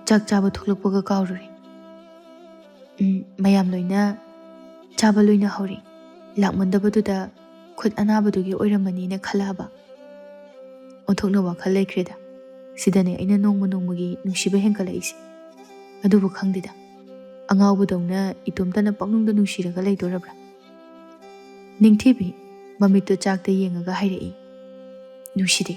ꯆꯥꯛ ꯆꯥꯕ ꯊꯣꯛꯂꯛꯄꯒ ꯀꯥꯎꯔꯨꯔꯦ꯫ ꯎꯝ, ꯃꯌꯥꯝ ꯂꯣꯏꯅ ꯆꯥꯕ ꯂꯣꯏꯅ ꯍꯧꯔꯦ꯫ ꯂꯥꯛꯃꯟꯗꯕꯗꯨꯗ ꯈꯨꯠ ꯑꯅꯥꯕꯗꯨꯒꯤ ꯑꯣꯏꯔꯝꯃꯅꯤꯅ ꯈꯜꯂꯛꯑꯕ꯫ ꯑꯣꯟꯊꯣꯛꯅ ꯋꯥꯈꯜ ꯂꯩꯈ꯭ꯔꯦꯗ꯫ ꯁꯤꯗꯅꯦ ꯑꯩꯅ ꯅꯣꯡꯃ ꯅꯣꯡꯃꯒꯤ ꯅꯨꯡꯁꯤꯕ ꯍꯦꯟꯒꯠꯂꯛꯏꯁꯦ꯫ ꯑꯗꯨꯕꯨ ꯈꯪꯗꯦꯗ, ꯑꯉꯥꯎꯕꯗꯧꯅ ꯏꯇꯣꯝꯇꯅ ꯄꯪꯅꯨꯡꯗ ꯅꯨꯡꯁꯤꯔꯒ ꯂꯩꯗꯣꯔꯕ꯭ꯔꯥ?" ꯅꯤꯡꯊꯤꯕꯤ ꯃꯃꯤꯠꯇꯨ ꯆꯥꯛꯇ ꯌꯦꯡꯉꯒ ꯍꯥꯏꯔꯛꯏ, "ꯅꯨꯡꯁꯤꯗꯦ꯫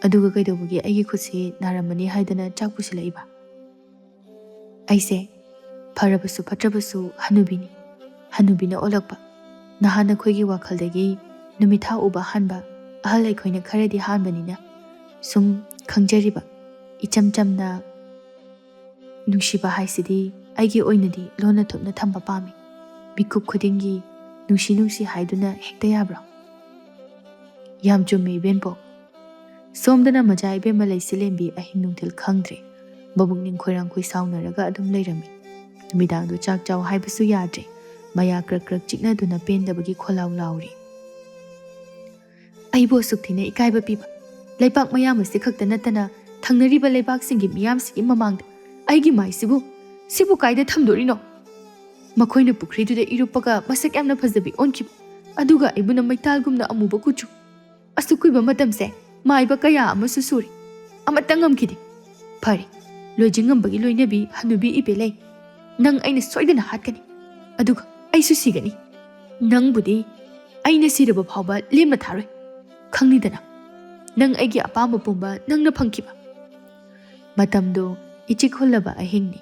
ꯑꯗꯨꯒ ꯀꯩꯗꯧꯕꯒꯤ ꯑꯩꯒꯤ ꯈꯨꯠꯁꯤ ꯅꯥꯔꯝꯃꯅꯤ ꯍꯥꯏꯗꯅ ꯆꯥꯛ ꯄꯨꯁꯤꯜꯂꯛꯏꯕ?" ꯑꯩꯁꯦ ꯐꯔꯕꯁꯨ ꯐꯠꯇ꯭ꯔꯕꯁꯨ ꯍꯅꯨꯕꯤꯅꯤ꯫ ꯍꯅꯨꯕꯤꯅ ꯑꯣꯜꯂꯛꯄ꯫ ꯅꯍꯥꯟ ꯑꯩꯈꯣꯏꯒꯤ ꯋꯥꯈꯜꯗꯒꯤ ꯅꯨꯃꯤꯠ ꯊꯥ ꯎꯕ ꯍꯥꯟꯕ ꯑꯍꯜ ꯑꯩꯈꯣꯏꯅ ꯈꯔꯗꯤ ꯍꯥꯟꯕꯅꯤꯅ ꯁꯨꯝ ꯈꯪꯖꯔꯤꯕ꯫ ꯏꯆꯝ ꯆꯝꯅ ꯅꯨꯡꯁꯤꯕ ꯍꯥꯏꯁꯤꯗꯤ ꯑꯩꯒꯤ ꯑꯣꯏꯅꯗꯤ ꯂꯣꯟꯅ ꯊꯨꯞꯅ ꯊꯝꯕ ꯄꯥꯝꯃꯤ꯫ ꯃꯤꯀꯨꯞ ꯈꯨꯗꯤꯡꯒꯤ ꯅꯨꯡꯁꯤ ꯅꯨꯡꯁꯤ ꯍꯥꯏꯗꯨꯅ ꯍꯦꯛꯇ ꯌꯥꯕ꯭ꯔꯣ? ꯌꯥꯝ ꯆꯨꯝꯃꯦ ꯏꯕꯦꯟꯄꯣꯛ꯫ ꯁꯣꯝꯗꯅ ꯃꯆꯥ ꯏꯕꯦꯝꯃ ꯂꯩꯁꯤꯂꯦꯝꯕꯤ ꯑꯍꯤꯡ ꯅꯨꯡꯊꯤꯜ ꯈꯪꯗ꯭ꯔꯦ꯫ ꯃꯕꯨꯛꯅꯤꯡ ꯈꯣꯏꯔꯥꯡ ꯈꯣꯏ ꯁꯥꯎꯅꯔꯒ ꯑꯗꯨꯝ ꯂꯩꯔꯝꯃꯤ꯫ ꯅꯨꯃꯤꯗꯥꯡꯗꯣ ꯆꯥꯛ ꯆꯥꯎ ꯍꯥꯏꯕꯁꯨ ꯌꯥꯗ꯭ꯔꯦ꯫ ꯃꯌꯥ ꯀ꯭ꯔꯛ ꯀ꯭ꯔꯛ ꯆꯤꯛꯅꯗꯨꯅ ꯄꯦꯟꯗꯕꯒꯤ ꯈꯣꯜꯂꯥꯎ ꯂꯥꯎꯔꯤ꯫ ꯑꯩꯕꯨ ꯑꯁꯨꯛ ꯊꯤꯅ ꯏꯀꯥꯏꯕ ꯄꯤꯕ, ꯂꯩꯄꯥꯛ ꯃꯌꯥꯝ ꯑꯁꯤ ꯈꯛꯇ ꯅꯠꯇꯅ ꯊꯪꯅꯔꯤꯕ ꯂꯩꯕꯥꯛꯁꯤꯡꯒꯤ ꯃꯤꯌꯥꯝꯁꯤꯒꯤ ꯃꯃꯥꯡꯗ ꯑꯩꯒꯤ ꯃꯥꯏꯁꯤꯕꯨ, ꯁꯤꯕꯨ ꯀꯥꯏꯗ ꯊꯝꯗꯣꯔꯤꯅꯣ? ꯃꯈꯣꯏꯅ ꯄꯨꯈ꯭ꯔꯤꯗꯨꯗ ꯏꯔꯨꯞꯄꯒ ꯃꯁꯛ ꯌꯥꯝꯅ ꯐꯖꯕꯤ ꯑꯣꯟꯈꯤꯕ, ꯑꯗꯨꯒ ꯑꯩꯕꯨꯅ ꯃꯩꯇꯥꯜꯒꯨꯝꯅ ꯑꯃꯨꯕ ꯀꯨꯆꯨ꯫ ꯑꯁꯨꯛ ꯀꯨꯏꯕ ꯃꯇꯝꯁꯦ ꯃꯥꯏꯕ ꯀꯌꯥ ꯑꯃꯁꯨ ꯁꯨꯔꯦ, ꯑꯃꯠꯇ ꯉꯝꯈꯤꯗꯦ꯫ ꯐꯔꯦ, ꯂꯣꯏꯖꯤꯡꯉꯝꯕꯒꯤ ꯂꯣꯏꯅꯕꯤ ꯍꯅꯨꯕꯤ ꯏꯕꯦꯂꯩ, ꯅꯪ ꯑꯩꯅ ꯁꯣꯏꯗꯅ ꯍꯥꯠꯀꯅꯤ, ꯑꯗꯨꯒ ꯑꯩꯁꯨ ꯁꯤꯒꯅꯤ꯫ ꯅꯪꯕꯨꯗꯤ ꯑꯩꯅ ꯁꯤꯔꯕ ꯐꯥꯎꯕ ꯂꯦꯝꯅ ꯊꯥꯔꯣꯏ, ꯈꯪꯂꯤꯗꯅ꯫ ꯅꯪ ꯑꯩꯒꯤ ꯑꯄꯥꯝꯕ ꯄꯨꯝꯕ ꯅꯪꯅ ꯐꯪꯈꯤꯕ꯫ ꯃꯇꯝꯗꯨ ꯏꯆꯤꯛ ꯍꯨꯜꯂꯕ ꯑꯍꯤꯡꯅꯤ꯫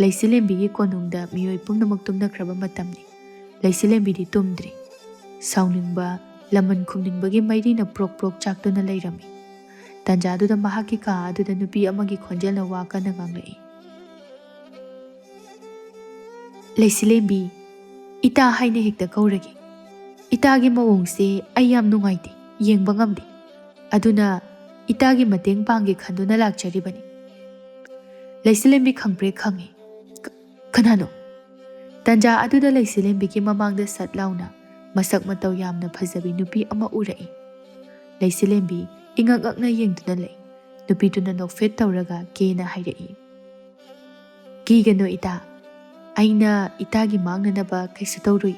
ꯂꯩꯁꯤꯂꯦꯝꯕꯤꯒꯤ ꯀꯣꯅꯨꯡꯗ ꯃꯤꯑꯣꯏ ꯄꯨꯝꯅꯃꯛ ꯇꯨꯝꯅꯈ꯭ꯔꯕ ꯃꯇꯝꯅꯤ꯫ ꯂꯩꯁꯤꯂꯦꯝꯕꯤꯗꯤ ꯇꯨꯝꯗ꯭ꯔꯤ꯫ ꯁꯥꯎꯅꯤꯡꯕ, ꯂꯃꯟ ꯈꯨꯝꯅꯤꯡꯕꯒꯤ ꯃꯩꯔꯤꯅ ꯄ꯭ꯔꯣꯛ ꯄ꯭ꯔꯣꯛ ꯆꯥꯛꯇꯨꯅ ꯂꯩꯔꯝꯃꯤ꯫ ꯇꯥꯟꯖꯥꯗꯨꯗ ꯃꯍꯥꯛꯀꯤ ꯀꯥ ꯑꯗꯨꯗ ꯅꯨꯄꯤ ꯑꯃꯒꯤ ꯈꯣꯟꯖꯦꯜꯅ ꯋꯥ ꯀꯟꯅ ꯉꯥꯡꯂꯛꯏ꯫ "ꯂꯩꯁꯤꯂꯦꯝꯕꯤ, ꯏꯇꯥ ꯍꯥꯏꯅ ꯍꯦꯛꯇ ꯀꯧꯔꯒꯦ꯫ ꯏꯇꯥꯒꯤ ꯃꯑꯣꯡꯁꯦ ꯑꯩ ꯌꯥꯝ ꯅꯨꯡꯉꯥꯏꯇꯦ, ꯌꯦꯡꯕ ꯉꯝꯗꯦ꯫ ꯑꯗꯨꯅ ꯏꯇꯥꯒꯤ ꯃꯇꯦꯡ ꯄꯥꯡꯒꯦ ꯈꯟꯗꯨꯅ ꯂꯥꯛꯆꯔꯤꯕꯅꯤ꯫" ꯂꯩꯁꯤꯂꯦꯝꯕꯤ ꯈꯪꯄ꯭ꯔꯦꯛ ꯈꯪꯉꯤ꯫ "ꯀ-, ꯀꯅꯥꯅꯣ?" ꯇꯟꯖꯥ ꯑꯗꯨꯗ ꯂꯩꯁꯤꯂꯦꯝꯕꯤꯒꯤ ꯃꯃꯥꯡꯗ ꯁꯠ ꯂꯥꯎꯅ ꯃꯁꯛ ꯃꯇꯧ ꯌꯥꯝꯅ ꯐꯖꯕꯤ ꯅꯨꯄꯤ ꯑꯃ ꯎꯔꯛꯏ꯫ ꯂꯩꯁꯤꯂꯦꯝꯕꯤ ꯏꯉꯛ ꯉꯛꯅ ꯌꯦꯡꯗꯨꯅ ꯂꯩ꯫ ꯅꯨꯄꯤꯗꯨꯅ ꯅꯣꯛꯐꯦꯠ ꯇꯧꯔꯒ ꯀꯦꯅ ꯍꯥꯏꯔꯛꯏ, "ꯀꯤꯒꯅꯨ ꯏꯇꯥ, ꯑꯩꯅ ꯏꯇꯥꯒꯤ ꯃꯥꯡꯅꯅꯕ ꯀꯩꯁꯨ ꯇꯧꯔꯨꯏ꯫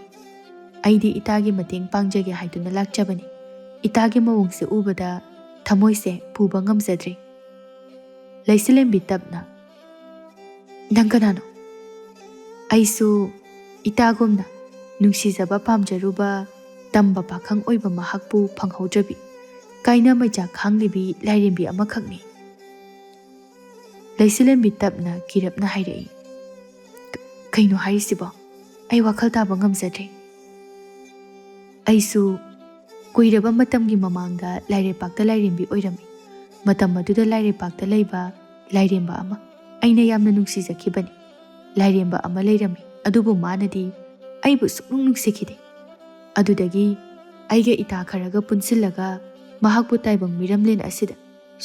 ꯑꯩꯗꯤ ꯏꯇꯥꯒꯤ ꯃꯇꯦꯡ ꯄꯥꯡꯖꯒꯦ ꯍꯥꯏꯗꯨꯅ ꯂꯥꯛꯆꯕꯅꯤ꯫ ꯏꯇꯥꯒꯤ ꯃꯑꯣꯡꯁꯦ ꯎꯕꯗ ꯊꯃꯣꯏꯁꯦ ꯄꯨꯕ ꯉꯝꯖꯗ꯭ꯔꯦ꯫" ꯂꯩꯁꯤꯂꯦꯝꯕꯤ ꯇꯞꯅ, "ꯅꯪ ꯀꯅꯥꯅꯣ?" "ꯑꯩꯁꯨ ꯏꯇꯥꯒꯨꯝꯅ ꯅꯨꯡꯁꯤꯖꯕ ꯄꯥꯝꯖꯔꯨꯕ ꯇꯝꯕ ꯄꯥꯈꯪ ꯑꯣꯏꯕ ꯃꯍꯥꯛꯄꯨ ꯐꯪꯍꯧꯗ꯭ꯔꯕꯤ ꯀꯥꯏꯅ ꯃꯩꯆꯥꯛ ꯈꯥꯡꯂꯤꯕꯤ ꯂꯥꯏꯔꯦꯝꯕꯤ ꯑꯃꯈꯛꯅꯤ꯫ ꯂꯩꯆꯤꯂꯦꯝꯕꯤ ꯇꯞꯅ ꯀꯤꯔꯞꯅ ꯍꯥꯏꯔꯛꯏ, "ꯀ-, ꯀꯩꯅꯣ ꯍꯥꯏꯔꯤꯁꯤꯕꯣ? ꯑꯩ ꯋꯥꯈꯜ ꯇꯥꯕ ꯉꯝꯖꯗ꯭ꯔꯦ꯫ ꯑꯩꯁꯨ ꯀꯨꯏꯔꯕ ꯃꯇꯝꯒꯤ ꯃꯃꯥꯡꯗ ꯂꯥꯏꯔꯩꯄꯥꯛꯇ ꯂꯥꯏꯔꯦꯝꯕꯤ ꯑꯣꯏꯔꯝꯃꯤ꯫ ꯃꯇꯝ ꯑꯗꯨꯗ ꯂꯥꯏꯔꯩꯄꯥꯛꯇ ꯂꯩꯕ ꯂꯥꯏꯔꯦꯝꯕ ꯑꯃ ꯑꯩꯅ ꯌꯥꯝꯅ ꯅꯨꯡꯁꯤꯖꯈꯤꯕꯅꯤ꯫ ꯂꯥꯏꯔꯦꯝꯕ ꯑꯃ ꯂꯩꯔꯝꯃꯤ, ꯑꯗꯨꯕꯨ ꯃꯥꯅꯗꯤ ꯑꯩꯕꯨ ꯁꯨꯛꯅꯨꯡ ꯅꯨꯡꯁꯤꯈꯤꯗꯦ꯫ ꯑꯗꯨꯗꯒꯤ ꯑꯩꯒ ꯏꯇꯥ ꯈꯔꯒ ꯄꯨꯟꯁꯤꯜꯂꯒ ꯃꯍꯥꯛꯄꯨ ꯇꯥꯏꯕꯪ ꯃꯤꯔꯝꯂꯦꯟ ꯑꯁꯤꯗ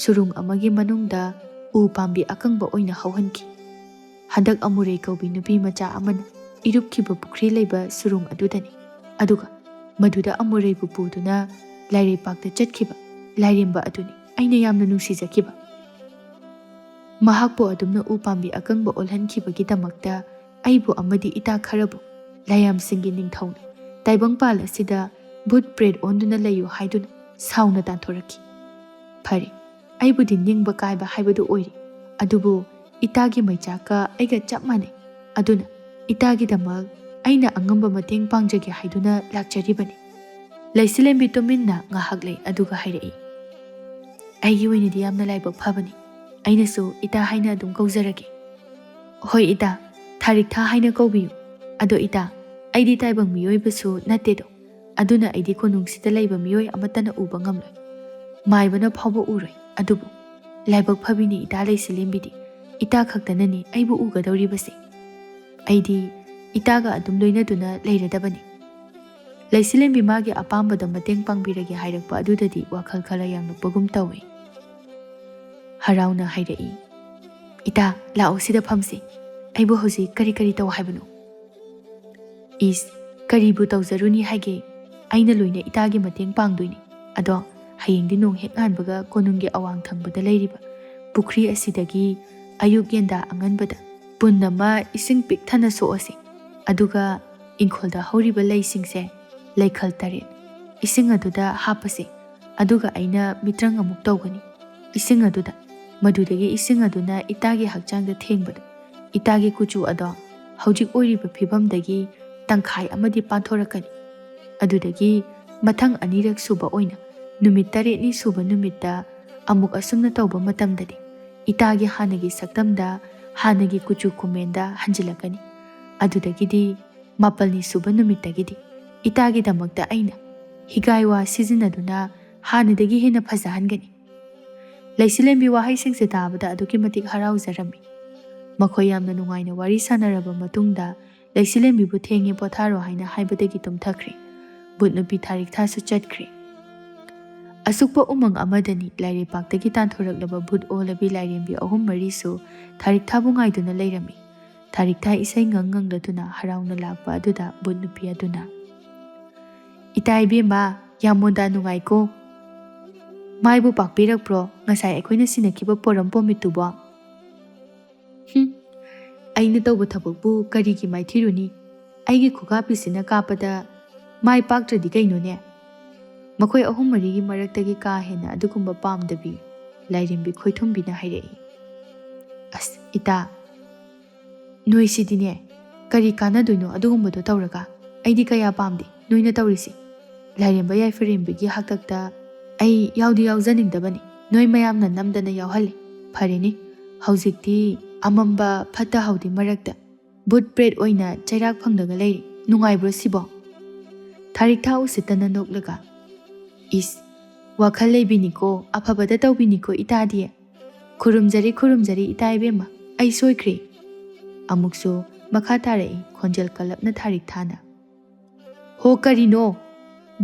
ꯁꯨꯔꯨꯡ ꯑꯃꯒꯤ ꯃꯅꯨꯡꯗ ꯎ ꯄꯥꯝꯕꯤ ꯑꯀꯪꯕ ꯑꯣꯏꯅ ꯍꯧꯍꯟꯈꯤ꯫ ꯍꯟꯗꯛ ꯑꯃꯨꯔꯩ ꯀꯧꯕꯤ ꯅꯨꯄꯤ ꯃꯆꯥ ꯑꯃꯅ ꯏꯔꯨꯞꯈꯤꯕ ꯄꯨꯈ꯭ꯔꯤ ꯂꯩꯕ ꯁꯨꯔꯨꯡ ꯑꯗꯨꯗꯅꯤ꯫ ꯑꯗꯨꯒ ꯃꯗꯨꯗ ꯑꯃꯨꯔꯩꯕꯨ ꯄꯨꯗꯨꯅ ꯂꯥꯏꯔꯩꯄꯥꯛꯇ ꯆꯠꯈꯤꯕ ꯂꯥꯏꯔꯦꯝꯕ ꯑꯗꯨꯅꯤ ꯑꯩꯅ ꯌꯥꯝꯅ ꯅꯨꯡꯁꯤꯖꯈꯤꯕ꯫ ꯃꯍꯥꯛꯄꯨ ꯑꯗꯨꯝꯅ ꯎ ꯄꯥꯝꯕꯤ ꯑꯀꯪꯕ ꯑꯣꯜꯍꯟꯈꯤꯕꯒꯤꯗꯃꯛꯇ ꯑꯩꯕꯨ ꯑꯃꯗꯤ ꯏꯇꯥ ꯈꯔꯕꯨ ꯂꯥꯏꯌꯥꯝꯁꯤꯡꯒꯤ ꯅꯤꯡꯊꯧꯅ ꯇꯥꯏꯕꯪꯄꯥꯜ ꯑꯁꯤꯗ ꯚꯨꯠ ꯄ꯭ꯔꯦꯠ ꯑꯣꯟꯗꯨꯅ ꯂꯩꯌꯨ ꯍꯥꯏꯗꯨꯅ ꯁꯥꯎꯅ ꯇꯥꯟꯊꯣꯔꯛꯈꯤ꯫ ꯐꯔꯦ, ꯑꯩꯕꯨꯗꯤ ꯅꯤꯡꯕ ꯀꯥꯏꯕ ꯍꯥꯏꯕꯗꯨ ꯑꯣꯏꯔꯦ, ꯑꯗꯨꯕꯨ ꯏꯇꯥꯒꯤ ꯃꯩꯆꯥꯛꯀ ꯑꯩꯒ ꯆꯞ ꯃꯥꯟꯅꯩ꯫ ꯑꯗꯨꯅ ꯏꯇꯥꯒꯤꯗꯃꯛ ꯑꯩꯅ ꯑꯉꯝꯕ ꯃꯇꯦꯡ ꯄꯥꯡꯖꯒꯦ ꯍꯥꯏꯗꯨꯅ ꯂꯥꯛꯆꯔꯤꯕꯅꯤ꯫" ꯂꯩꯆꯤꯂꯦꯝꯕꯤ ꯇꯨꯃꯤꯟꯅ ꯉꯥꯏꯍꯥꯛ ꯂꯩ, ꯑꯗꯨꯒ ꯍꯥꯏꯔꯛꯏ, "ꯑꯩꯒꯤ ꯑꯣꯏꯅꯗꯤ ꯌꯥꯝꯅ ꯂꯥꯏꯕꯛ ꯐꯕꯅꯤ꯫ ꯑꯩꯅꯁꯨ ꯏꯇꯥ ꯍꯥꯏꯅ ꯑꯗꯨꯝ ꯀꯧꯖꯔꯒꯦ꯫" "ꯍꯣꯏ ꯏꯇꯥ, ꯊꯥꯔꯤꯛꯊꯥ ꯍꯥꯏꯅ ꯀꯧꯕꯤꯌꯨ꯫ ꯑꯗꯣ ꯏꯇꯥ, ꯑꯩꯗꯤ ꯇꯥꯏꯕꯪ ꯃꯤꯑꯣꯏꯕꯁꯨ ꯅꯠꯇꯦꯗꯣ, ꯑꯗꯨꯅ ꯑꯩꯗꯤ ꯀꯣꯅꯨꯡꯁꯤꯗ ꯂꯩꯕ ꯃꯤꯑꯣꯏ ꯑꯃꯠꯇꯅ ꯎꯕ ꯉꯝꯂꯣꯏ, ꯃꯥꯏꯕꯅ ꯐꯥꯎꯕ ꯎꯔꯣꯏ꯫ ꯑꯗꯨꯕꯨ ꯂꯥꯏꯕꯛ ꯐꯕꯤꯅꯤ ꯏꯇꯥ ꯂꯩꯆꯤꯂꯦꯝꯕꯤꯗꯤ, ꯏꯇꯥ ꯈꯛꯇꯅꯅꯤ ꯑꯩꯕꯨ ꯎꯒꯗꯧꯔꯤꯕꯁꯦ꯫ ꯑꯩꯗꯤ ꯏꯇꯥꯒ ꯑꯗꯨꯝ ꯂꯣꯏꯅꯗꯨꯅ ꯂꯩꯔꯗꯕꯅꯤ꯫" ꯂꯩꯆꯤꯂꯦꯝꯕꯤ ꯃꯥꯒꯤ ꯑꯄꯥꯝꯕꯗ ꯃꯇꯦꯡ ꯄꯥꯡꯕꯤꯔꯒꯦ ꯍꯥꯏꯔꯛꯄ ꯑꯗꯨꯗꯗꯤ ꯋꯥꯈꯜ ꯈꯔ ꯌꯥꯡꯂꯛꯄꯒꯨꯝ ꯇꯧꯏ꯫ ꯍꯔꯥꯎꯅ ꯍꯥꯏꯔꯛꯏ, "ꯏꯇꯥ, ꯂꯥꯛꯑꯣ, ꯁꯤꯗ ꯐꯝꯁꯤ꯫ ꯑꯩꯕꯨ ꯍꯧꯖꯤꯛ ꯀꯔꯤ ꯀꯔꯤ ꯇꯧ ꯍꯥꯏꯕꯅꯣ?" "ꯏꯁ, ꯀꯔꯤꯕꯨ ꯇꯧꯖꯔꯨꯅꯤ ꯍꯥꯏꯒꯦ? ꯑꯩꯅ ꯂꯣꯏꯅ ꯏꯇꯥꯒꯤ ꯃꯇꯦꯡ ꯄꯥꯡꯗꯣꯏꯅꯤ꯫ ꯑꯗꯣ ꯍꯌꯦꯡꯗꯤ ꯅꯣꯡ ꯍꯦꯛ ꯉꯥꯟꯕꯒ ꯀꯣꯅꯨꯡꯒꯤ ꯑꯋꯥꯡ ꯊꯪꯕꯗ ꯂꯩꯔꯤꯕ ꯄꯨꯈ꯭ꯔꯤ ꯑꯁꯤꯗꯒꯤ ꯑꯌꯨꯛ ꯌꯦꯟꯗꯥ ꯑꯉꯟꯕꯗ ꯄꯨꯟ ꯑꯃ ꯏꯁꯤꯡ ꯄꯤꯛ ꯊꯟꯅ ꯁꯣꯛꯑꯁꯤ꯫ ꯑꯗꯨꯒ ꯏꯪꯈꯣꯜꯗ ꯍꯧꯔꯤꯕ ꯂꯩꯁꯤꯡꯁꯦ ꯂꯩꯈꯜ ꯇꯔꯦꯠ ꯏꯁꯤꯡ ꯑꯗꯨꯗ ꯍꯥꯞꯄꯁꯤ꯫ ꯑꯗꯨꯒ ꯑꯩꯅ ꯃꯤꯇ꯭ꯔꯪ ꯑꯃꯨꯛ ꯇꯧꯒꯅꯤ ꯏꯁꯤꯡ ꯑꯗꯨꯗ꯫ ꯃꯗꯨꯗꯒꯤ ꯏꯁꯤꯡ ꯑꯗꯨꯅ ꯏꯇꯥꯒꯤ ꯍꯛꯆꯥꯡꯗ ꯊꯦꯡꯕꯗ ꯏꯇꯥꯒꯤ ꯀꯨꯆꯨ ꯑꯗꯣ ꯍꯧꯖꯤꯛ ꯑꯣꯏꯔꯤꯕ ꯐꯤꯕꯝꯗꯒꯤ ꯇꯪꯈꯥꯏ ꯑꯃꯗꯤ ꯄꯥꯟꯊꯣꯔꯛꯀꯅꯤ꯫ ꯑꯗꯨꯗꯒꯤ ꯃꯊꯪ ꯑꯅꯤꯔꯛ ꯁꯨꯕ ꯑꯣꯏꯅ ꯅꯨꯃꯤꯠ ꯇꯔꯦꯠꯅꯤ ꯁꯨꯕ ꯅꯨꯃꯤꯠꯇ ꯑꯃꯨꯛ ꯑꯁꯨꯝꯅ ꯇꯧꯕ ꯃꯇꯝꯗꯗꯤ ꯏꯇꯥꯒꯤ ꯍꯥꯟꯅꯒꯤ ꯁꯛꯇꯝꯗ, ꯍꯥꯟꯅꯒꯤ ꯀꯨꯆꯨ ꯀꯨꯃꯦꯟꯗ ꯍꯟꯖꯤꯜꯂꯛꯀꯅꯤ꯫ ꯑꯗꯨꯗꯒꯤꯗꯤ ꯃꯥꯄꯜꯅꯤ ꯁꯨꯕ ꯅꯨꯃꯤꯠꯇꯒꯤꯗꯤ ꯏꯇꯥꯒꯤꯗꯃꯛꯇ ꯑꯩꯅ ꯍꯤꯒꯥꯏꯋꯥ ꯁꯤꯖꯤꯟꯅꯗꯨꯅ ꯍꯥꯟꯅꯗꯒꯤ ꯍꯦꯟꯅ ꯐꯖꯍꯟꯒꯅꯤ꯫ ꯂꯩꯆꯤꯂꯦꯝꯕꯤ ꯋꯥꯍꯩꯁꯤꯡꯁꯦ ꯇꯥꯕꯗ ꯑꯗꯨꯛꯀꯤ ꯃꯇꯤꯛ ꯍꯔꯥꯎꯖꯔꯝꯃꯤ꯫ ꯃꯈꯣꯏ ꯌꯥꯝꯅ ꯅꯨꯡꯉꯥꯏꯅ ꯋꯥꯔꯤ ꯁꯥꯟꯅꯔꯕ ꯃꯇꯨꯡꯗ ꯂꯩꯆꯤꯂꯦꯝꯕꯤꯕꯨ ꯊꯦꯡꯉꯦ, ꯄꯣꯊꯥꯔꯣ ꯍꯥꯏꯅ ꯍꯥꯏꯕꯗꯒꯤ ꯇꯨꯝꯊꯈ꯭ꯔꯦ꯫ ꯚꯨꯠ ꯅꯨꯄꯤ ꯊꯥꯔꯤꯛꯊꯥꯁꯨ ꯆꯠꯈ꯭ꯔꯦ꯫ ꯑꯁꯨꯛꯄ ꯎꯃꯪ ꯑꯃꯗꯅꯤ ꯂꯥꯏꯔꯩꯄꯥꯛꯇꯒꯤ ꯇꯥꯟꯊꯣꯔꯛꯂꯕ ꯚꯨꯠ ꯑꯣꯜꯂꯕꯤ ꯂꯥꯏꯔꯦꯝꯕꯤ ꯑꯍꯨꯝ ꯃꯔꯤꯁꯨ ꯊꯥꯔꯤꯛꯊꯥꯕꯨ ꯉꯥꯏꯗꯨꯅ ꯂꯩꯔꯝꯃꯤ꯫ ꯊꯥꯔꯤꯛꯊꯥ ꯏꯁꯩ ꯉꯪ ꯉꯪꯂꯗꯨꯅ ꯍꯔꯥꯎꯅ ꯂꯥꯛꯄ ꯑꯗꯨꯗ ꯚꯨꯠ ꯅꯨꯄꯤ ꯑꯗꯨꯅ, "ꯏꯇꯥ ꯏꯕꯦꯝꯃ, ꯌꯥꯝ ꯃꯣꯟꯗꯥ ꯅꯨꯡꯉꯥꯏꯀꯣ꯫ ꯃꯥꯏꯕꯨ ꯄꯥꯛꯄꯤꯔꯛꯄ꯭ꯔꯣ ꯉꯁꯥꯏ ꯑꯩꯈꯣꯏꯅ ꯁꯤꯟꯅꯈꯤꯕ ꯄꯣꯔꯝ ꯄꯣꯃꯤꯠꯇꯨꯕꯣ?" "ꯍꯨꯝ, ꯑꯩꯅ ꯇꯧꯕ ꯊꯕꯛꯄꯨ ꯀꯔꯤꯒꯤ ꯃꯥꯏꯊꯤꯔꯨꯅꯤ? ꯑꯩꯒꯤ ꯈꯨꯒꯥꯄꯤꯁꯤꯅ ꯀꯥꯞꯄꯗ ꯃꯥꯏ ꯄꯥꯛꯇ꯭ꯔꯗꯤ ꯀꯩꯅꯣꯅꯦ?" ꯃꯈꯣꯏ ꯑꯍꯨꯝ ꯃꯔꯤꯒꯤ ꯃꯔꯛꯇꯒꯤ ꯀꯥ ꯍꯦꯟꯅ ꯑꯗꯨꯒꯨꯝꯕ ꯄꯥꯝꯗꯕꯤ ꯂꯥꯏꯔꯦꯝꯕꯤ ꯈꯣꯏꯊꯨꯝꯕꯤꯅ ꯍꯥꯏꯔꯛꯏ꯫ "ꯑꯁ ꯏꯇꯥ, ꯅꯣꯏꯁꯤꯗꯤꯅꯦ, ꯀꯔꯤ ꯀꯥꯟꯅꯗꯣꯏꯅꯣ ꯑꯗꯨꯒꯨꯝꯕꯗꯣ ꯇꯧꯔꯒ? ꯑꯩꯗꯤ ꯀꯌꯥ ꯄꯥꯝꯗꯦ ꯅꯣꯏꯅ ꯇꯧꯔꯤꯁꯤ꯫ ꯂꯥꯏꯔꯦꯝꯕ ꯌꯥꯏꯐꯔꯦꯝꯕꯤꯒꯤ ꯍꯥꯛꯇꯛꯇ ꯑꯩ ꯌꯥꯎꯗꯤ ꯌꯥꯎꯖꯅꯤꯡꯗꯕꯅꯤ, ꯅꯣꯏ ꯃꯌꯥꯝꯅ ꯅꯝꯗꯅ ꯌꯥꯎꯍꯜꯂꯤ꯫ ꯐꯔꯦꯅꯦ, ꯍꯧꯖꯤꯛꯇꯤ ꯑꯃꯝꯕ ꯐꯠꯇ ꯍꯥꯎꯗꯤ ꯃꯔꯛꯇ ꯚꯨꯠ ꯄ꯭ꯔꯦꯠ ꯑꯣꯏꯅ ꯆꯩꯔꯥꯛ ꯐꯪꯗꯒ ꯂꯩꯔꯤ꯫ ꯅꯨꯡꯉꯥꯏꯕ꯭ꯔꯣ ꯁꯤꯕꯣ?" ꯊꯥꯔꯤꯛꯊꯥ ꯎꯁꯤꯠꯇꯅ ꯅꯣꯛꯂꯒ, "ꯏꯁ, ꯋꯥꯈꯜ ꯂꯩꯕꯤꯅꯤꯀꯣ, ꯑꯐꯕꯗ ꯇꯧꯕꯤꯅꯤꯀꯣ ꯏꯇꯥꯗꯤ꯫ ꯈꯨꯔꯨꯝꯖꯔꯤ, ꯈꯨꯔꯨꯝꯖꯔꯤ ꯏꯇꯥ ꯏꯕꯦꯝꯃ, ꯑꯩ ꯁꯣꯏꯈ꯭ꯔꯦ꯫" ꯑꯃꯨꯛꯁꯨ ꯃꯈꯥ ꯇꯥꯔꯛꯏ ꯈꯣꯟꯖꯦꯜ ꯀꯜꯂꯞꯅ ꯊꯥꯔꯤꯛꯊꯥꯅ꯫ "ꯍꯣ, ꯀꯔꯤꯅꯣ?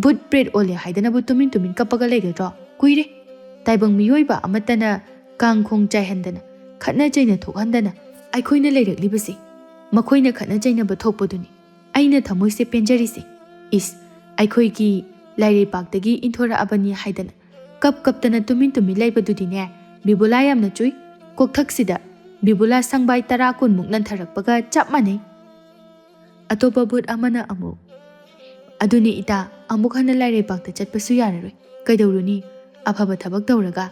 ꯚꯨꯠ ꯄ꯭ꯔꯦꯠ ꯑꯣꯜꯂꯦ ꯍꯥꯏꯗꯅꯕꯨ ꯇꯨꯃꯤꯟ ꯇꯨꯃꯤꯟ ꯀꯞꯄꯒ ꯂꯩꯒꯗ꯭ꯔꯣ? ꯀꯨꯏꯔꯦ꯫ ꯇꯥꯏꯕꯪ ꯃꯤꯑꯣꯏꯕ ꯑꯃꯠꯇꯅ ꯀꯥꯡ ꯈꯣꯡ ꯆꯥꯏꯍꯟꯗꯅ, ꯈꯠꯅ ꯆꯩꯅ ꯊꯣꯛꯍꯟꯗꯅ ꯑꯩꯈꯣꯏꯅ ꯂꯩꯔꯛꯂꯤꯕꯁꯤ꯫ ꯃꯈꯣꯏꯅ ꯈꯠꯅ ꯆꯩꯅꯕ ꯊꯣꯛꯄꯗꯨꯅꯤ ꯑꯩꯅ ꯊꯃꯣꯏꯁꯦ ꯄꯦꯟꯖꯔꯤꯁꯦ꯫ ꯏꯁ, ꯑꯩꯈꯣꯏꯒꯤ ꯂꯥꯏꯔꯩꯄꯥꯛꯇꯒꯤ ꯏꯟꯊꯣꯔꯛꯑꯕꯅꯤ ꯍꯥꯏꯗꯅ ꯀꯞ ꯀꯞꯇꯅ ꯇꯨꯃꯤꯟ ꯇꯨꯃꯤꯟ ꯂꯩꯕꯗꯨꯗꯤꯅꯦ, ꯕꯤꯕꯨꯂꯥ ꯌꯥꯝꯅ ꯆꯨꯏ꯫ ꯀꯣꯛꯊꯛꯁꯤꯗ ꯕꯤꯕꯨꯂꯥ ꯁꯪꯕꯥꯏ ꯇꯔꯥ ꯀꯨꯟꯃꯨꯛ ꯂꯟꯊꯔꯛꯄꯒ ꯆꯞ ꯃꯥꯟꯅꯩ꯫" ꯑꯇꯣꯞꯄ ꯚꯨꯠ ꯑꯃꯅ ꯑꯃꯨꯛ, "ꯑꯗꯨꯅꯤ ꯏꯇꯥ, ꯑꯃꯨꯛ ꯍꯟꯅ ꯂꯥꯏꯔꯩꯄꯥꯛꯇ ꯆꯠꯄꯁꯨ ꯌꯥꯔꯔꯣꯏ꯫ ꯀꯩꯗꯧꯔꯨꯅꯤ? ꯑꯐꯕ ꯊꯕꯛ ꯇꯧꯔꯒ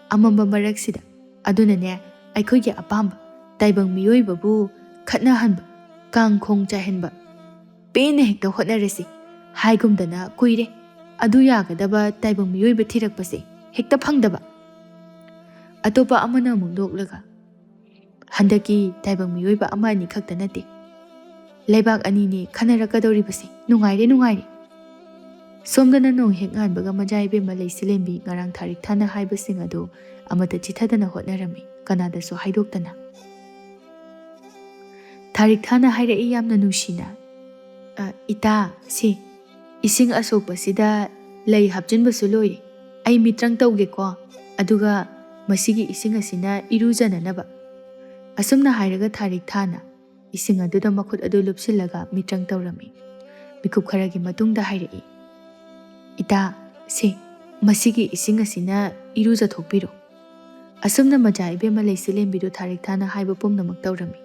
ꯑꯃꯝꯕ ꯃꯔꯛꯁꯤꯗ꯫ ꯑꯗꯨꯅꯅꯦ, ꯑꯩꯈꯣꯏꯒꯤ ꯑꯄꯥꯝꯕ ꯇꯥꯏꯕꯪ ꯃꯤꯑꯣꯏꯕꯕꯨ ꯈꯠꯅꯍꯟꯕ, ꯀꯥꯡ ꯈꯣꯡ ꯆꯥꯏꯍꯟꯕ, ꯄꯦꯟꯅ ꯍꯦꯛꯇ ꯍꯣꯠꯅꯔꯁꯤ꯫ ꯍꯥꯏꯒꯨꯝꯗꯅ ꯀꯨꯏꯔꯦ ꯑꯗꯨ ꯌꯥꯒꯗꯕ ꯇꯥꯏꯕꯪ ꯃꯤꯑꯣꯏꯕ ꯊꯤꯔꯛꯄꯁꯦ ꯍꯦꯛꯇ ꯐꯪꯗꯕ꯫ ꯑꯇꯣꯞꯄ ꯑꯃꯅ ꯑꯃꯨꯛ ꯅꯣꯛꯂꯒ, "ꯍꯟꯗꯛꯀꯤ ꯇꯥꯏꯕꯪ ꯃꯤꯑꯣꯏꯕ ꯑꯃ ꯑꯅꯤ ꯈꯛꯇ ꯅꯠꯇꯦ, ꯂꯩꯕꯥꯛ ꯑꯅꯤꯅꯦ ꯈꯟꯅꯔꯛꯀꯗꯧꯔꯤꯕꯁꯦ꯫ ꯅꯨꯡꯉꯥꯏꯔꯦ, ꯅꯨꯡꯉꯥꯏꯔꯦ!" ꯁꯣꯝꯗꯅ ꯅꯣꯡ ꯍꯦꯛ ꯉꯥꯟꯕꯒ ꯃꯖꯥ ꯏꯕꯦꯝꯃ ꯂꯩꯆꯤꯂꯦꯝꯕꯤ ꯉꯔꯥꯡ ꯊꯥꯔꯤꯛ ꯊꯥꯅ ꯍꯥꯏꯕꯁꯤꯡ ꯑꯗꯨ ꯑꯃꯠꯇ ꯆꯤꯊꯗꯅ ꯍꯣꯠꯅꯔꯝꯃꯤ, ꯀꯅꯥꯗꯁꯨ ꯍꯥꯏꯗꯣꯛꯇꯅ꯫ ꯊꯥꯔꯤꯛ ꯊꯥꯅ ꯍꯥꯏꯔꯛꯏ ꯌꯥꯝꯅ ꯅꯨꯡꯁꯤꯅ, "ꯑ, ꯏꯇꯥ, ꯁꯤ ꯏꯁꯤꯡ ꯑꯁꯣꯛꯄꯁꯤꯗ ꯂꯩ ꯍꯥꯞꯆꯤꯟꯕꯁꯨ ꯂꯣꯏꯔꯦ꯫ ꯑꯩ ꯃꯤꯇ꯭ꯔꯪ ꯇꯧꯒꯦꯀꯣ, ꯑꯗꯨꯒ ꯃꯁꯤꯒꯤ ꯏꯁꯤꯡ ꯑꯁꯤꯅ ꯏꯔꯨꯖꯅꯅꯕ꯫" ꯑꯁꯨꯝꯅ ꯍꯥꯏꯔꯒ ꯊꯥꯔꯤꯛ ꯊꯥꯅ ꯏꯁꯤꯡ ꯑꯗꯨꯗ ꯃꯈꯨꯠ ꯑꯗꯨ ꯂꯨꯞꯁꯤꯜꯂꯒ ꯃꯤꯇ꯭ꯔꯪ ꯇꯧꯔꯝꯃꯤ꯫ ꯃꯤꯀꯨꯞ ꯈꯔꯒꯤ ꯃꯇꯨꯡꯗ ꯍꯥꯏꯔꯛꯏ, "ꯏꯇꯥ, ꯁꯦ, ꯃꯁꯤꯒꯤ ꯏꯁꯤꯡ ꯑꯁꯤꯅ ꯏꯔꯨꯖꯊꯣꯛꯄꯤꯔꯣ꯫" ꯑꯁꯨꯝꯅ ꯃꯖꯥ ꯏꯕꯦꯝꯃ ꯂꯩꯆꯤꯂꯦꯝꯕꯤꯗꯨ ꯊꯥꯔꯤꯛ ꯊꯥꯅ ꯍꯥꯏꯕ ꯄꯨꯝꯅꯃꯛ ꯇꯧꯔꯝꯃꯤ꯫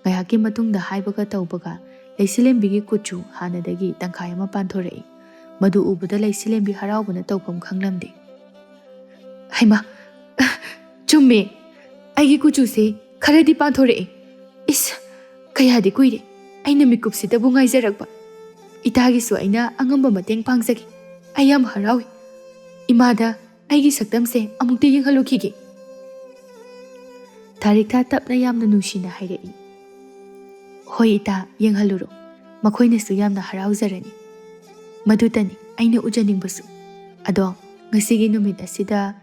ꯉꯥꯏꯍꯥꯛꯀꯤ ꯃꯇꯨꯡꯗ ꯍꯥꯏꯕꯒ ꯇꯧꯕꯒ ꯂꯩꯆꯤꯂꯦꯝꯕꯤꯒꯤ ꯀꯨꯆꯨ ꯍꯥꯟꯅꯗꯒꯤ ꯇꯪꯈꯥꯏ ꯑꯃ ꯄꯥꯟꯊꯣꯔꯛꯏ꯫ ꯃꯗꯨ ꯎꯕꯗ ꯂꯩꯆꯤꯂꯦꯝꯕꯤ ꯍꯔꯥꯎꯕꯅ ꯇꯧꯐꯝ ꯈꯪꯂꯝꯗꯦ꯫ "ꯍꯩꯃꯥ, ꯆꯨꯝꯃꯦ, ꯑꯩꯒꯤ ꯀꯨꯆꯨꯁꯦ ꯈꯔꯗꯤ ꯄꯥꯟꯊꯣꯔꯛꯑꯦ꯫ ꯏꯁ, ꯀꯌꯥꯗꯤ ꯀꯨꯏꯔꯦ ꯑꯩꯅ ꯃꯤꯀꯨꯞꯁꯤꯗꯕꯨ ꯉꯥꯏꯖꯔꯛꯄ꯫ ꯏꯇꯥꯒꯤꯁꯨ ꯑꯩꯅ ꯑꯉꯝꯕ ꯃꯇꯦꯡ ꯄꯥꯡꯖꯒꯦ꯫ ꯑꯩ ꯌꯥꯝ ꯍꯔꯥꯎꯏ꯫ ꯏꯃꯥꯗ ꯑꯩꯒꯤ ꯁꯛꯇꯝꯁꯦ ꯑꯃꯨꯛꯇ ꯌꯦꯡꯍꯜꯂꯨꯈꯤꯒꯦ꯫" ꯊꯥꯔꯤꯛꯊꯥ ꯇꯞꯅ ꯌꯥꯝꯅ ꯅꯨꯡꯁꯤꯅ ꯍꯥꯏꯔꯛꯏ, "ꯍꯣꯏ ꯏꯇꯥ, ꯌꯦꯡꯍꯜꯂꯨꯔꯣ꯫ ꯃꯈꯣꯏꯅꯁꯨ ꯌꯥꯝꯅ ꯍꯔꯥꯎꯖꯔꯅꯤ꯫ ꯃꯗꯨꯇꯅꯤ ꯑꯩꯅ ꯎꯖꯅꯤꯡꯕꯁꯨ꯫ ꯑꯗꯣ ꯉꯁꯤꯒꯤ ꯅꯨꯃꯤꯠ ꯑꯁꯤꯗ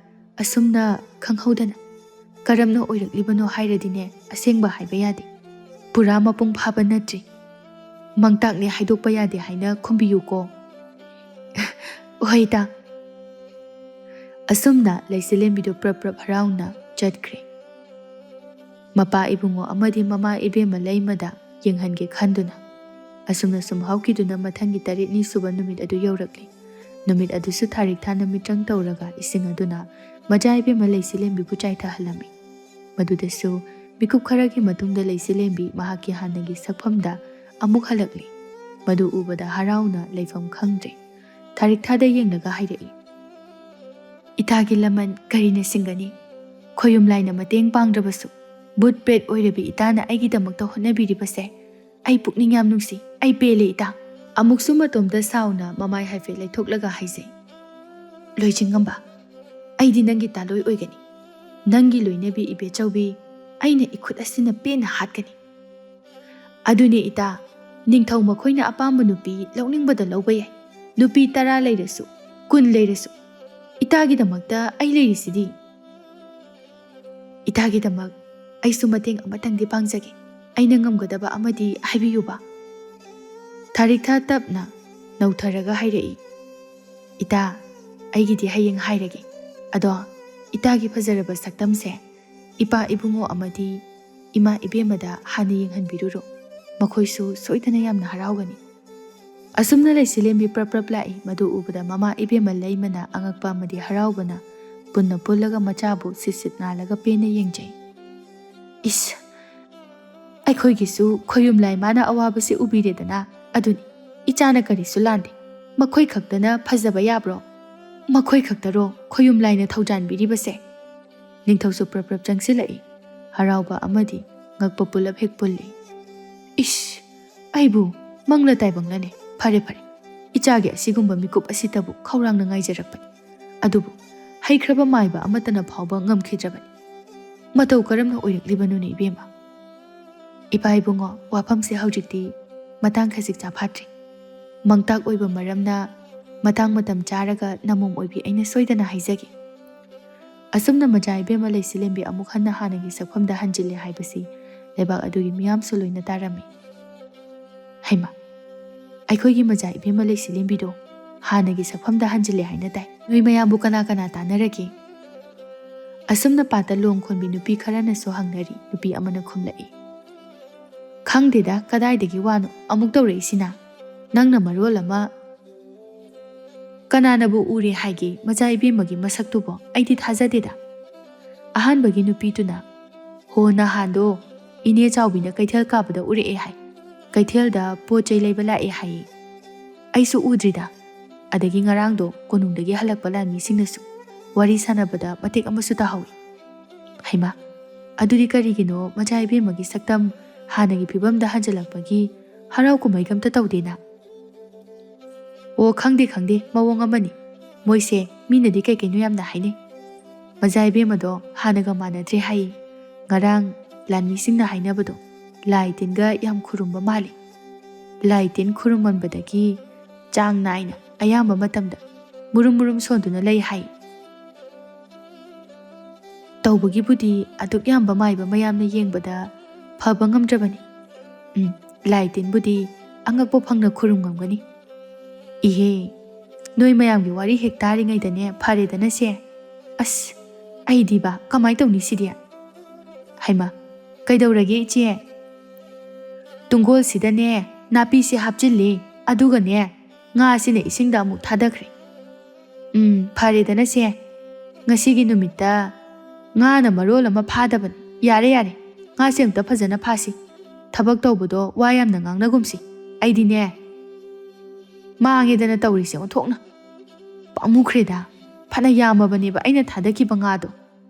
ꯑꯁꯨꯝꯅ ꯈꯪꯍꯧꯗꯅ ꯀꯔꯝꯅ ꯑꯣꯏꯔꯛꯂꯤꯕꯅꯣ ꯍꯥꯏꯔꯗꯤꯅꯦ, ꯑꯁꯦꯡꯕ ꯍꯥꯏꯕ ꯌꯥꯗꯦ꯫ ꯄꯨꯔꯥ ꯃꯄꯨꯡ ꯐꯥꯕ ꯅꯠꯇ꯭ꯔꯤ꯫ ꯃꯥꯡꯇꯥꯛꯅꯦ ꯍꯥꯏꯗꯣꯛꯄ ꯌꯥꯗꯦ ꯍꯥꯏꯅ ꯈꯨꯝꯕꯤꯌꯨꯀꯣ꯫" "ꯍꯣꯏ ꯏꯇꯥ꯫" ꯑꯁꯨꯝꯅ ꯂꯩꯆꯤꯂꯦꯝꯕꯤꯗꯨ ꯄ꯭ꯔꯞ ꯄ꯭ꯔꯞ ꯍꯔꯥꯎꯅ ꯆꯠꯈ꯭ꯔꯦ꯫ ꯃꯄꯥ ꯏꯕꯨꯡꯉꯣ ꯑꯃꯗꯤ ꯃꯃꯥ ꯏꯕꯦꯝꯃ ꯂꯩꯃꯗ ꯌꯦꯡꯍꯟꯒꯦ ꯈꯟꯗꯨꯅ꯫ ꯑꯁꯨꯝꯅ ꯁꯨꯝ ꯍꯧꯈꯤꯗꯨꯅ ꯃꯊꯪꯒꯤ ꯇꯔꯦꯠꯅꯤ ꯁꯨꯕ ꯅꯨꯃꯤꯠ ꯑꯗꯨ ꯌꯧꯔꯛꯂꯤ꯫ ꯅꯨꯃꯤꯠ ꯑꯗꯨꯁꯨ ꯊꯥꯔꯤꯛ ꯊꯥꯅ ꯃꯤꯇ꯭ꯔꯪ ꯇꯧꯔꯒ ꯏꯁꯤꯡ ꯑꯗꯨꯅ ꯃꯆꯥ ꯏꯕꯦꯝꯃ ꯂꯩꯆꯤꯂꯦꯝꯕꯤꯕꯨ ꯆꯥꯏꯊꯍꯜꯂꯝꯃꯤ꯫ ꯃꯗꯨꯗꯁꯨ ꯃꯤꯀꯨꯞ ꯈꯔꯒꯤ ꯃꯇꯨꯡꯗ ꯂꯩꯆꯤꯂꯦꯝꯕꯤ ꯃꯍꯥꯛꯀꯤ ꯍꯥꯟꯅꯒꯤ ꯁꯛꯐꯝꯗ ꯑꯃꯨꯛ ꯍꯜꯂꯛꯂꯤ꯫ ꯃꯗꯨ ꯎꯕꯗ ꯍꯔꯥꯎꯅ ꯂꯩꯐꯝ ꯈꯪꯗ꯭ꯔꯦ꯫ ꯊꯥꯔꯤꯛ ꯊꯥꯗ ꯌꯦꯡꯂꯒ ꯍꯥꯏꯔꯛꯏ, "ꯏꯇꯥꯒꯤ ꯂꯃꯟ ꯀꯔꯤꯅ ꯁꯤꯡꯒꯅꯤ? ꯈꯣꯌꯨꯝ ꯂꯥꯏꯅ ꯃꯇꯦꯡ ꯄꯥꯡꯗ꯭ꯔꯕꯁꯨ ꯚꯨꯠ ꯄ꯭ꯔꯦꯠ ꯑꯣꯏꯔꯕꯤ ꯏꯇꯥꯅ ꯑꯩꯒꯤꯗꯃꯛꯇ ꯍꯣꯠꯅꯕꯤꯔꯤꯕꯁꯦ ꯑꯩ ꯄꯨꯛꯅꯤꯡ ꯌꯥꯝ ꯅꯨꯡꯁꯤ꯫ "ꯑꯩ ꯄꯦꯜꯂꯦ ꯏꯇꯥ꯫" ꯑꯃꯨꯛꯁꯨ ꯃꯇꯣꯝꯇ ꯁꯥꯎꯅ ꯃꯃꯥꯏ ꯍꯥꯏꯐꯦꯠ ꯂꯩꯊꯣꯛꯂꯒ ꯍꯥꯏꯖꯩ꯫ "ꯂꯣꯏꯖꯤꯡꯉꯝꯕ, ꯑꯩꯗꯤ ꯅꯪꯒꯤ ꯇꯥꯂꯣꯏ ꯑꯣꯏꯒꯅꯤ꯫ ꯅꯪꯒꯤ ꯂꯣꯏꯅꯕꯤ ꯏꯕꯦꯆꯧꯕꯤ ꯑꯩꯅ ꯏꯈꯨꯠ ꯑꯁꯤꯅ ꯄꯦꯟꯅ ꯍꯥꯠꯀꯅꯤ꯫" "ꯑꯗꯨꯅꯦ ꯏꯇꯥ, ꯅꯤꯡꯊꯧ ꯃꯈꯣꯏꯅ ꯑꯄꯥꯝꯕ ꯅꯨꯄꯤ ꯂꯧꯅꯤꯡꯕꯗ ꯂꯧꯕ ꯌꯥꯏ꯫ ꯅꯨꯄꯤ ꯇꯔꯥ ꯂꯩꯔꯁꯨ, ꯀꯨꯟ ꯂꯩꯔꯁꯨ, ꯏꯇꯥꯒꯤꯗꯃꯛꯇ ꯑꯩ ꯂꯩꯔꯤꯁꯤꯗꯤ꯫" "ꯏꯇꯥꯒꯤꯗꯃꯛ ꯑꯩꯁꯨ ꯃꯇꯦꯡ ꯑꯃꯇꯪꯗꯤ ꯄꯥꯡꯖꯒꯦ꯫ ꯑꯩꯅ ꯉꯝꯒꯗꯕ ꯑꯃꯗꯤ ꯍꯥꯏꯕꯤꯌꯨꯕ꯫" ꯊꯥꯔꯤꯛꯊꯥ ꯇꯞꯅ ꯅꯧꯊꯔꯒ ꯍꯥꯏꯔꯛꯏ꯫ "ꯏꯇꯥ, ꯑꯩꯒꯤꯗꯤ ꯍꯌꯦꯡ ꯍꯥꯏꯔꯒꯦ꯫ ꯑꯗꯣ ꯏꯇꯥꯒꯤ ꯐꯖꯔꯕ ꯁꯛꯇꯝꯁꯦ ꯏꯄꯥ ꯏꯕꯨꯡꯉꯣ ꯑꯃꯗꯤ ꯏꯃꯥ ꯏꯕꯦꯝꯃꯗ ꯍꯥꯟꯅ ꯌꯦꯡꯍꯟꯕꯤꯔꯨꯔꯣ꯫ ꯃꯈꯣꯏꯁꯨ ꯁꯣꯏꯗꯅ ꯌꯥꯝꯅ ꯍꯔꯥꯎꯒꯅꯤ꯫" ꯑꯁꯨꯝꯅ ꯂꯩꯆꯤꯂꯦꯝꯕꯤ ꯄ꯭ꯔꯞ ꯄ꯭ꯔꯞ ꯂꯥꯛꯏ꯫ ꯃꯗꯨ ꯎꯕꯗ ꯃꯃꯥ ꯏꯕꯦꯝꯃ ꯂꯩꯃꯅ ꯑꯉꯛꯄ ꯑꯃꯗꯤ ꯍꯔꯥꯎꯕꯅ ꯄꯨꯟꯅ ꯄꯨꯜꯂꯒ ꯃꯆꯥꯕꯨ ꯁꯤꯠ ꯁꯤꯠ ꯅꯥꯜꯂꯒ ꯄꯦꯟꯅ ꯌꯦꯡꯖꯩ꯫ "ꯏꯁ, ꯑꯩꯈꯣꯏꯒꯤꯁꯨ ꯈꯣꯌꯨꯝ ꯂꯥꯏ ꯃꯥꯅ ꯑꯋꯥꯕꯁꯤ ꯎꯕꯤꯔꯦꯗꯅ꯫ ꯑꯗꯨꯅꯤ, ꯏꯆꯥꯅ ꯀꯔꯤꯁꯨ ꯂꯥꯟꯗꯦ꯫ ꯃꯈꯣꯏ ꯈꯛꯇꯅ ꯐꯖꯕ ꯌꯥꯕ꯭ꯔꯣ? ꯃꯈꯣꯏ ꯈꯛꯇꯔꯣ ꯈꯣꯌꯨꯝ ꯂꯥꯏꯅ ꯊꯧꯖꯥꯟꯕꯤꯔꯤꯕꯁꯦ?" ꯅꯤꯡꯊꯧꯁꯨ ꯄ꯭ꯔꯞ ꯄ꯭ꯔꯞ ꯆꯪꯁꯤꯜꯂꯛꯏ꯫ ꯍꯔꯥꯎꯕ ꯑꯃꯗꯤ ꯉꯛꯄ ꯄꯨꯂꯞ ꯍꯦꯛ ꯄꯨꯜꯂꯤ꯫ "ꯏꯁ, ꯑꯩꯕꯨ ꯃꯪꯂ ꯇꯥꯏꯕꯪꯂꯅꯦ꯫ ꯐꯔꯦ ꯐꯔꯦ, ꯏꯆꯥꯒꯤ ꯑꯁꯤꯒꯨꯝꯕ ꯃꯤꯀꯨꯞ ꯑꯁꯤꯇꯕꯨ ꯈꯧꯔꯥꯡꯅ ꯉꯥꯏꯖꯔꯛꯄꯅꯤ꯫ ꯑꯗꯨꯕꯨ ꯍꯩꯈ꯭ꯔꯕ ꯃꯥꯏꯕ ꯑꯃꯠꯇꯅ ꯐꯥꯎꯕ ꯉꯝꯈꯤꯗ꯭ꯔꯕꯅꯤ꯫ ꯃꯇꯧ ꯀꯔꯝꯅ ꯑꯣꯏꯔꯛꯂꯤꯕꯅꯣꯅꯦ ꯏꯕꯦꯝꯃ?" "ꯏꯄꯥ ꯏꯕꯨꯡꯉꯣ, ꯋꯥꯐꯝꯁꯦ ꯍꯧꯖꯤꯛꯇꯤ ꯃꯇꯥꯡ ꯈꯖꯤꯛ ꯆꯥꯐꯥꯠꯇ꯭ꯔꯤ꯫ ꯃꯪꯇꯥꯛ ꯑꯣꯏꯕ ꯃꯔꯝꯅ ꯃꯇꯥꯡ ꯃꯇꯝ ꯆꯥꯔꯒ ꯅꯃꯣꯝ ꯑꯣꯏꯕꯤ ꯑꯩꯅ ꯁꯣꯏꯗꯅ ꯍꯥꯏꯖꯒꯦ꯫" ꯑꯁꯨꯝꯅ ꯃꯆꯥ ꯏꯕꯦꯝꯃ ꯂꯩꯆꯤꯂꯦꯝꯕꯤ ꯑꯃꯨꯛ ꯍꯟꯅ ꯍꯥꯟꯅꯒꯤ ꯁꯛꯐꯝꯗ ꯍꯟꯖꯤꯜꯂꯦ ꯍꯥꯏꯕꯁꯤ ꯂꯩꯕꯥꯛ ꯑꯗꯨꯒꯤ ꯃꯤꯌꯥꯝꯁꯨ ꯂꯣꯏꯅ ꯇꯥꯔꯝꯃꯤ꯫ "ꯍꯩꯃꯥ, ꯑꯩꯈꯣꯏꯒꯤ ꯃꯆꯥ ꯏꯕꯦꯝꯃ ꯂꯩꯆꯤꯂꯦꯝꯕꯤꯗꯣ ꯍꯥꯟꯅꯒꯤ ꯁꯛꯐꯝꯗ ꯍꯟꯖꯤꯜꯂꯦ ꯍꯥꯏꯅ ꯇꯥꯏ꯫ ꯅꯣꯏ ꯃꯌꯥꯝꯕꯨ ꯀꯅꯥ ꯀꯅꯥ ꯇꯥꯟꯅꯔꯒꯦ?" ꯑꯁꯨꯝꯅ ꯄꯥꯠꯇ ꯂꯣꯡ ꯈꯣꯟꯕꯤ ꯅꯨꯄꯤ ꯈꯔꯅꯁꯨ ꯍꯪꯅꯔꯤ꯫ ꯅꯨꯄꯤ ꯑꯃꯅ ꯈꯨꯝꯂꯛꯏ, "ꯈꯪꯗꯦꯗ, ꯀꯗꯥꯏꯗꯒꯤ ꯋꯥꯅꯣ? ꯑꯃꯨꯛ ꯇꯧꯔꯛꯏꯁꯤꯅ? ꯅꯪꯅ ꯃꯔꯣꯜ ꯑꯃ, ꯀꯅꯥꯅꯕꯨ ꯎꯔꯦ ꯍꯥꯏꯒꯦ ꯃꯆꯥ ꯏꯕꯦꯝꯃꯒꯤ ꯃꯁꯛꯇꯨꯕꯣ? ꯑꯩꯗꯤ ꯊꯥꯖꯗꯦꯗ꯫" ꯑꯍꯥꯟꯕꯒꯤ ꯅꯨꯄꯤꯗꯨꯅ, "ꯍꯣ, ꯅꯍꯥꯟꯗꯣ ꯏꯅꯦ ꯆꯥꯎꯕꯤꯅ ꯀꯩꯊꯦꯜ ꯀꯥꯕꯗ ꯎꯔꯛꯑꯦ ꯍꯥꯏ꯫ ꯀꯩꯊꯦꯜꯗ ꯄꯣꯠ ꯆꯩ ꯂꯩꯕ ꯂꯥꯛꯑꯦ ꯍꯥꯏꯌꯦ꯫ ꯑꯩꯁꯨ ꯎꯗ꯭ꯔꯤꯗ꯫ ꯑꯗꯒꯤ ꯉꯔꯥꯡꯗꯣ ꯀꯣꯅꯨꯡꯗꯒꯤ ꯍꯜꯂꯛꯄ ꯂꯥꯟꯃꯤꯁꯤꯡꯅꯁꯨ ꯋꯥꯔꯤ ꯁꯥꯟꯅꯕꯗ ꯃꯇꯦꯛ ꯑꯃꯁꯨ ꯇꯥꯍꯧꯏ꯫" "ꯍꯩꯃꯥ, ꯑꯗꯨꯗꯤ ꯀꯔꯤꯒꯤꯅꯣ ꯃꯆꯥ ꯏꯕꯦꯝꯃꯒꯤ ꯁꯛꯇꯝ ꯍꯥꯟꯅꯒꯤ ꯐꯤꯕꯝꯗ ꯍꯟꯖꯤꯜꯂꯛꯄꯒꯤ ꯍꯔꯥꯎ ꯀꯨꯝꯍꯩꯒ ꯑꯝꯇ ꯇꯧꯗꯦꯅ?" "ꯑꯣ, ꯈꯪꯗꯦ, ꯈꯪꯗꯦ, ꯃꯑꯣꯡ ꯑꯃꯅꯤ꯫ ꯃꯣꯏꯁꯦ ꯃꯤꯅꯗꯤ ꯀꯩ ꯀꯩꯅꯣ ꯌꯥꯝꯅ ꯍꯥꯏꯅꯩ꯫ ꯃꯖꯥ ꯏꯕꯦꯝꯃꯗꯣ ꯍꯥꯟꯅꯒ ꯃꯥꯟꯅꯗ꯭ꯔꯦ ꯍꯥꯏꯌꯦ꯫ ꯉꯔꯥꯡ ꯂꯥꯟꯃꯤꯁꯤꯡꯅ ꯍꯥꯏꯅꯕꯗꯣ ꯂꯥꯏ ꯇꯤꯟꯒ ꯌꯥꯝ ꯈꯨꯔꯨꯝꯕ ꯃꯥꯜꯂꯤ꯫ ꯂꯥꯏ ꯇꯤꯟ ꯈꯨꯔꯨꯝꯃꯟꯕꯗꯒꯤ ꯆꯥꯡ ꯅꯥꯏꯅ ꯑꯌꯥꯝꯕ ꯃꯇꯝꯗ ꯃꯨꯔꯨꯝ ꯃꯨꯔꯨꯝ ꯁꯣꯟꯗꯨꯅ ꯂꯩ ꯍꯥꯏ꯫ ꯇꯧꯕꯒꯤꯕꯨꯗꯤ ꯑꯗꯨꯛ ꯌꯥꯝꯕ ꯃꯥꯏꯕ ꯃꯌꯥꯝꯅ ꯌꯦꯡꯕꯗ ꯐꯕ ꯉꯝꯗ꯭ꯔꯕꯅꯤ꯫ ꯎꯝ, ꯂꯥꯏ ꯇꯤꯟꯕꯨꯗꯤ ꯑꯉꯛꯄ ꯐꯪꯅ ꯈꯨꯔꯨꯝ ꯉꯝꯒꯅꯤ꯫" "ꯏꯍꯦ, ꯅꯣꯏ ꯃꯌꯥꯝꯒꯤ ꯋꯥꯔꯤ ꯍꯦꯛ ꯇꯥꯔꯤꯉꯩꯗꯅꯦ ꯐꯔꯦꯗꯅ ꯁꯦ꯫ ꯑꯁ, ꯑꯩꯗꯤꯕ ꯀꯃꯥꯏ ꯇꯧꯅꯤ ꯁꯤꯗꯤ?" "ꯍꯩꯃꯥ, ꯀꯩꯗꯧꯔꯒꯦ ꯏꯆꯦ?" "ꯇꯨꯡꯒꯣꯜꯁꯤꯗꯅꯦ ꯅꯥꯄꯤꯁꯦ ꯍꯥꯞꯆꯤꯜꯂꯦ, ꯑꯗꯨꯒꯅꯦ ꯉꯥꯁꯤꯅ ꯏꯁꯤꯡꯗ ꯑꯃꯨꯛ ꯊꯥꯗꯈ꯭ꯔꯦ꯫ ꯎꯝ, ꯐꯔꯦꯗꯅ ꯁꯦ, ꯉꯁꯤꯒꯤ ꯅꯨꯃꯤꯠꯇ ꯉꯥꯅ ꯃꯔꯣꯜ ꯑꯃ ꯐꯥꯗꯕꯅꯤ꯫ ꯌꯥꯔꯦ, ꯌꯥꯔꯦ, ꯉꯥꯁꯦ ꯑꯝꯇ ꯐꯖꯅ ꯐꯥꯁꯤ꯫ ꯊꯕꯛ ꯇꯧꯕꯗꯣ ꯋꯥ ꯌꯥꯝꯅ ꯉꯥꯡꯅꯒꯨꯝꯁꯤ꯫ ꯑꯩꯗꯤꯅꯦ, ꯃꯥꯡꯉꯦꯗꯅ ꯇꯧꯔꯤꯁꯦ ꯑꯣꯟꯊꯣꯛꯅ꯫ ꯄꯥꯝꯃꯨꯈ꯭ꯔꯦꯗ, ꯐꯅ ꯌꯥꯝꯃꯕꯅꯦꯕ ꯑꯩꯅ ꯊꯥꯗꯈꯤꯕ ꯉꯥꯗꯣ꯫"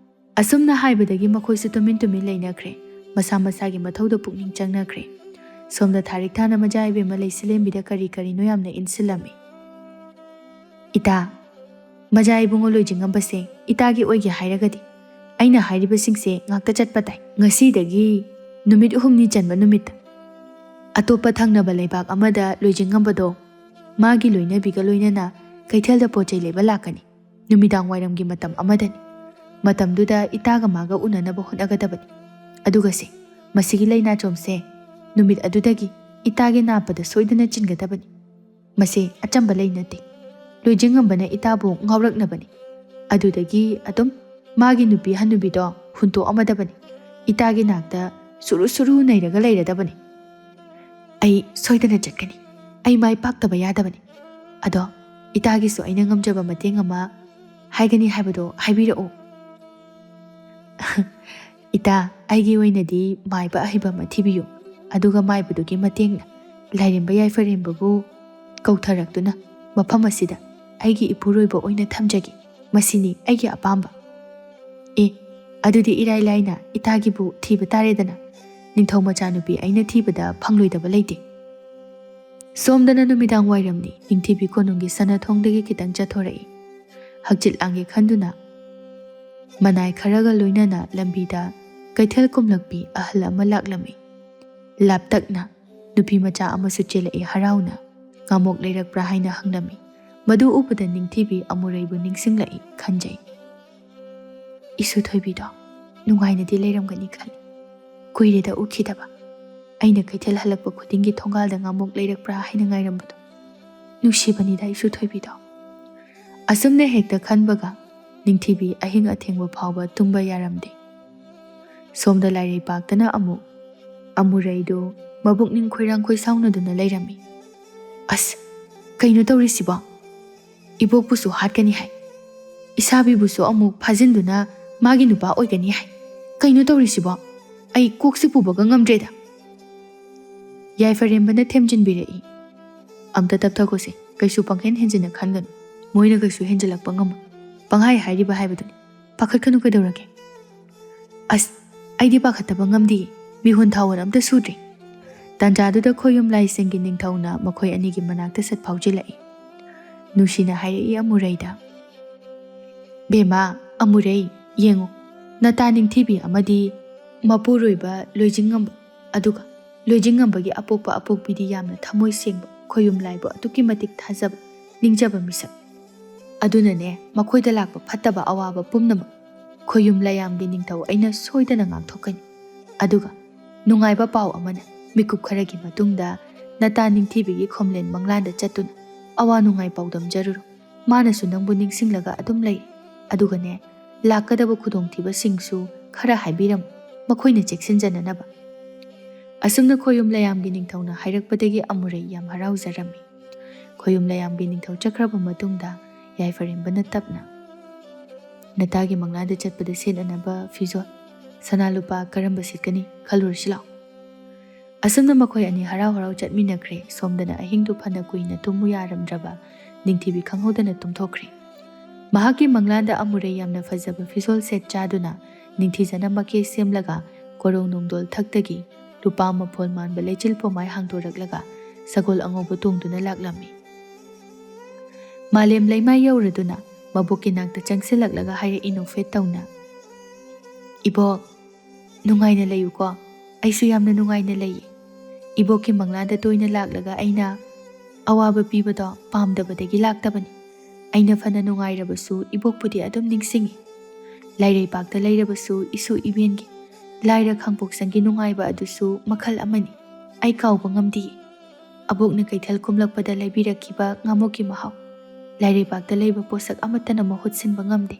ꯑꯁꯨꯝꯅ ꯍꯥꯏꯕꯗꯒꯤ ꯃꯈꯣꯏꯁꯨ ꯇꯨꯃꯤꯟ ꯇꯨꯃꯤꯟ ꯂꯩꯅꯈ꯭ꯔꯦ꯫ ꯃꯁꯥ ꯃꯁꯥꯒꯤ ꯃꯊꯧꯗ ꯄꯨꯛꯅꯤꯡ ꯆꯪꯅꯈ꯭ꯔꯦ꯫ ꯁꯣꯝꯗ ꯊꯥꯔꯤꯛ ꯊꯥꯅ ꯃꯖꯥ ꯏꯕꯦꯝꯃ ꯂꯩꯁꯤꯂꯦꯝꯕꯤꯗ ꯀꯔꯤ ꯀꯔꯤꯅꯣ ꯌꯥꯝꯅ ꯏꯟꯁꯤꯜꯂꯝꯃꯤ꯫ "ꯏꯇꯥ, ꯃꯖꯥ ꯏꯕꯨꯡꯉꯣ ꯂꯣꯏꯖꯤꯡꯉꯝꯕꯁꯦ ꯏꯇꯥꯒꯤ ꯑꯣꯏꯒꯦ ꯍꯥꯏꯔꯒꯗꯤ ꯑꯩꯅ ꯍꯥꯏꯔꯤꯕꯁꯤꯡꯁꯦ ꯉꯥꯛꯇ ꯆꯠꯄ ꯇꯥꯏ꯫ ꯉꯁꯤꯗꯒꯤ ꯅꯨꯃꯤꯠ ꯑꯍꯨꯝꯅꯤ ꯆꯟꯕ ꯅꯨꯃꯤꯠꯇ ꯑꯇꯣꯞꯄ ꯊꯪꯅꯕ ꯂꯩꯕꯥꯛ ꯑꯃꯗ ꯂꯣꯏꯖꯤꯡꯉꯝꯕꯗꯣ ꯃꯥꯒꯤ ꯂꯣꯏꯅꯕꯤꯒ ꯂꯣꯏꯅꯅ ꯀꯩꯊꯦꯜꯗ ꯄꯣꯠ ꯆꯩ ꯂꯩꯕ ꯂꯥꯛꯀꯅꯤ꯫ ꯅꯨꯃꯤꯗꯥꯡ ꯋꯥꯏꯔꯝꯒꯤ ꯃꯇꯝ ꯑꯃꯗꯅꯤ꯫ ꯃꯇꯝꯗꯨꯗ ꯏꯇꯥꯒ ꯃꯥꯒ ꯎꯅꯅꯕ ꯍꯣꯠꯅꯒꯗꯕꯅꯤ꯫ ꯑꯗꯨꯒ ꯁꯦ, ꯃꯁꯤꯒꯤ ꯂꯩꯅꯥꯆꯣꯝꯁꯦ ꯅꯨꯃꯤꯠ ꯑꯗꯨꯗꯒꯤ ꯏꯇꯥꯒꯤ ꯅꯥꯞꯄꯗ ꯁꯣꯏꯗꯅ ꯆꯤꯟꯒꯗꯕꯅꯤ꯫ ꯃꯁꯤ ꯑꯆꯝꯕ ꯂꯩ ꯅꯠꯇꯦ꯫ ꯂꯣꯏꯖꯤꯡꯉꯝꯕꯅ ꯏꯇꯥꯕꯨ ꯉꯥꯎꯔꯛꯅꯕꯅꯤ꯫ ꯑꯗꯨꯗꯒꯤ ꯑꯗꯨꯝ ꯃꯥꯒꯤ ꯅꯨꯄꯤ ꯍꯟꯅꯨꯕꯤꯗꯣ ꯍꯨꯟꯇꯣꯛꯑꯝꯃꯗꯕꯅꯤ꯫ ꯏꯇꯥꯒꯤ ꯅꯥꯛꯇ ꯁꯨꯔꯨ ꯁꯨꯔꯨ ꯅꯩꯔꯒ ꯂꯩꯔꯗꯕꯅꯤ꯫ ꯑꯩ ꯁꯣꯏꯗꯅ ꯆꯠꯀꯅꯤ꯫ ꯑꯩ ꯃꯥꯏ ꯄꯥꯛꯇꯕ ꯌꯥꯗꯕꯅꯤ꯫ ꯑꯗꯣ ꯏꯇꯥꯒꯤꯁꯨ ꯑꯩꯅ ꯉꯝꯖꯕ ꯃꯇꯦꯡ ꯑꯃ ꯍꯥꯏꯒꯅꯤ ꯍꯥꯏꯕꯗꯣ ꯍꯥꯏꯕꯤꯔꯛꯎ꯫" "ꯏꯇꯥ, ꯑꯩꯒꯤ ꯑꯣꯏꯅꯗꯤ ꯃꯥꯏꯕ ꯑꯍꯩꯕ ꯑꯃ ꯊꯤꯕꯤꯌꯨ꯫ ꯑꯗꯨꯒ ꯃꯥꯏꯕꯗꯨꯒꯤ ꯃꯇꯦꯡꯅ ꯂꯥꯏꯔꯦꯝꯕ ꯌꯥꯏꯐꯔꯦꯝꯕꯕꯨ ꯀꯧꯊꯔꯛꯇꯨꯅ ꯃꯐꯝ ꯑꯁꯤꯗ ꯑꯩꯒꯤ ꯏꯄꯨꯔꯣꯏꯕ ꯑꯣꯏꯅ ꯊꯝꯖꯒꯦ꯫ ꯃꯁꯤꯅꯤ ꯑꯩꯒꯤ ꯑꯄꯥꯝꯕ꯫" "ꯑꯦ, ꯑꯗꯨꯗꯤ ꯏꯔꯥꯏ ꯂꯥꯏꯅ ꯏꯇꯥꯒꯤꯕꯨ ꯊꯤꯕ ꯇꯥꯔꯦꯗꯅ꯫ ꯅꯤꯡꯊꯧ ꯃꯆꯥꯅꯨꯄꯤ ꯑꯩꯅ ꯊꯤꯕꯗ ꯐꯪꯂꯣꯏꯗꯕ ꯂꯩꯇꯦ꯫ ꯁꯣꯝꯗꯅ ꯅꯨꯃꯤꯗꯥꯡ ꯋꯥꯏꯔꯝꯅꯤ꯫ ꯅꯤꯡꯊꯤꯕꯤ ꯀꯣꯅꯨꯡꯒꯤ ꯁꯅꯥꯊꯣꯡꯗꯒꯤ ꯈꯤꯇꯪ ꯆꯠꯊꯣꯔꯛꯏ꯫ ꯍꯛꯆꯤꯠ ꯂꯥꯡꯒꯦ ꯈꯟꯗꯨꯅ ꯃꯅꯥꯏ ꯈꯔꯒ ꯂꯣꯏꯅꯅ ꯂꯝꯕꯤꯗ ꯀꯩꯊꯦꯜ ꯀꯨꯝꯂꯛꯄꯤ ꯑꯍꯜ ꯑꯃ ꯂꯥꯛꯂꯝꯃꯤ꯫ ꯂꯥꯞꯇꯛꯅ ꯅꯨꯄꯤ ꯃꯆꯥ ꯑꯃꯁꯨ ꯆꯦꯜꯂꯛꯏ ꯍꯔꯥꯎꯅ꯫ ꯉꯥꯃꯣꯛ ꯂꯩꯔꯛꯄ꯭ꯔꯥ ꯍꯥꯏꯅ ꯍꯪꯂꯝꯃꯤ꯫ ꯃꯗꯨ ꯎꯕꯗ ꯅꯤꯡꯊꯤꯕꯤ ꯑꯃꯨꯔꯩꯕꯨ ꯅꯤꯡꯁꯤꯡꯂꯛꯏ ꯈꯟꯖꯩ꯫ ꯏꯁꯨ ꯊꯣꯏꯕꯤꯗꯣ ꯅꯨꯡꯉꯥꯏꯅꯗꯤ ꯂꯩꯔꯝꯒꯅꯤ ꯈꯜꯂꯤ꯫ ꯀꯨꯏꯔꯦꯗ ꯎꯈꯤꯗꯕ꯫ ꯑꯩꯅ ꯀꯩꯊꯦꯜ ꯍꯜꯂꯛꯄ ꯈꯨꯗꯤꯡꯒꯤ ꯊꯣꯡꯒꯥꯜꯗ ꯉꯥꯃꯣꯛ ꯂꯩꯔꯛꯄ꯭ꯔꯥ ꯍꯥꯏꯅ ꯉꯥꯏꯔꯝꯕꯗꯣ꯫ ꯅꯨꯡꯁꯤꯕꯅꯤꯗ ꯏꯁꯨ ꯊꯣꯏꯕꯤꯗꯣ꯫ ꯑꯁꯨꯝꯅ ꯍꯦꯛꯇ ꯈꯟꯕꯒ ꯅꯤꯡꯊꯤꯕꯤ ꯑꯍꯤꯡ ꯑꯊꯦꯡꯕ ꯐꯥꯎꯕ ꯇꯨꯝꯕ ꯌꯥꯔꯝꯗꯦ꯫ ꯁꯣꯝꯗ ꯂꯥꯏꯔꯩꯄꯥꯛꯇꯅ ꯑꯃꯨꯛ ꯑꯃꯨꯔꯩꯗꯨ ꯃꯕꯨꯛꯅꯤꯡ ꯈꯣꯏꯔꯥꯡ ꯈꯣꯏꯁꯥꯎꯅꯗꯨꯅ ꯂꯩꯔꯝꯃꯤ꯫ "ꯑꯁ, ꯀꯩꯅꯣ ꯇꯧꯔꯤꯁꯤꯕꯣ? ꯏꯕꯣꯛꯄꯨꯁꯨ ꯍꯥꯠꯀꯅꯤ ꯍꯥꯏ, ꯏꯁꯥꯕꯤꯕꯨꯁꯨ ꯑꯃꯨꯛ ꯐꯥꯖꯤꯟꯗꯨꯅ ꯃꯥꯒꯤ ꯅꯨꯄꯥ ꯑꯣꯏꯒꯅꯤ ꯍꯥꯏ꯫ ꯀꯩꯅꯣ ꯇꯧꯔꯤꯁꯤꯕꯣ? ꯑꯩ ꯀꯣꯛꯁꯤ ꯄꯨꯕꯒ ꯉꯝꯗ꯭ꯔꯦꯗ꯫" ꯌꯥꯏꯐꯔꯦꯝꯕꯅ ꯊꯦꯝꯖꯤꯟꯕꯤꯔꯛꯏ꯫ "ꯑꯝꯇ ꯇꯞꯊꯈꯣꯁꯦ, ꯀꯩꯁꯨ ꯄꯪꯍꯦꯟ ꯍꯦꯟꯖꯤꯟꯅ ꯈꯟꯒꯅꯨ꯫ ꯃꯣꯏꯅ ꯀꯩꯁꯨ ꯍꯦꯟꯖꯤꯜꯂꯛꯄ ꯉꯝꯃꯣꯏ꯫ ꯄꯪꯍꯥꯏ ꯍꯥꯏꯔꯤꯕ ꯍꯥꯏꯕꯗꯨꯅꯤ꯫ ꯄꯥꯈꯠꯀꯅꯨ ꯀꯩꯗꯧꯔꯒꯦ?" "ꯑꯁ, ꯑꯩꯗꯤ ꯄꯥꯈꯠꯇꯕ ꯉꯝꯗꯤꯌꯦ꯫ ꯃꯤꯍꯨꯟ ꯊꯥꯍꯨꯟ ꯑꯝꯇ ꯁꯨꯗ꯭ꯔꯤ꯫" ꯇꯥꯟꯖꯥꯗꯨꯗ ꯈꯣꯌꯨꯝ ꯂꯥꯏꯁꯪꯒꯤ ꯅꯤꯡꯊꯧꯅ ꯃꯈꯣꯏ ꯑꯅꯤꯒꯤ ꯃꯅꯥꯛꯇ ꯁꯠ ꯐꯥꯎꯖꯤꯜꯂꯛꯏ꯫ ꯅꯨꯡꯁꯤꯅ ꯍꯥꯏꯔꯛꯏ ꯑꯃꯨꯔꯩꯗ, "ꯕꯦꯝꯃ, ꯑꯃꯨꯔꯩ, ꯌꯦꯡꯉꯨ, ꯅꯇꯥ ꯅꯤꯡꯊꯤꯕꯤ ꯑꯃꯗꯤ ꯃꯄꯨꯔꯣꯏꯕ ꯂꯣꯏꯖꯤꯡꯉꯝꯕ, ꯑꯗꯨꯒ ꯂꯣꯏꯖꯤꯡꯉꯝꯕꯒꯤ ꯑꯄꯣꯛꯄ ꯑꯄꯣꯛꯄꯤꯗꯤ ꯌꯥꯝꯅ ꯊꯃꯣꯏ ꯁꯦꯡꯕ, ꯈꯣꯌꯨꯝ ꯂꯥꯏꯕꯨ ꯑꯗꯨꯛꯀꯤ ꯃꯇꯤꯛ ꯊꯥꯖꯕ, ꯅꯤꯡꯖꯕ ꯃꯤꯁꯛ꯫ ꯑꯗꯨꯅꯅꯦ, ꯃꯈꯣꯏꯗ ꯂꯥꯛꯄ ꯐꯠꯇꯕ ꯑꯋꯥꯕ ꯄꯨꯝꯅꯃꯛ ꯈꯣꯌꯨꯝ ꯂꯥꯏꯌꯥꯝꯒꯤ ꯅꯤꯡꯊꯧ ꯑꯩꯅ ꯁꯣꯏꯗꯅ ꯉꯥꯛꯊꯣꯛꯀꯅꯤ꯫ ꯑꯗꯨꯒ ꯅꯨꯡꯉꯥꯏꯕ ꯄꯥꯎ ꯑꯃꯅ, ꯃꯤꯀꯨꯞ ꯈꯔꯒꯤ ꯃꯇꯨꯡꯗ ꯅꯇꯥ ꯅꯤꯡꯊꯤꯕꯤꯒꯤ ꯈꯣꯝꯂꯦꯟ ꯃꯪꯂꯥꯟꯗ ꯆꯠꯇꯨꯅ ꯑꯋꯥ ꯅꯨꯡꯉꯥꯏ ꯄꯥꯎꯗꯝꯖꯔꯨꯔꯣ꯫ ꯃꯥꯅꯁꯨ ꯅꯪꯕꯨ ꯅꯤꯡꯁꯤꯡꯂꯒ ꯑꯗꯨꯝ ꯂꯩ꯫ ꯑꯗꯨꯒꯅꯦ, ꯂꯥꯛꯀꯗꯕ ꯈꯨꯗꯣꯡꯊꯤꯕꯁꯤꯡꯁꯨ ꯈꯔ ꯍꯥꯏꯕꯤꯔꯝꯃꯨ, ꯃꯈꯣꯏꯅ ꯆꯦꯛꯁꯤꯟꯖꯅꯅꯕ꯫" ꯑꯁꯨꯝꯅ ꯈꯣꯌꯨꯝ ꯂꯥꯏꯌꯥꯝꯒꯤ ꯅꯤꯡꯊꯧꯅ ꯍꯥꯏꯔꯛꯄꯗꯒꯤ ꯑꯃꯨꯔꯩ ꯌꯥꯝ ꯍꯔꯥꯎꯖꯔꯝꯃꯤ꯫ ꯈꯣꯌꯨꯝ ꯂꯥꯏꯌꯥꯝꯒꯤ ꯅꯤꯡꯊꯧ ꯆꯠꯈ꯭ꯔꯕ ꯃꯇꯨꯡꯗ ꯌꯥꯏꯐꯔꯦꯝꯕꯅ ꯇꯞꯅ, "ꯅꯇꯥꯒꯤ ꯃꯪꯂꯥꯟꯗ ꯆꯠꯄꯗ ꯁꯦꯠꯅꯅꯕ ꯐꯤꯖꯣꯜ, ꯁꯅꯥ ꯂꯨꯄꯥ ꯀꯔꯝꯕ ꯁꯦꯠꯀꯅꯤ ꯈꯜꯂꯨꯔꯁꯤ ꯂꯥꯎ꯫" ꯑꯁꯨꯝꯅ ꯃꯈꯣꯏ ꯑꯅꯤ ꯍꯔꯥꯎ ꯍꯔꯥꯎ ꯆꯠꯃꯤꯟꯅꯈ꯭ꯔꯦ꯫ ꯁꯣꯝꯗꯅ ꯑꯍꯤꯡꯗꯨ ꯐꯅ ꯀꯨꯏꯅ ꯇꯨꯝꯃꯨ ꯌꯥꯔꯝꯗ꯭ꯔꯕ ꯅꯤꯡꯊꯤꯕꯤ ꯈꯪꯍꯧꯗꯅ ꯇꯨꯝꯊꯣꯛꯈ꯭ꯔꯦ꯫ ꯃꯍꯥꯛꯀꯤ ꯃꯪꯂꯥꯟꯗ ꯑꯃꯨꯔꯩ ꯌꯥꯝꯅ ꯐꯖꯕ ꯐꯤꯖꯣꯜ ꯁꯦꯠ ꯆꯥꯗꯨꯅ ꯅꯤꯡꯊꯤꯖꯅ ꯃꯀꯦ ꯁꯦꯝꯂꯒ ꯀꯣꯔꯧ ꯅꯣꯡꯗꯣꯜ ꯊꯛꯇꯒꯤ ꯂꯨꯄꯥ ꯃꯐꯣꯜ ꯃꯥꯟꯕ ꯂꯩꯆꯤꯜ ꯄꯣꯃꯥꯏ ꯍꯥꯡꯗꯣꯔꯛꯂꯒ ꯁꯒꯣꯜ ꯑꯉꯧꯕ ꯇꯣꯡꯗꯨꯅ ꯂꯥꯛꯂꯝꯃꯤ꯫ ꯃꯥꯂꯦꯝ ꯂꯩꯃꯥꯏ ꯌꯧꯔꯗꯨꯅ ꯃꯕꯣꯛꯀꯤ ꯅꯥꯛꯇ ꯆꯪꯁꯤꯜꯂꯛꯂꯒ ꯍꯥꯏꯔꯛꯏ ꯅꯣꯛꯐꯦꯠ ꯇꯧꯅ, "ꯏꯕꯣꯛ, ꯅꯨꯡꯉꯥꯏꯅ ꯂꯩꯌꯨꯀꯣ꯫ ꯑꯩꯁꯨ ꯌꯥꯝꯅ ꯅꯨꯡꯉꯥꯏꯅ ꯂꯩꯌꯦ꯫ ꯏꯕꯣꯛꯀꯤ ꯃꯪꯂꯥꯟꯗ ꯇꯣꯏꯅ ꯂꯥꯛꯂꯒ ꯑꯩꯅ ꯑꯋꯥꯕ ꯄꯤꯕꯗꯣ ꯄꯥꯝꯗꯕꯗꯒꯤ ꯂꯥꯛꯇꯕꯅꯤ꯫ ꯑꯩꯅ ꯐꯅ ꯅꯨꯡꯉꯥꯏꯔꯕꯁꯨ ꯏꯕꯣꯛꯄꯨꯗꯤ ꯑꯗꯨꯝ ꯅꯤꯡꯁꯤꯡꯉꯤ꯫ ꯂꯥꯏꯔꯩꯄꯥꯛꯇ ꯂꯩꯔꯕꯁꯨ ꯏꯁꯨ ꯏꯕꯦꯟꯒꯤ, ꯂꯥꯏꯔ ꯈꯥꯡꯄꯣꯛꯁꯪꯒꯤ ꯅꯨꯡꯉꯥꯏꯕ ꯑꯗꯨꯁꯨ ꯃꯈꯜ ꯑꯃꯅꯤ꯫ ꯑꯩ ꯀꯥꯎꯕ ꯉꯝꯗꯤꯌꯦ꯫ ꯑꯕꯣꯛꯅ ꯀꯩꯊꯦꯜ ꯀꯨꯝꯂꯛꯄꯗ ꯂꯩꯕꯤꯔꯛꯈꯤꯕ ꯉꯥꯃꯣꯛꯀꯤ ꯃꯍꯥꯎ ꯂꯥꯏꯔꯩꯄꯥꯛꯇ ꯂꯩꯕ ꯄꯣꯠꯁꯛ ꯑꯃꯠꯇꯅ ꯃꯍꯨꯠ ꯁꯤꯟꯕ ꯉꯝꯗꯦ꯫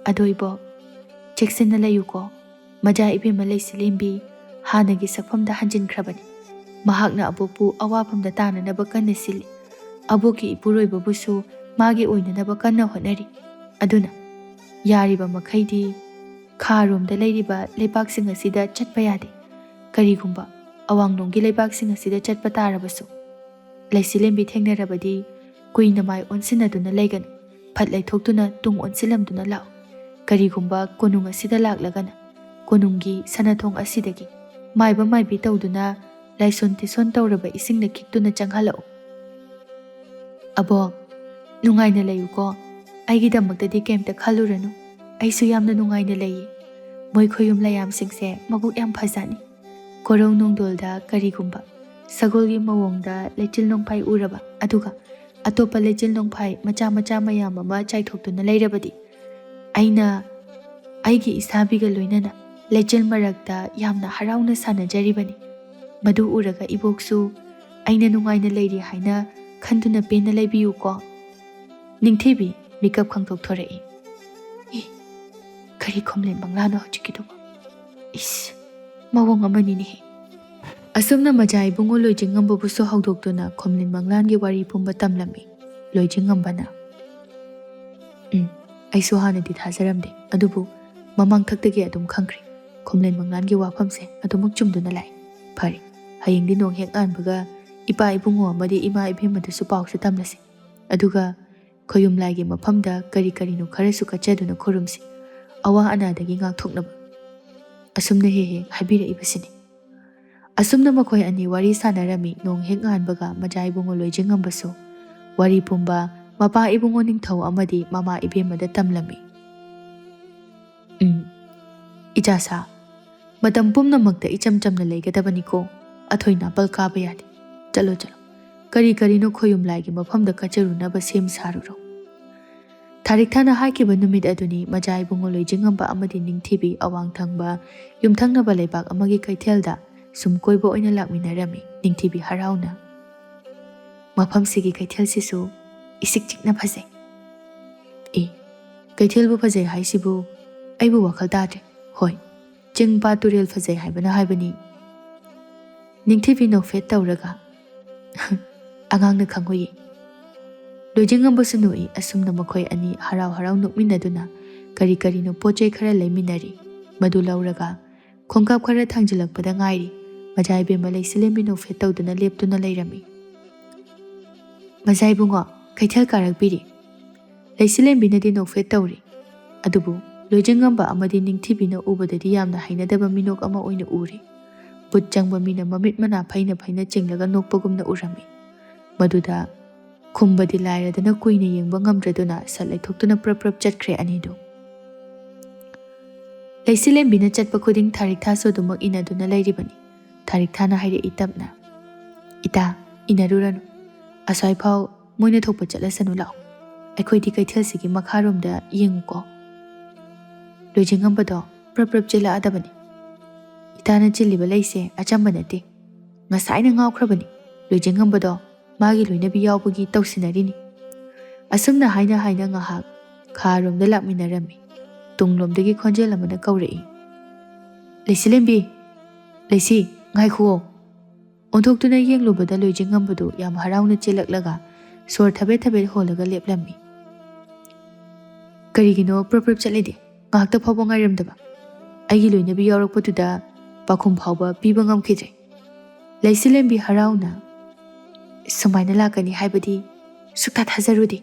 ꯑꯗꯣ ꯏꯕꯣꯛ, ꯆꯦꯛꯁꯤꯟꯅ ꯂꯩꯌꯨꯀꯣ꯫ ꯃꯖꯥ ꯏꯕꯦꯝꯃ ꯂꯩꯁꯤꯂꯦꯝꯕꯤ ꯍꯥꯟꯅꯒꯤ ꯁꯛꯐꯝꯗ ꯍꯟꯖꯤꯟꯈ꯭ꯔꯕꯅꯤ꯫ ꯃꯍꯥꯛꯅ ꯑꯕꯣꯛꯄꯨ ꯑꯋꯥꯐꯝꯗ ꯇꯥꯅꯅꯕ ꯀꯟꯅ ꯁꯤꯜꯂꯤ꯫ ꯑꯕꯣꯛꯀꯤ ꯏꯄꯨꯔꯣꯏꯕꯕꯨꯁꯨ ꯃꯥꯒꯤ ꯑꯣꯏꯅꯅꯕ ꯀꯟꯅ ꯍꯣꯠꯅꯔꯤ꯫ ꯑꯗꯨꯅ ꯌꯥꯔꯤꯕ ꯃꯈꯩꯗꯤ ꯈꯥꯔꯣꯝꯗ ꯂꯩꯔꯤꯕ ꯂꯩꯕꯥꯛꯁꯤꯡ ꯑꯁꯤꯗ ꯆꯠꯄ ꯌꯥꯗꯦ꯫ ꯀꯔꯤꯒꯨꯝꯕ ꯑꯋꯥꯡꯂꯣꯝꯒꯤ ꯂꯩꯕꯥꯛꯁꯤꯡ ꯑꯁꯤꯗ ꯆꯠꯄ ꯇꯥꯔꯕꯁꯨ, ꯂꯩꯁꯤꯂꯦꯝꯕꯤ ꯊꯦꯡꯅꯔꯕꯗꯤ ꯀꯨꯏꯅ ꯃꯥꯏ ꯑꯣꯟꯁꯤꯟꯅꯗꯨꯅ ꯂꯩꯒꯅꯨ꯫ ꯐꯠ ꯂꯩꯊꯣꯛꯇꯨꯅ ꯇꯨꯡ ꯑꯣꯟꯁꯤꯜꯂꯝꯗꯨꯅ ꯂꯥꯛꯎ꯫ ꯀꯔꯤꯒꯨꯝꯕ ꯀꯣꯅꯨꯡ ꯑꯁꯤꯗ ꯂꯥꯛꯂꯒꯅ ꯀꯣꯅꯨꯡꯒꯤ ꯁꯅꯥꯊꯣꯡ ꯑꯁꯤꯗꯒꯤ ꯃꯥꯏꯕ ꯃꯥꯏꯕꯤ ꯇꯧꯗꯨꯅ ꯂꯥꯏꯁꯣꯟ ꯇꯤꯁꯣꯟ ꯇꯧꯔꯕ ꯏꯁꯤꯡꯅ ꯈꯤꯛꯇꯨꯅ ꯆꯪꯍꯜꯂꯛꯎ꯫ ꯑꯕꯣꯛ, ꯅꯨꯡꯉꯥꯏꯅ ꯂꯩꯌꯨꯀꯣ꯫ ꯑꯩꯒꯤꯗꯃꯛꯇꯗꯤ ꯀꯩꯝꯇ ꯈꯜꯂꯨꯔꯅꯨ꯫ ꯑꯩꯁꯨ ꯌꯥꯝꯅ ꯅꯨꯡꯉꯥꯏꯅ ꯂꯩꯌꯦ꯫ ꯃꯣꯏ ꯈꯣꯌꯨꯝ ꯂꯩꯌꯥꯝꯁꯤꯡꯁꯦ ꯃꯕꯨꯛ ꯌꯥꯝ ꯐꯖꯅꯤ꯫ ꯀꯣꯔꯧ ꯅꯣꯡꯗꯣꯜꯗ ꯀꯔꯤꯒꯨꯝꯕ ꯁꯒꯣꯜꯒꯤ ꯃꯑꯣꯡꯗ ꯂꯩꯆꯤꯜ ꯅꯣꯡꯐꯥꯏ ꯎꯔꯕ, ꯑꯗꯨꯒ ꯑꯇꯣꯞꯄ ꯂꯩꯆꯤꯜ ꯅꯣꯡꯐꯥꯏ ꯃꯆꯥ ꯃꯆꯥ ꯃꯌꯥꯝ ꯑꯃ ꯆꯥꯏꯊꯣꯛꯇꯨꯅ ꯂꯩꯔꯕꯗꯤ, ꯑꯩꯅ ꯑꯩꯒꯤ ꯏꯁꯥꯕꯤꯒ ꯂꯣꯏꯅꯅ ꯂꯩꯆꯤꯜ ꯃꯔꯛꯇ ꯌꯥꯝꯅ ꯍꯔꯥꯎꯅ ꯁꯥꯟꯅꯖꯔꯤꯕꯅꯤ꯫ ꯃꯗꯨ ꯎꯔꯒ ꯏꯕꯣꯛꯁꯨ ꯑꯩꯅ ꯅꯨꯡꯉꯥꯏꯅ ꯂꯩꯔꯤ ꯍꯥꯏꯅ ꯈꯟꯗꯨꯅ ꯄꯦꯟꯅ ꯂꯩꯕꯤꯌꯨꯀꯣ꯫ ꯅꯤꯡꯊꯤꯕꯤ ꯃꯤꯀꯞ ꯈꯪꯇꯣꯛꯊꯣꯔꯛꯏ꯫ "ꯏ, ꯀꯔꯤ ꯈꯣꯝꯂꯦꯟ ꯃꯪꯂꯥꯅꯣ ꯍꯧꯖꯤꯛꯀꯤꯗꯨꯕꯨ? ꯏꯁ, ꯃꯑꯣꯡ ꯑꯃꯅꯤꯅꯦꯍꯦ!" ꯑꯁꯨꯝꯅ ꯃꯖꯥ ꯏꯕꯨꯡꯉꯣ ꯂꯣꯏꯖꯤꯡꯉꯝꯕꯕꯨꯁꯨ ꯍꯧꯗꯣꯛꯇꯨꯅ ꯈꯣꯝꯂꯦꯟ ꯃꯪꯂꯥꯟꯒꯤ ꯋꯥꯔꯤ ꯄꯨꯝꯕ ꯇꯝꯂꯝꯃꯤ ꯂꯣꯏꯖꯤꯡꯉꯝꯕꯅ꯫ "ꯎꯝ, ꯑꯩꯁꯨ ꯍꯥꯟꯅꯗꯤ ꯊꯥꯖꯔꯝꯗꯦ, ꯑꯗꯨꯕꯨ ꯃꯃꯥꯡꯊꯛꯇꯒꯤ ꯑꯗꯨꯝ ꯈꯪꯈ꯭ꯔꯦ꯫ ꯈꯣꯝꯂꯦꯟ ꯃꯪꯂꯥꯟꯒꯤ ꯋꯥꯐꯝꯁꯦ ꯑꯗꯨꯃꯛ ꯆꯨꯝꯗꯨꯅ ꯂꯥꯛꯏ꯫ ꯐꯔꯦ, ꯍꯌꯦꯡꯗꯤ ꯅꯣꯡ ꯍꯦꯛ ꯉꯥꯟꯕꯒ ꯏꯄꯥ ꯏꯕꯨꯡꯉꯣ ꯑꯃꯗꯤ ꯏꯃꯥ ꯏꯕꯦꯝꯃꯗꯁꯨ ꯄꯥꯎꯁꯦ ꯇꯝꯂꯁꯤ꯫ ꯑꯗꯨꯒ ꯈꯣꯌꯨꯝ ꯂꯥꯏꯒꯤ ꯃꯐꯝꯗ ꯀꯔꯤ ꯀꯔꯤꯅꯣ ꯈꯔꯁꯨ ꯀꯠꯆꯗꯨꯅ ꯈꯨꯔꯨꯝꯁꯤ, ꯑꯋꯥ ꯑꯅꯥꯗꯒꯤ ꯉꯥꯛꯊꯣꯛꯅꯕ꯫" ꯑꯁꯨꯝꯅ ꯍꯦꯛ ꯍꯦꯛ ꯍꯥꯏꯕꯤꯔꯛꯏꯕꯁꯤꯅꯤ꯫ ꯑꯁꯨꯝꯅ ꯃꯈꯣꯏ ꯑꯅꯤ ꯋꯥꯔꯤ ꯁꯥꯟꯅꯔꯝꯃꯤ꯫ ꯅꯣꯡ ꯍꯦꯛ ꯉꯥꯟꯕꯒ ꯃꯖꯥ ꯏꯕꯨꯡꯉꯣ ꯂꯣꯏꯖꯤꯡꯉꯝꯕꯁꯨ ꯋꯥꯔꯤ ꯄꯨꯝꯕ ꯃꯄꯥ ꯏꯕꯨꯡꯉꯣ ꯅꯤꯡꯊꯧ ꯑꯃꯗꯤ ꯃꯃꯥ ꯏꯕꯦꯝꯃꯗ ꯇꯝꯂꯝꯃꯤ꯫ "ꯎꯝ, ꯏꯆꯥꯁꯥ, ꯃꯇꯝ ꯄꯨꯝꯅꯃꯛꯇ ꯏꯆꯝ ꯆꯝꯅ ꯂꯩꯒꯗꯕꯅꯤꯀꯣ꯫ ꯑꯊꯣꯏ ꯅꯥꯄꯜ ꯀꯥꯕ ꯌꯥꯗꯦ꯫ ꯆꯠꯂꯣ, ꯆꯠꯂꯣ꯫ ꯀꯔꯤ ꯀꯔꯤꯅꯣ ꯈꯣꯌꯨꯝ ꯂꯥꯏꯒꯤ ꯃꯐꯝꯗ ꯀꯠꯆꯔꯨꯅꯕ ꯁꯦꯝ ꯁꯥꯔꯨꯔꯣ꯫" ꯊꯥꯔꯤꯛꯊꯥꯅ ꯍꯥꯏꯈꯤꯕ ꯅꯨꯃꯤꯠ ꯑꯗꯨꯅꯤ ꯃꯖꯥ ꯏꯕꯨꯡꯉꯣ ꯂꯣꯏꯖꯤꯡꯉꯝꯕ ꯑꯃꯗꯤ ꯅꯤꯡꯊꯤꯕꯤ ꯑꯋꯥꯡ ꯊꯪꯕ ꯌꯨꯝꯊꯪꯅꯕ ꯂꯩꯕꯥꯛ ꯑꯃꯒꯤ ꯀꯩꯊꯦꯜꯗ ꯁꯨꯝ ꯀꯣꯏꯕ ꯑꯣꯏꯅ ꯂꯥꯛꯃꯤꯟꯅꯔꯝꯃꯤ꯫ ꯅꯤꯡꯊꯤꯕꯤ ꯍꯔꯥꯎꯅ, "ꯃꯐꯝꯁꯤꯒꯤ ꯀꯩꯊꯦꯜꯁꯤꯁꯨ ꯏꯁꯤꯛ ꯆꯤꯛꯅ ꯐꯖꯩ꯫" "ꯑꯦ, ꯀꯩꯊꯦꯜꯕꯨ ꯐꯖꯩ ꯍꯥꯏꯁꯤꯕꯨ? ꯑꯩꯕꯨ ꯋꯥꯈꯜ ꯇꯥꯗ꯭ꯔꯦ꯫ ꯍꯣꯏ, ꯆꯤꯡ ꯄꯥꯠ ꯇꯨꯔꯦꯜ ꯐꯖꯩ ꯍꯥꯏꯕꯅ ꯍꯥꯏꯕꯅꯤ꯫" ꯅꯤꯡꯊꯤꯕꯤ ꯅꯣꯛꯐꯦꯠ ꯇꯧꯔꯒ, "ꯑꯉꯥꯡꯅ ꯈꯪꯉꯨꯏꯌꯦ꯫" ꯂꯣꯏꯖꯤꯡꯉꯝꯕꯁꯨ ꯅꯣꯛꯏ꯫ ꯑꯁꯨꯝꯅ ꯃꯈꯣꯏ ꯑꯅꯤ ꯍꯔꯥꯎ ꯍꯔꯥꯎ ꯅꯣꯛꯃꯤꯟꯅꯗꯨꯅ ꯀꯔꯤ ꯀꯔꯤꯅꯣ ꯄꯣꯠ ꯆꯩ ꯈꯔ ꯂꯩꯃꯤꯟꯅꯔꯤ꯫ ꯃꯗꯨ ꯂꯧꯔꯒ ꯈꯣꯡꯀꯥꯞ ꯈꯔ ꯊꯥꯡꯖꯤꯜꯂꯛꯄꯗ ꯉꯥꯏꯔꯤ ꯃꯖꯥ ꯏꯕꯦꯝꯃ ꯂꯩꯁꯤꯂꯦꯝꯕꯤ ꯅꯣꯛꯐꯦꯠ ꯇꯧꯗꯨꯅ ꯂꯦꯞꯇꯨꯅ ꯂꯩꯔꯝꯃꯤ꯫ "ꯃꯖꯥ ꯏꯕꯨꯡꯉꯣ, ꯀꯩꯊꯦꯜ ꯀꯥꯔꯛꯄꯤꯔꯤ꯫" ꯂꯩꯁꯤꯂꯦꯝꯕꯤꯅꯗꯤ ꯅꯣꯛꯐꯦꯠ ꯇꯧꯔꯤ꯫ ꯑꯗꯨꯕꯨ ꯂꯣꯏꯖꯤꯡꯉꯝꯕ ꯑꯃꯗꯤ ꯅꯤꯡꯊꯤꯕꯤꯅ ꯎꯕꯗꯗꯤ ꯌꯥꯝꯅ ꯍꯩꯅꯗꯕ ꯃꯤꯅꯣꯛ ꯑꯃ ꯑꯣꯏꯅ ꯎꯔꯤ꯫ ꯕꯨꯠ ꯆꯪꯕ ꯃꯤꯅ ꯃꯃꯤꯠ ꯃꯅꯥ ꯐꯩꯅ ꯐꯩꯅ ꯆꯤꯡꯂꯒ ꯅꯣꯛꯄꯒꯨꯝꯅ ꯎꯔꯝꯃꯤ꯫ ꯃꯗꯨꯗ ꯈꯨꯝꯕꯗꯤ ꯂꯥꯏꯔꯗꯅ ꯀꯨꯏꯅ ꯌꯦꯡꯕ ꯉꯝꯗ꯭ꯔꯗꯨꯅ ꯁꯠ ꯂꯩꯊꯣꯛꯇꯨꯅ ꯄ꯭ꯔꯞ ꯄ꯭ꯔꯞ ꯆꯠꯈ꯭ꯔꯦ ꯑꯅꯤꯗꯨ꯫ ꯂꯩꯁꯤꯂꯦꯝꯕꯤꯅ ꯆꯠꯄ ꯈꯨꯗꯤꯡ ꯊꯥꯔꯤꯛꯊꯥꯁꯨ ꯑꯗꯨꯃꯛ ꯏꯟꯅꯗꯨꯅ ꯂꯩꯔꯤꯕꯅꯤ꯫ ꯊꯥꯔꯤꯛꯊꯥꯅ ꯍꯥꯏꯔꯛꯏ ꯇꯞꯅ, "ꯏꯇꯥ, ꯏꯟꯅꯔꯨꯔꯅꯨ꯫ ꯑꯁ꯭ꯋꯥꯏꯐꯥꯎ ꯃꯣꯏꯅ ꯊꯣꯛꯄ ꯆꯠꯂꯁꯅꯨ ꯂꯥꯛꯑꯣ꯫ ꯑꯩꯈꯣꯏꯗꯤ ꯀꯩꯊꯦꯜꯁꯤꯒꯤ ꯃꯈꯥꯔꯣꯝꯗ ꯌꯦꯡꯉꯨꯀꯣ꯫" ꯂꯣꯏꯖꯤꯡꯉꯝꯕꯗꯣ ꯄ꯭ꯔꯞ ꯄ꯭ꯔꯞ ꯆꯦꯜꯂꯛꯑꯗꯕꯅꯤ꯫ ꯏꯇꯥꯅ ꯆꯤꯜꯂꯤꯕ ꯂꯩꯁꯦ ꯑꯆꯝꯕ ꯅꯠꯇꯦ꯫ ꯉꯁꯥꯏꯅ ꯉꯥꯎꯈ꯭ꯔꯕꯅꯤ꯫ ꯂꯣꯏꯖꯤꯡꯉꯝꯕꯗꯣ ꯃꯥꯒꯤ ꯂꯣꯏꯅꯕꯤ ꯌꯥꯎꯕꯒꯤ ꯇꯧꯁꯤꯟꯅꯔꯤꯅꯤ꯫ ꯑꯁꯨꯝꯅ ꯍꯥꯏꯅ ꯍꯥꯏꯅ ꯉꯥꯏꯍꯥꯛ ꯈꯥꯔꯣꯝꯗ ꯂꯥꯛꯃꯤꯟꯅꯔꯝꯃꯤ꯫ ꯇꯨꯡꯂꯣꯝꯗꯒꯤ ꯈꯣꯟꯖꯦꯜ ꯑꯃꯅ ꯀꯧꯔꯛꯏ, "ꯂꯩꯁꯤꯂꯦꯝꯕꯤ! ꯂꯩꯁꯤ, ꯉꯥꯏꯈꯨꯑꯣ!" ꯑꯣꯟꯊꯣꯛꯇꯨꯅ ꯌꯦꯡꯂꯨꯕꯗ ꯂꯣꯏꯖꯤꯡꯉꯝꯕꯗꯨ ꯌꯥꯝ ꯍꯔꯥꯎꯅ ꯆꯦꯜꯂꯛꯂꯒ ꯁꯣꯔ ꯊꯕꯦꯠ ꯊꯕꯦꯠ ꯍꯣꯜꯂꯒ ꯂꯦꯞꯂꯝꯃꯤ꯫ "ꯀꯔꯤꯒꯤꯅꯣ ꯄ꯭ꯔꯞ ꯄ꯭ꯔꯞ ꯆꯠꯂꯤꯗꯤ? ꯉꯥꯏꯍꯥꯛꯇ ꯐꯥꯎꯕ ꯉꯥꯏꯔꯝꯗꯕ? ꯑꯩꯒꯤ ꯂꯣꯏꯅꯕꯤ ꯌꯥꯎꯔꯛꯄꯗꯨꯗ ꯄꯥꯎꯈꯨꯝ ꯐꯥꯎꯕ ꯄꯤꯕ ꯉꯝꯈꯤꯗ꯭ꯔꯦ꯫" ꯂꯩꯁꯤꯂꯦꯝꯕꯤ ꯍꯔꯥꯎꯅ, "ꯁꯨꯃꯥꯏꯅ ꯂꯥꯛꯀꯅꯤ ꯍꯥꯏꯕꯗꯤ ꯁꯨꯛꯊꯥ ꯊꯥꯖꯔꯨꯗꯦ꯫